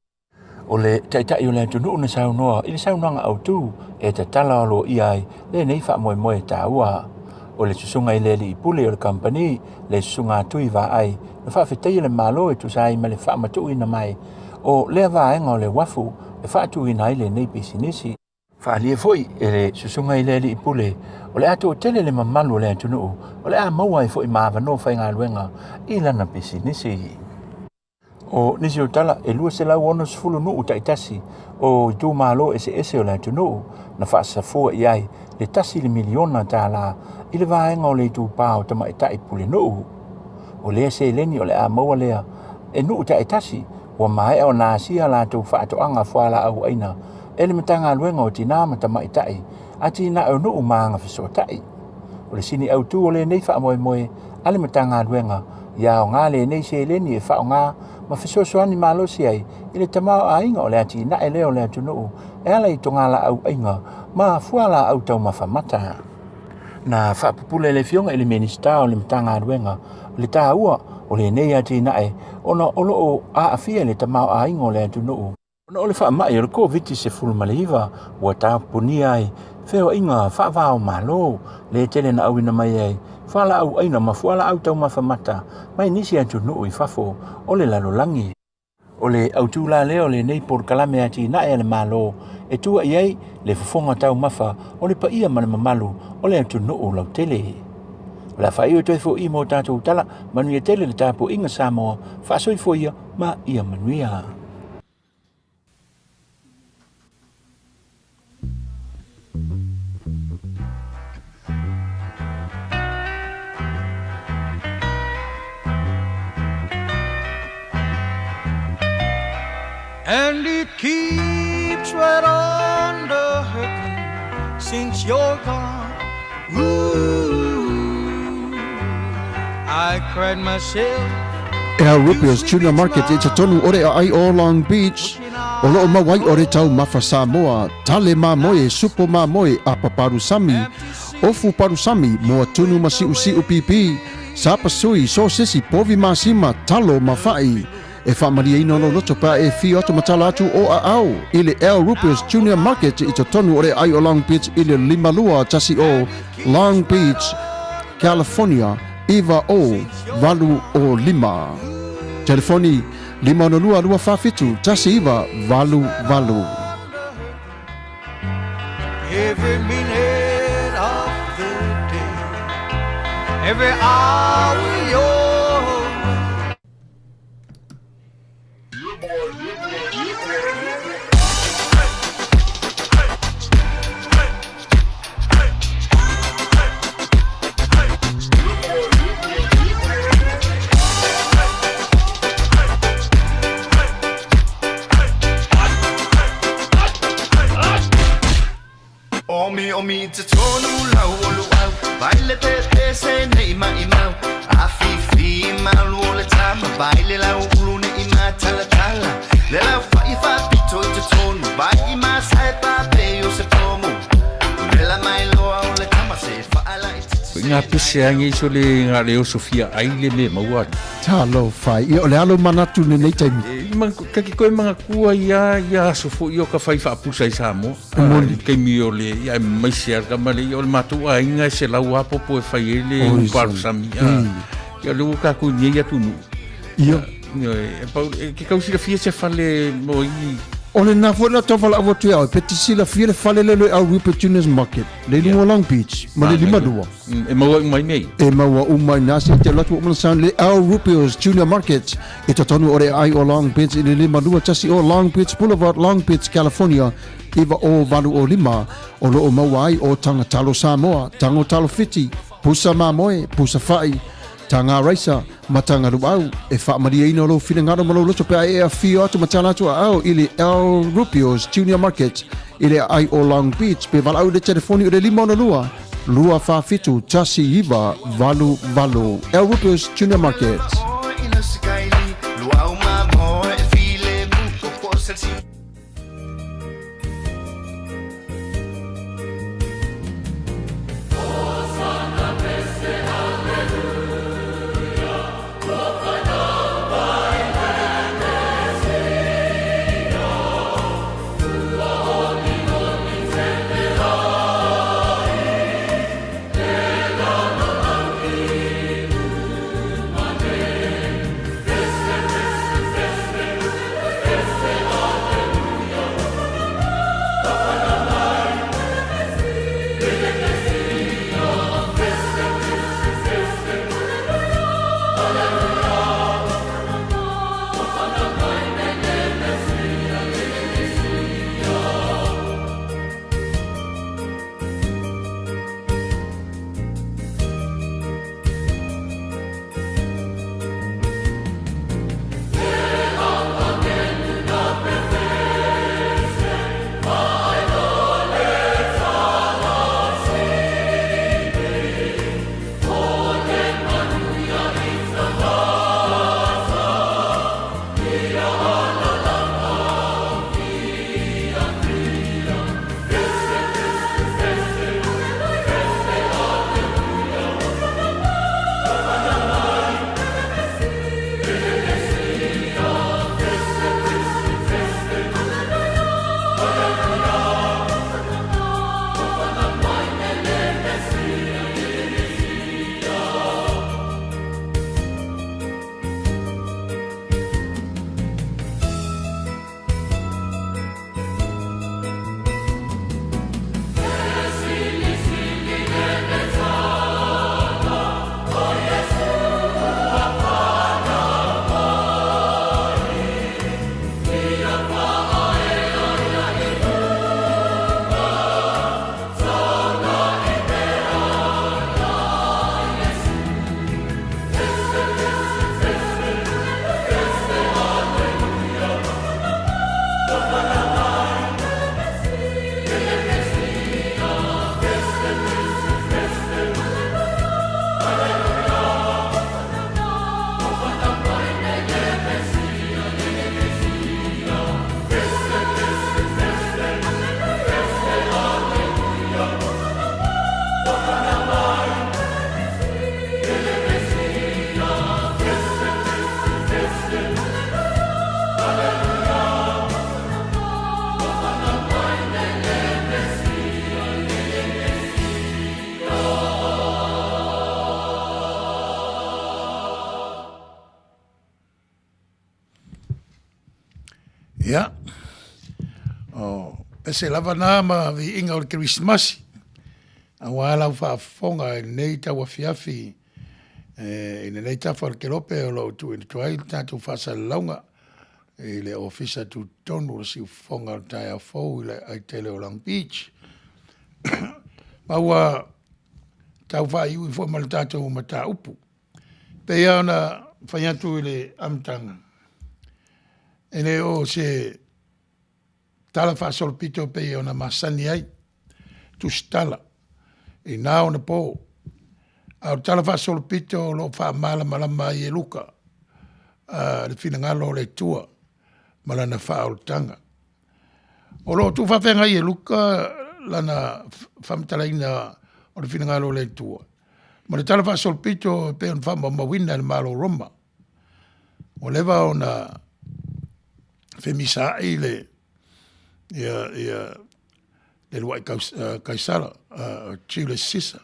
O le Taitai o le atunuu na saunoa i le saunoaga autu e tatala aloaia ai lenei faamoemoe taua. O le susuga i le alii pule o le kamupani, le susuga a Tui Vaai, na faafetaia le Malo e tusa ai ma le faamatuuina mai o lea vaega o le uafu e faatuina ai lenei pisinisi. Faaalia foi e le susuga i le alii pule o le a toatele le mamalu o le atunuu o le a maua ai foi ma avanoa faigaluega i lana pisinisi. O nisi o tala, e 260 nuu taitasi o itumalo eseese o le atunuu na faasafua i ai le $1 miliona i le vaega o le itupa o tamaitai pulenuu. O lea seleni o le a maua lea e nuu taitasi ua maea ona asia latou faatoaga fualaau aina e le Matagaluega o Tina ma Tamaitai, Atinae o Nuu ma Agafesootai. O le sini autu o lenei faamoemoe a le Matagaluega ia aoga lenei seleni e faaaoga ma fesoasoani malosi ai i le tamaoaiga o le atinae lea o le atunuu e ala i togalaau aiga ma fualaau taumafa mata. Na faapupula e le Afioga i le Minisita o le Matagaluega le taua o lenei atinae ona o lo o aafia le tamaoaiga o le atunuu. Ona o le faamai o le Koviti-19 ua tapunia ai feoaiga faava-o-Malo le tele na auina mai ai fualaau aina ma fualaau taumafa mata mai nisi atunuu i fafo o le lalolagi. O le autu la lea o lenei polokalame atinae a le Malo e tua i ai le fofoga taumafa o le paia ma le mamalu o le atunuu lautele. O le a faaiu atu ai foi mo tatou tala, manuia tele le tapuaiga Samoa, faasoifua ia ma ia manuia. And it keeps right on the hurting since you're gone. Ooh, I cried myself. Al Rupio's Tuna Market i totonu o le aai o Long Beach, o loo mau ai o le taumafa Samoa, tale mamoe, supo mamoe, apa palusami, ofu palusami, moa tunu ma siusiu pipi, sapasui, sosesi, povi masima, talo ma fa'i. E faamalieina lou loto pe a e afio atu ma tala atu o aao i le Al Rupio's Junior Market i totonu o le aai o Long Beach i le 5210 Long Beach, California 90805. Telefoni 562 247 1988. Every minute of the day, every hour you're Omi omi i totonu lau o luau Vai le te te se nei mai mau A fi fi malu o le tama Vai le lau ulu ne i ma tala tala Le lau fa i fa pito i totonu Vai i ma sai pa pe o se pomu Vela mai loa o le tama se fa ala i Ko ngā pese ange iso le ngā leo Sofia ai le me maua atu. Talofa, ia o le alo manatu lenei taimi. E, man, ka ki koe mangakua ia, ia aso fo i o ka whai whaapusa i Samoa. Moni. Kaimi o le, ia mai se ar ka male, ia o le mātou ainga e se lau apopo e whai e le uparu sami. Ia le ua kākou nei atu nu. Ia. E, pau, e, ke kausila fia se fale mo i... O le nā foi la tau whala awa tu au, pe te sila fia le fale le le au Rupert Junior's Market, le lunga Long Beach, ma le lima lua. E maua uma i nei. E maua uma i nā se te lotu o mana sound le Al Rupio's Junior Market i totonu o le ai o Long Beach i le lima lua tasi o Long Beach Boulevard, Long Beach, California, iwa o valu o lima, o loo maua ai o tanga talo Samoa, tango talo Fiti, pusa mamoe, pusa fa'i, tanga raisa, ma tanga luau, e faamalieina lou finagalo ma lou loto pe a e afio atu ma tala atu aao i le Al Rupio's Junior Market i le aai o Long Beach pe valaau i le telefoni o le 562 247 1988. Al Rupio's Junior Market. Ia, o pese lava na ma viiga o le Kerisimasi, aua lau faafofoga i lenei tauafiafi i lenei tafa o le kelope o lo o tuuina atu ai le tatou faasalalauga i le Ofisa Tutotonu o le Siufofoga o le Taeao Fou i le aitele o Long Beach. Ma ua tau faaiuiu foi ma le tatou mataupu. E pei lava ona fai atu i le amataga, e le o se Tala Faasolopito e pei ona masani ai, tusitala i na ona po, a o le Tala Faasolopito o lo o faamalamalama ai e Luka le finagalo o le Atua ma lana faaolataga. O lo o tuufaafeagai e Luka lana faamatalaina o le finagalo o le Atua ma le Tala Faasolopito e pei ona faamaumauina e le Malo o Roma. Ua leva ona femisaai le ia ia le uluai Kaisara Julius Cesar.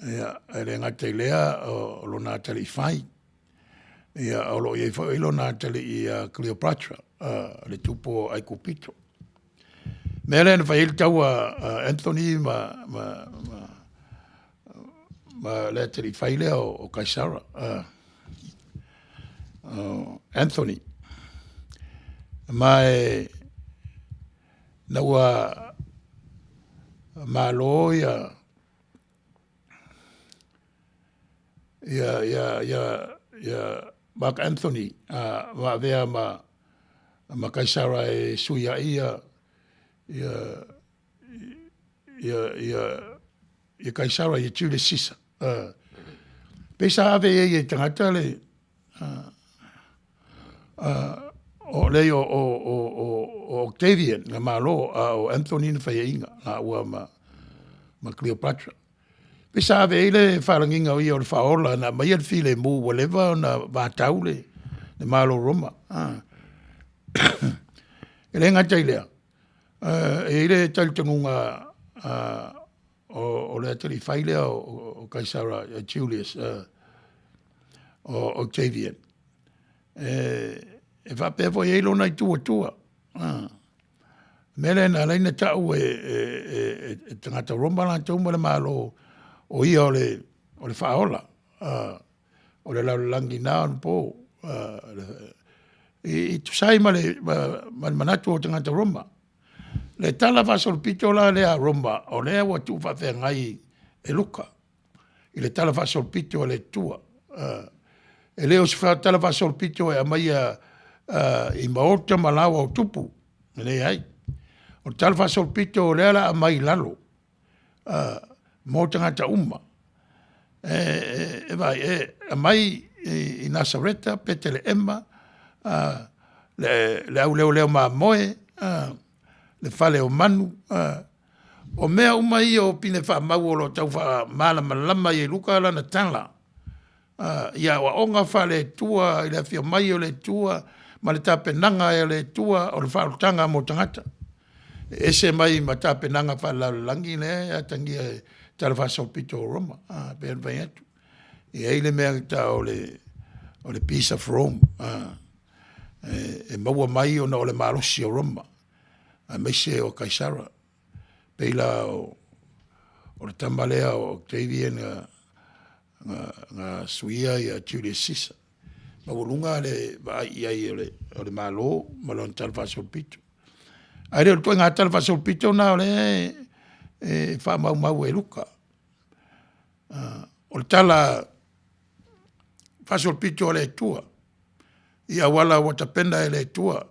Ia e le gata i lea o lona atalii fai, ia o lo o i ai foi lona atalii ia Cleopatra le tupu o Aikupito. Mea lea na fai ai le taua a Anthony ma le atalii fai lea o Kaisara, o Anthony. Ma e na ua malo ia ia ia ia ia Mark Anthony ma avea ma Kaisara e sui ai ia ia ia ia ia Kaisara ia Julius Caesar. Pei sa ave i ai e tagata le o lea o o o o Octavian na malo a o Anthony na faiaina laua ma Cleopatra. Pei sa ave ai le faalagiga o ia o le faaola na aumaia le filemu ua leva ona vatau le Malo o Roma. E le gata i lea, e i ai le talitonuga o le atalii fai lea o Kaisara Julius o Octavian, e faapea foi e i ai lona itu Atua. O le mea lea na ala ai ona tau e tagata Roma latou ma le Malo o ia o le Faaola o le lalolagi i na ona po, e tusa ai ma le manatu o tagata Roma. Le tala faasolopito la lea a Roma, o lea ua tuufaafeagai e Luka i le tala faasolopito a le Atua. E le o se tala faasolopito e aumaia i maota ma laoa o tupu, e leai. O le tala faasolopito o lea o le a aumai i lalo mo tagata uma. E vaai, e aumai i Nasareta, Petelehema, le auleoleo mamoe, le fale o manu, o mea uma ia o pine faamau o lo o tau faamalamalama ai e Luka lana tala i aoaoga faale-Atua i le afio mai o le Atua ma le tapenaga e le Atua o le faaolataga mo tagata. E ese mai ma tapenaga faalelalolagi lea e atagia e Tala Faasolopito o Roma, e pei ona fai atu. E i ai le mea e tau o le Peace of Rome, e maua mai ona o le malosi o Roma, aemaise o Kaisara. Pei la o le tama lea o Octavian na suia ia Julius Caesar. Maualuga le vaai i ai o le Malo ma lona talafaasolopito. Ae le o le ituaiga talafaasolopito lena o lea e faamaumau e Luka. O le tala faasolopito a le Atua i auala ua tapena e le Atua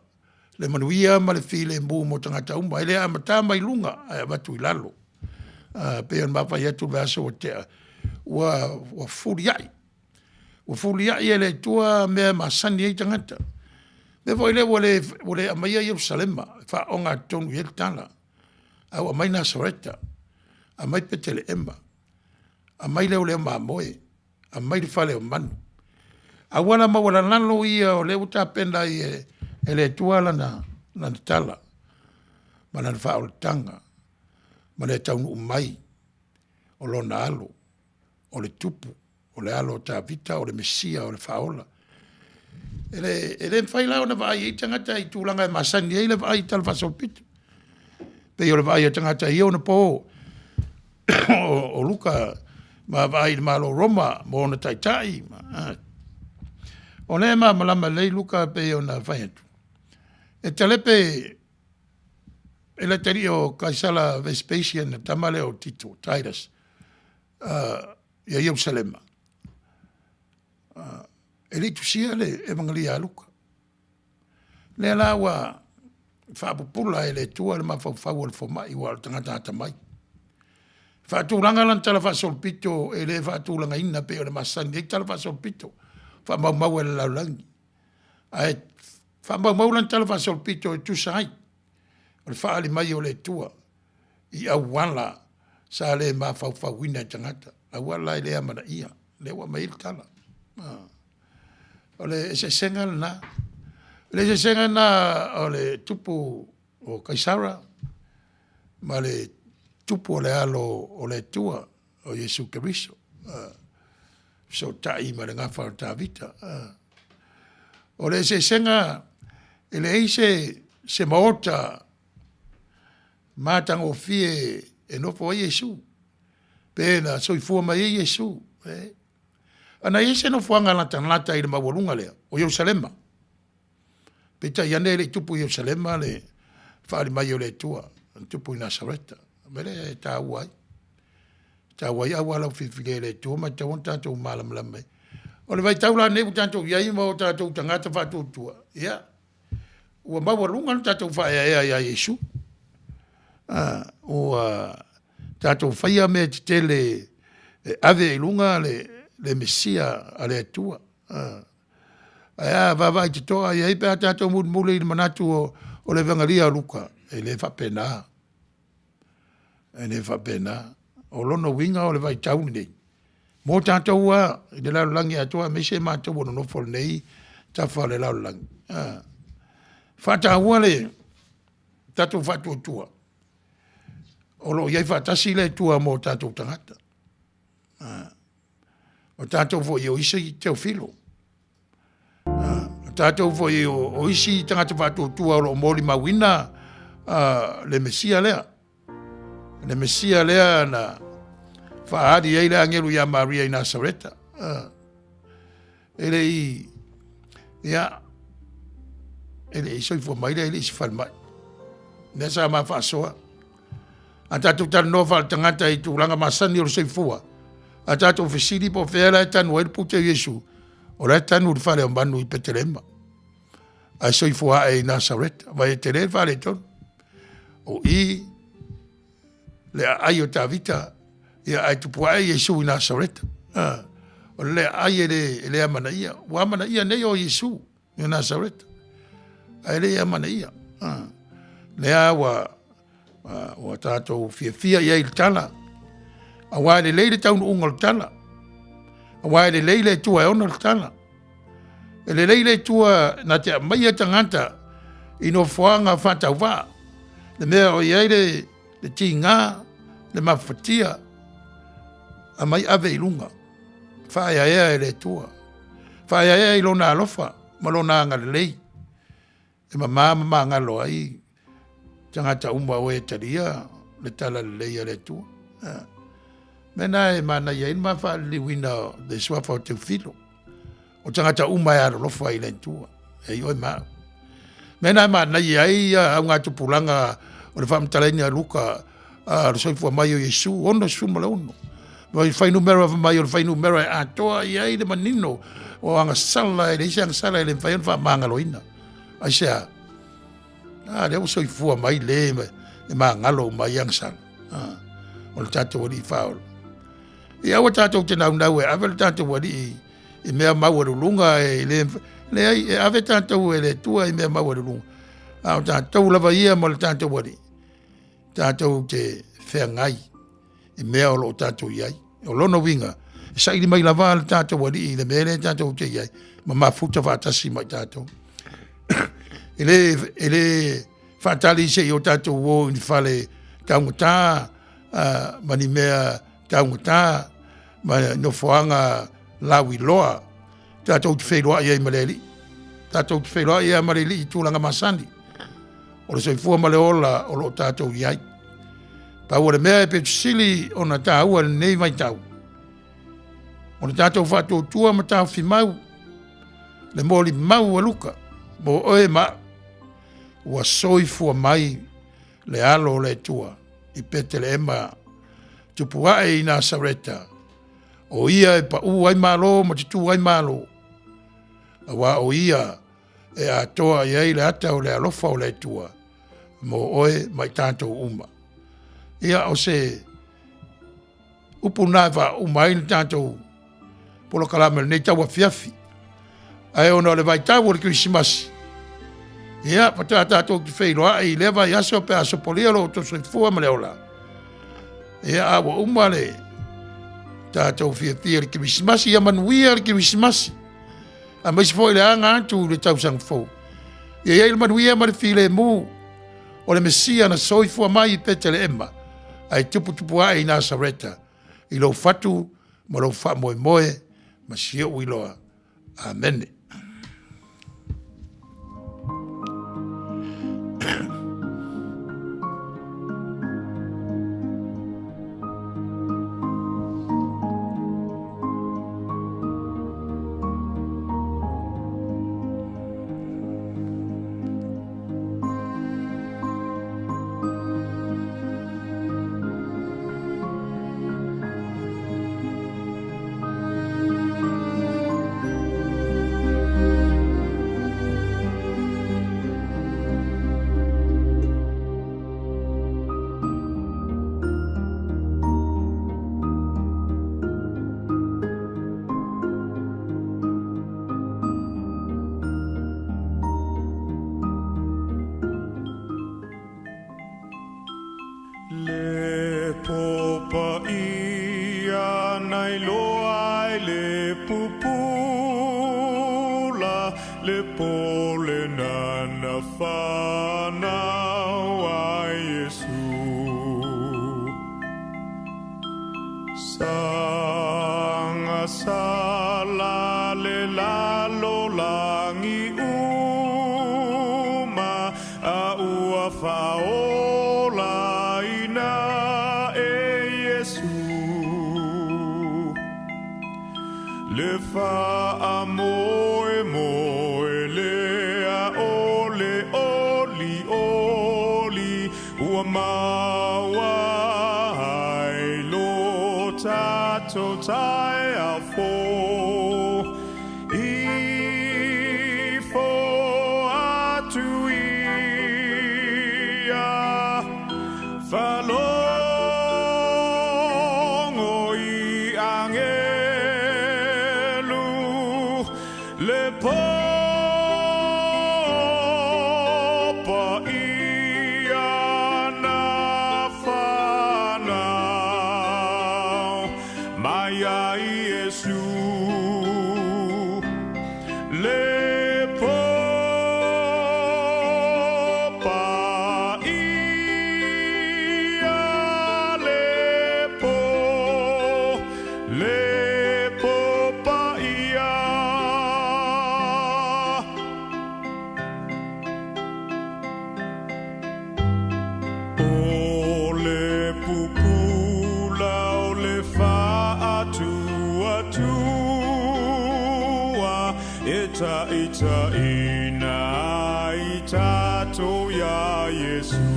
le manuia ma le filemu mo tagata uma. E le amata mai luga ae avatu i lalo. E pei ona ma fai atu i le vaiaso ua tea, ua fefuliai, ua fefuliai e le Atua mea e masani ai tagata. O le mea foi lea ua le aumaia Ierusalema e faaogatotonu i ai le tala, ae ua aumai Nasareta, aumai Petelehema, aumai leoleo mamoe, aumai le fale o manu. Auala maualalalo ia o lea ua tapena ai e le Atua lana tala ma lana faaolataga ma le taunuu mai o lona alo, o le Tupu, o le alo o Tavita, o le Mesia, o le Faaola. E le, e le mafai la ona vaai ai tagata i tulaga e masani ai le vaai i tala faasolopito. Pei o le vaai a tagata i ona po o Luka ma vaai i le Malo o Roma ma ona taitai. O lea e malamalama lelei Luka pei ona fai atu, e talepe e le atalii o Kaisala Vespasian, le tama lea o Tito, Titus, ia Ierusalema, e le i tusia le Evagelia a Luka. Lea la ua faapupula e le Atua le mafaufau o le fomai aua o le tagata atamai. Faatulaga lana tala faasolopito e le faatulagaina pei ona masani ai tala faasolopito faamaumau e le lalolagi. Ae faamaumau lana tala faasolopito e tusa ai o le faaali mai o le Atua i auala sa le mafaufauina e tagata, auala e le amanaia, lea ua aumai ai le tala. O le eseesega lena. O le eseesega lena o le tupu o Kaisara ma le tupu o le Alo o le Atua o Iesu Keriso, fesootai ma le gafa o Tavita. O le eseesega e leai se maota matagofie e nofo ai Iesu, pe na soifua mai ai Iesu. E. A na i ai se nofoaga latalata i le maualuga lea, o Ierusalema. Peitai ane e le i tupu i Ierusalema le faaali mai o le Atua, na tupu i Nasareta. O le mea lea e taua ai. E taua ai auala ua filifilia e le Atua ma e tatau ona tatou malamalama ai. O le vaitau la lenei ua tatou i ai ma o tatou tagata faatuatua, ia, ua maualuga le tatou faaeaea ia Iesu. Ua tatou faia mea tetele e ave i luga le Mesia a le Atua. Ae a vaavaai totoa i ai pe a tatou mulimuli i le manatu o le Evegalia a Luka, e le faapena. E le faapena. O lona uiga o le vaitau lenei, mo tatou lava i le lalolagi atoa aemaise matou o nonofo i lenei tafa o le lalolagi, faataua le tatou faatuatua o lo o i ai faatasi le Atua mo tatou tagata. O tatou foi o isi Teofilo. O tatou foi o isi tagata faatuatua o lo o molimauina le Mesia lea. Le Mesia lea na faaali ai le agelu ia Maria i Nasareta. E le i, ia, e le i soifua mai lea i le isi falemai. Lea sa ma faasoa. A tatou talanoa faaletagata i tulaga masani o le soifua, a tatou fesili po o fea la e tanu ai le pute o Iesu, o la e tanu i le fale o manu i Petelema, ae soifua ae i Nasareta, vai e tele le faaletonu. O i le aai o Tavita, ia ae tupu ae Iesu i Nasareta. O le aai e le amanaia. Ua amanaia nei o Iesu i Nasareta, ae le i amanaia. Lea ua tatou fiafia i ai i le tala, aua e lelei le taunuuga o le tala, aua e lelei le Atua e ona le tala. E lelei le Atua na te aumaia tagata i nofoaga faatauvaa, le mea o i ai le tiga, le mafatia, aumai ave i luga, faaeaea e le Atua, faaeaea i Lona alofa ma Lona agalelei, e mama ma magalo ai tagata uma o e talia le tala lelei a le Atua. Mea na e manaia ai le ma faaliliuina o le suafa o Teofilo. O tagata uma e alolofa i le Atua, e i oe ma au. Mea na e manaia ai augatupulaga o le faamatalaina a Luka o le soifua mai o Iesu, 66. Mai fuainumera mai o le fuainumera e atoa i ai le manino o agasala, e leai se agasala e le mafai ona faamagaloina. Aisea? A, lea ua soifua mai le e magalo uma ai agasala. O le tatou Alii Faaola. Ia aua tatou te naunau e ave le tatou Alii i mea maualuluga e le, leai, e ave tatou e le Atua i mea maualuluga. A o tatou lava ia ma le tatou Alii, tatou te feagai i mea o lo o tatou i ai. O lona uiga, e saili mai lava le tatou Alii i le mea lea tatou te i ai, ma mafuta faatasi ma i tatou. E le faatali se i o tatou o i ni fale taugata ma ni mea taugata ma nofoaga lauiloa tatou te feiloai ai ma le Alii. Tatou te feiloai ia ma le Alii i tulaga masani o le soifua ma le ola o lo o tatou i ai. Pau o le mea e pito sili ona taua i lenei vaitau, o le tatou faatuatua ma taofi mau le molimau a Luka mo oe ma au, ua soifua mai le alo o le Atua i Petelehema, tupu ae i Nasareta, o ia e paʻū ai Malo ma tutū ai Malo, aua o ia e atoa i ai le ata o le alofa o le Atua mo oe ma i tatou uma. Ia, o se upu lena e faauma ai le tatou polokalame o lenei tauafiafi. Ae ona o le vaitau o le Kerisimasi, ia, faatoa tatou te feiloai i lea vaiaso pe a sopolia lo outou soifua ma le ola. Ia, a ua uma le tatou fiafia i le Kerisimasi, ia manuia le Kerisimasi, aemaise foi le aga atu i le tausaga fou. Ia i ai le manuia ma le filemu o le Mesia na soifua mai i Peteleema ae tuputupu ae i Nasareta, i lou fatu ma lou faamoemoe ma si ou iloa. Amene. Le popaia nai loa ai le pupula, le pole nana whanau ai Iesu. Sanga sala le lalo langi uma, a ua whaola ina e Iesu. Le wha moe moe le a ole oli oli, ua maua ai lo tato tai a fo. I fo atu ia, whalongo i angelu, le popa ia na whanau mai ai Iesu. Le popa ia, le po, le popa ia. O le pupula o le whaatuatua, e ta ita ina i tatou ia Iesu.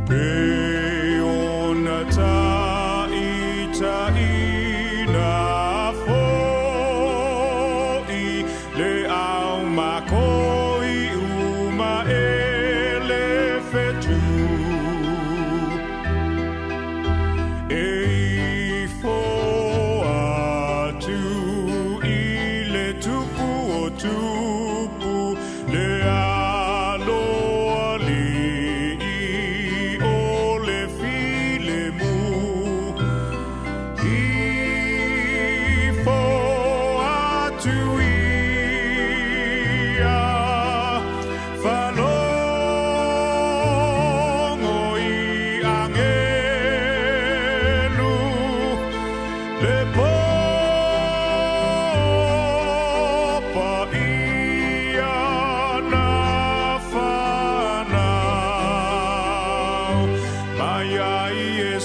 Pe ona ta ita ina foi, le au makoi uma e le whetu. E ifo atu i le tupu o tupu, le aloa li i o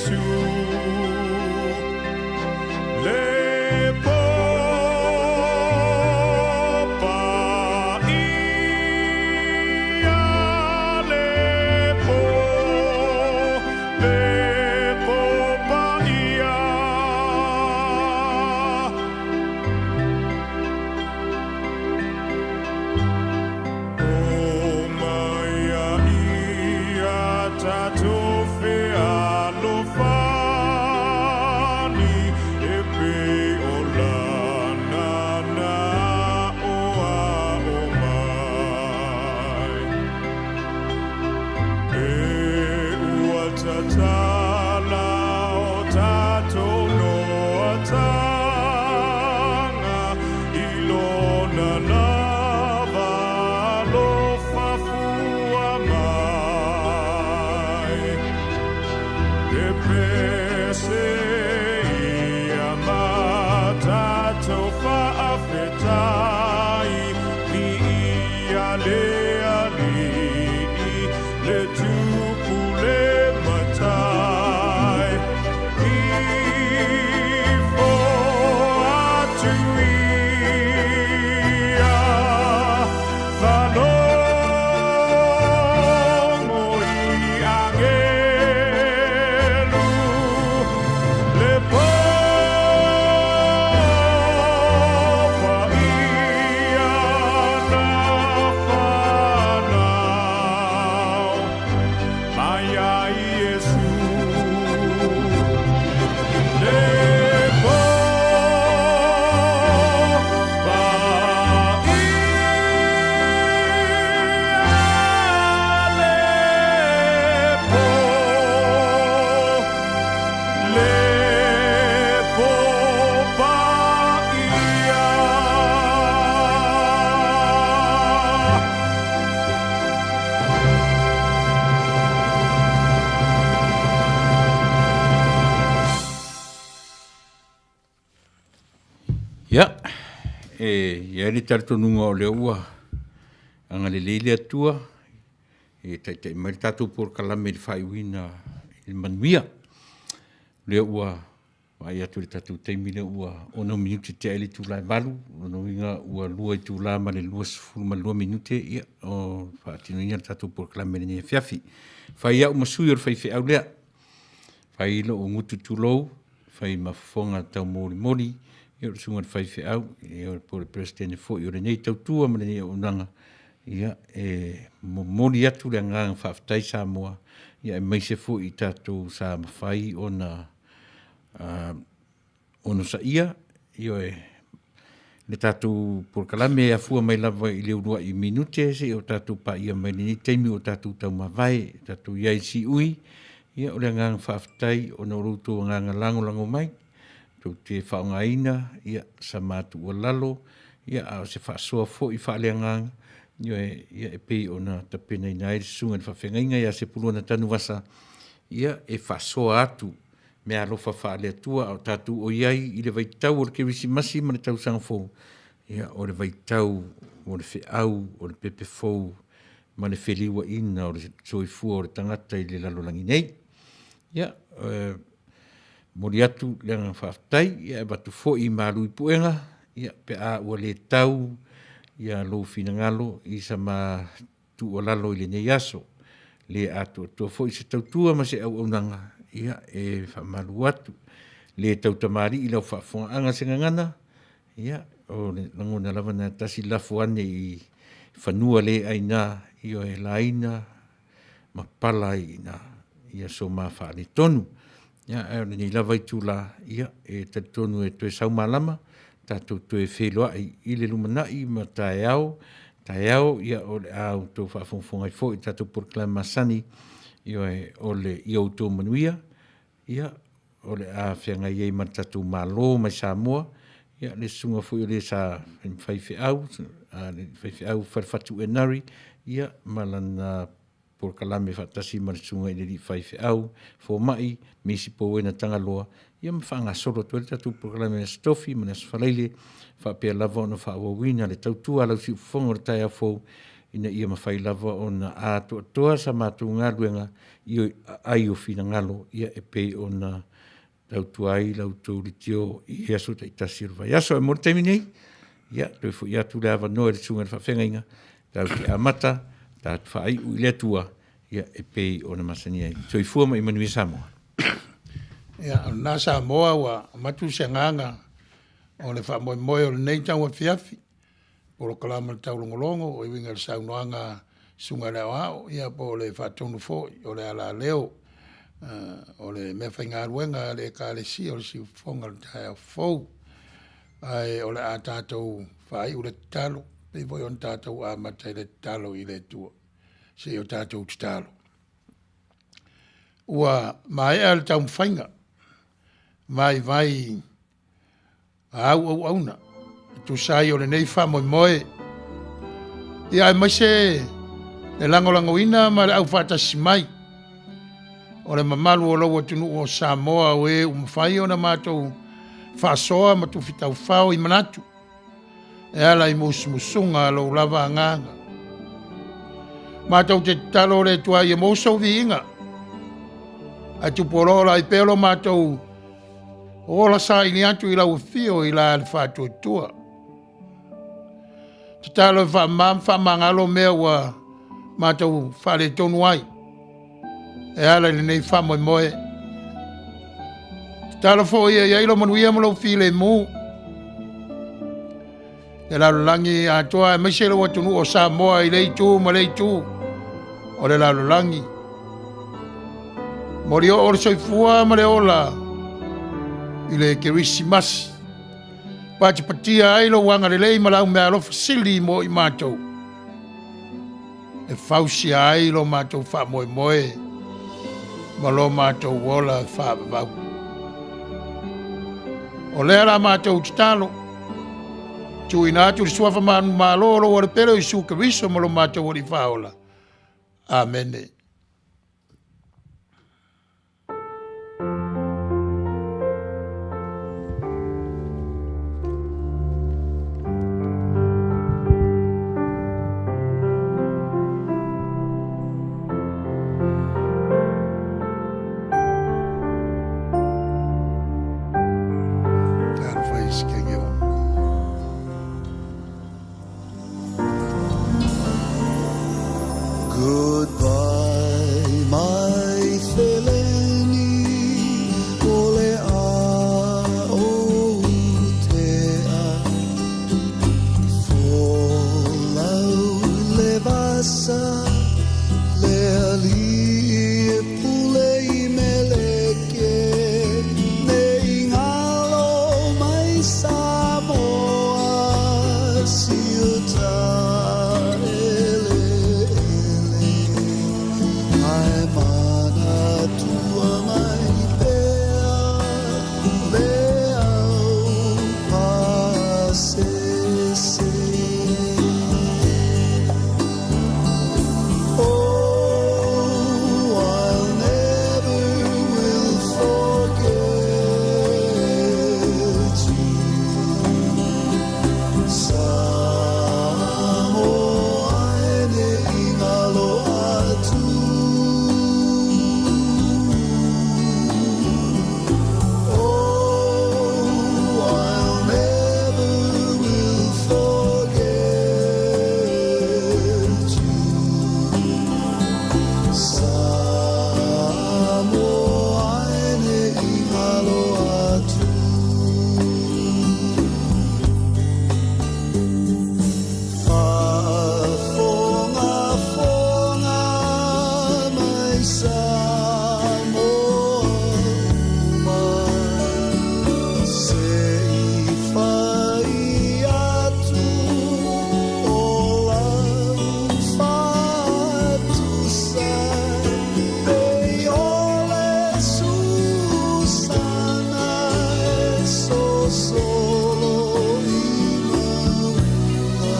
Iesu. Le po paia, le po, le po paia. O mai a ia tatou fealofani, e pei o lana na o ao mai. E ua tatala o tatou noataga i lona lava alofa fua mai. E pese ia ma tatou faafetai, viia le Alii, le Tupu le Matai. Ifo atu ia, falogo i agelu, le po paia na fanau mai ai Iesu. Le po paia, le po, le po paia. Ia, e i ai le talitonuga o lea ua agalelei le Atua e taitai mai le tatou polokalame i le faaiuina i le manuia. O lea ua vaai atu i le tatou taimi lea ua 6 minute tea ai le itula e 8, o lona uiga ua 2 itula ma le 22 minute ia o faatinoina le tatou polokalame i lenei afiafi. Fai au ma sui o le faifeau lea, fai lou gutu tulou, fai ma fofoga taumolimoli, ia o le susuga i le faifeau, ia po o le Peresetene foi o lenei tautua ma lenei auaunaga, ia e momoli atu le agaga faafetai Samoa, ia aemaise foi i tatou sa mafai ona onosaia, ioe, le tatou polokalame e afua mai lava i le uluai minute seia o tatou paia mai lenei taimi ua tatou taumavae, tatou i ai i siui, ia o le agaga faafetai ona o lo outou agaga lagolago mai, tou te faaaogaina ia sa ma tuualalo, ia a o se faasoa foi faaleagaga, ioe, ia e pei ona tapenaina ai le susuga i le faafeagaiga ia Sepuluana Tanuvasa, ia e faasoa atu meaalofa faale-Atua a o tatou o i ai i le vaitau o le Kerisimasi ma le Tausaga Fou, ia, o le vaitau o le feau, o le pepe fou ma le feliuaina o le soifua o le tagata i le lalolagi nei. Ia, e momoli atu le agaga faafetai, ia e avatu foi malu i puega, ia, pe a ua le tau ia lou finagalo i sa ma tuualalo i lenei aso. Le atoatoa foi se tautua ma se auaunaga, ia e faamalu atu. Le tautamalii i lau faafofogaaga se gagana, ia o le lagona lava na tasi lafo ane i fanua le aina, ioe, laina ma pala ai i ina ia so ma faaletonu. Ia, ae o lenei lava itula, ia, e talitonu e toe saumalama, tatou toe feiloai i le lumanai ma taeao, taeao, ia, o le a outou faafogafoga ai foi i le tatou polokalame masani, ioe, o le Ia Outou Manuia, ia, o le a feagai ai ma le tatou Malo mai Samoa, ia, le susuga foi o le sa faifeau, le faifeau Falefatu Enari, ia, ma lana polokalame faatasi ma le susuga i le alii faifeau, fomai, Misi Powena Tagaloa, ia ma faagasolo atu ai le tatou polokalame i le Aso Tofi ma le Aso Faraile, faapea lava ona faaauauina le tautua a lau siufofoga o le taeao fou. ina ia mafai lava ona atoatoa sa matou galuega i aai o finagalo, ia e pei ona tautua ai la outou leitio i aso taitasi o le vaiaso. Ae mo le taimi nei, ia, toe foi atu le avanoa i le susuga i le faafeagaiga, tatou te amata, tatou faaiu i le Atua, ia e pei ona masani ai. Soifua ma ia manuia Samoa. Ia, o lena Samoa ua avatu se agaga o le faamoemoe o lenei tauafiafi, polokalame o le taulogologo e uiga i le saunoaga a Susuga i le Aoao, ia po o le faatonu foi o le alaleo o le meafaigaluega a le Ekalesia o le Siufofoga o le Taeao Fou. Ae o le a tatou faaiu le tatalo, pei foi ona tatou amata i le tatalo i le Atua. Se i o tatou tatalo. Ua maea le taumafaiga vaivai a au auauna e tusa ai o lenei faamoemoe, ia aemaise le lagolagoina ma le aufaatasi mai o le mamalu o lou atunuu o Samoa o e ua mafai ona matou faasoa ma tufitaufao i manatu e ala i musumusuga a lou lava agaga. Matou te tatalo le Atua ia maua sou viiga, ae tupuoloola ai pea lo matou ola saili atu i lau afio i la le faatuatua. Tatalo e faamama ma faamagalo mea ua matou faaletonu ai e ala i lenei faamoemoe. Tatalo foi ia i ai lo manuia ma lou filemu le lalolagi atoa aemaise lou atunuu o Samoa i le itu ma le itu o le lalolagi. Molioo o le soifua ma le ola i le Kerisimasi. Patipatia ai lou agalelei ma lau meaalofa sili mo i matou. E fausia ai lo matou faamoemoe ma lo matou ola faavavau. O lea la matou tatalo, tuuina atu le suafa manumalo o lou Alepele o Iesu Keriso ma lo matou Alii Faaola. Amene. Goodbye my Feleni o le a o tea Folau le vasa le alii e pule i meleke Ne i ngalo mai Samoa siuta eleele Ae manatua mai pea le au pasese Oh, I'll never will forget you Samoa e ne i ngalo atu Oh, I'll never will forget you Samoa e ne i ngalo atu Faafogafoga mai Samoa uma Se i fai atu o lau faatusa Pei o le susana e sosolo i mauga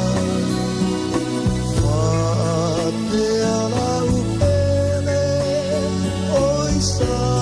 Faapea lau pele oi Samoa.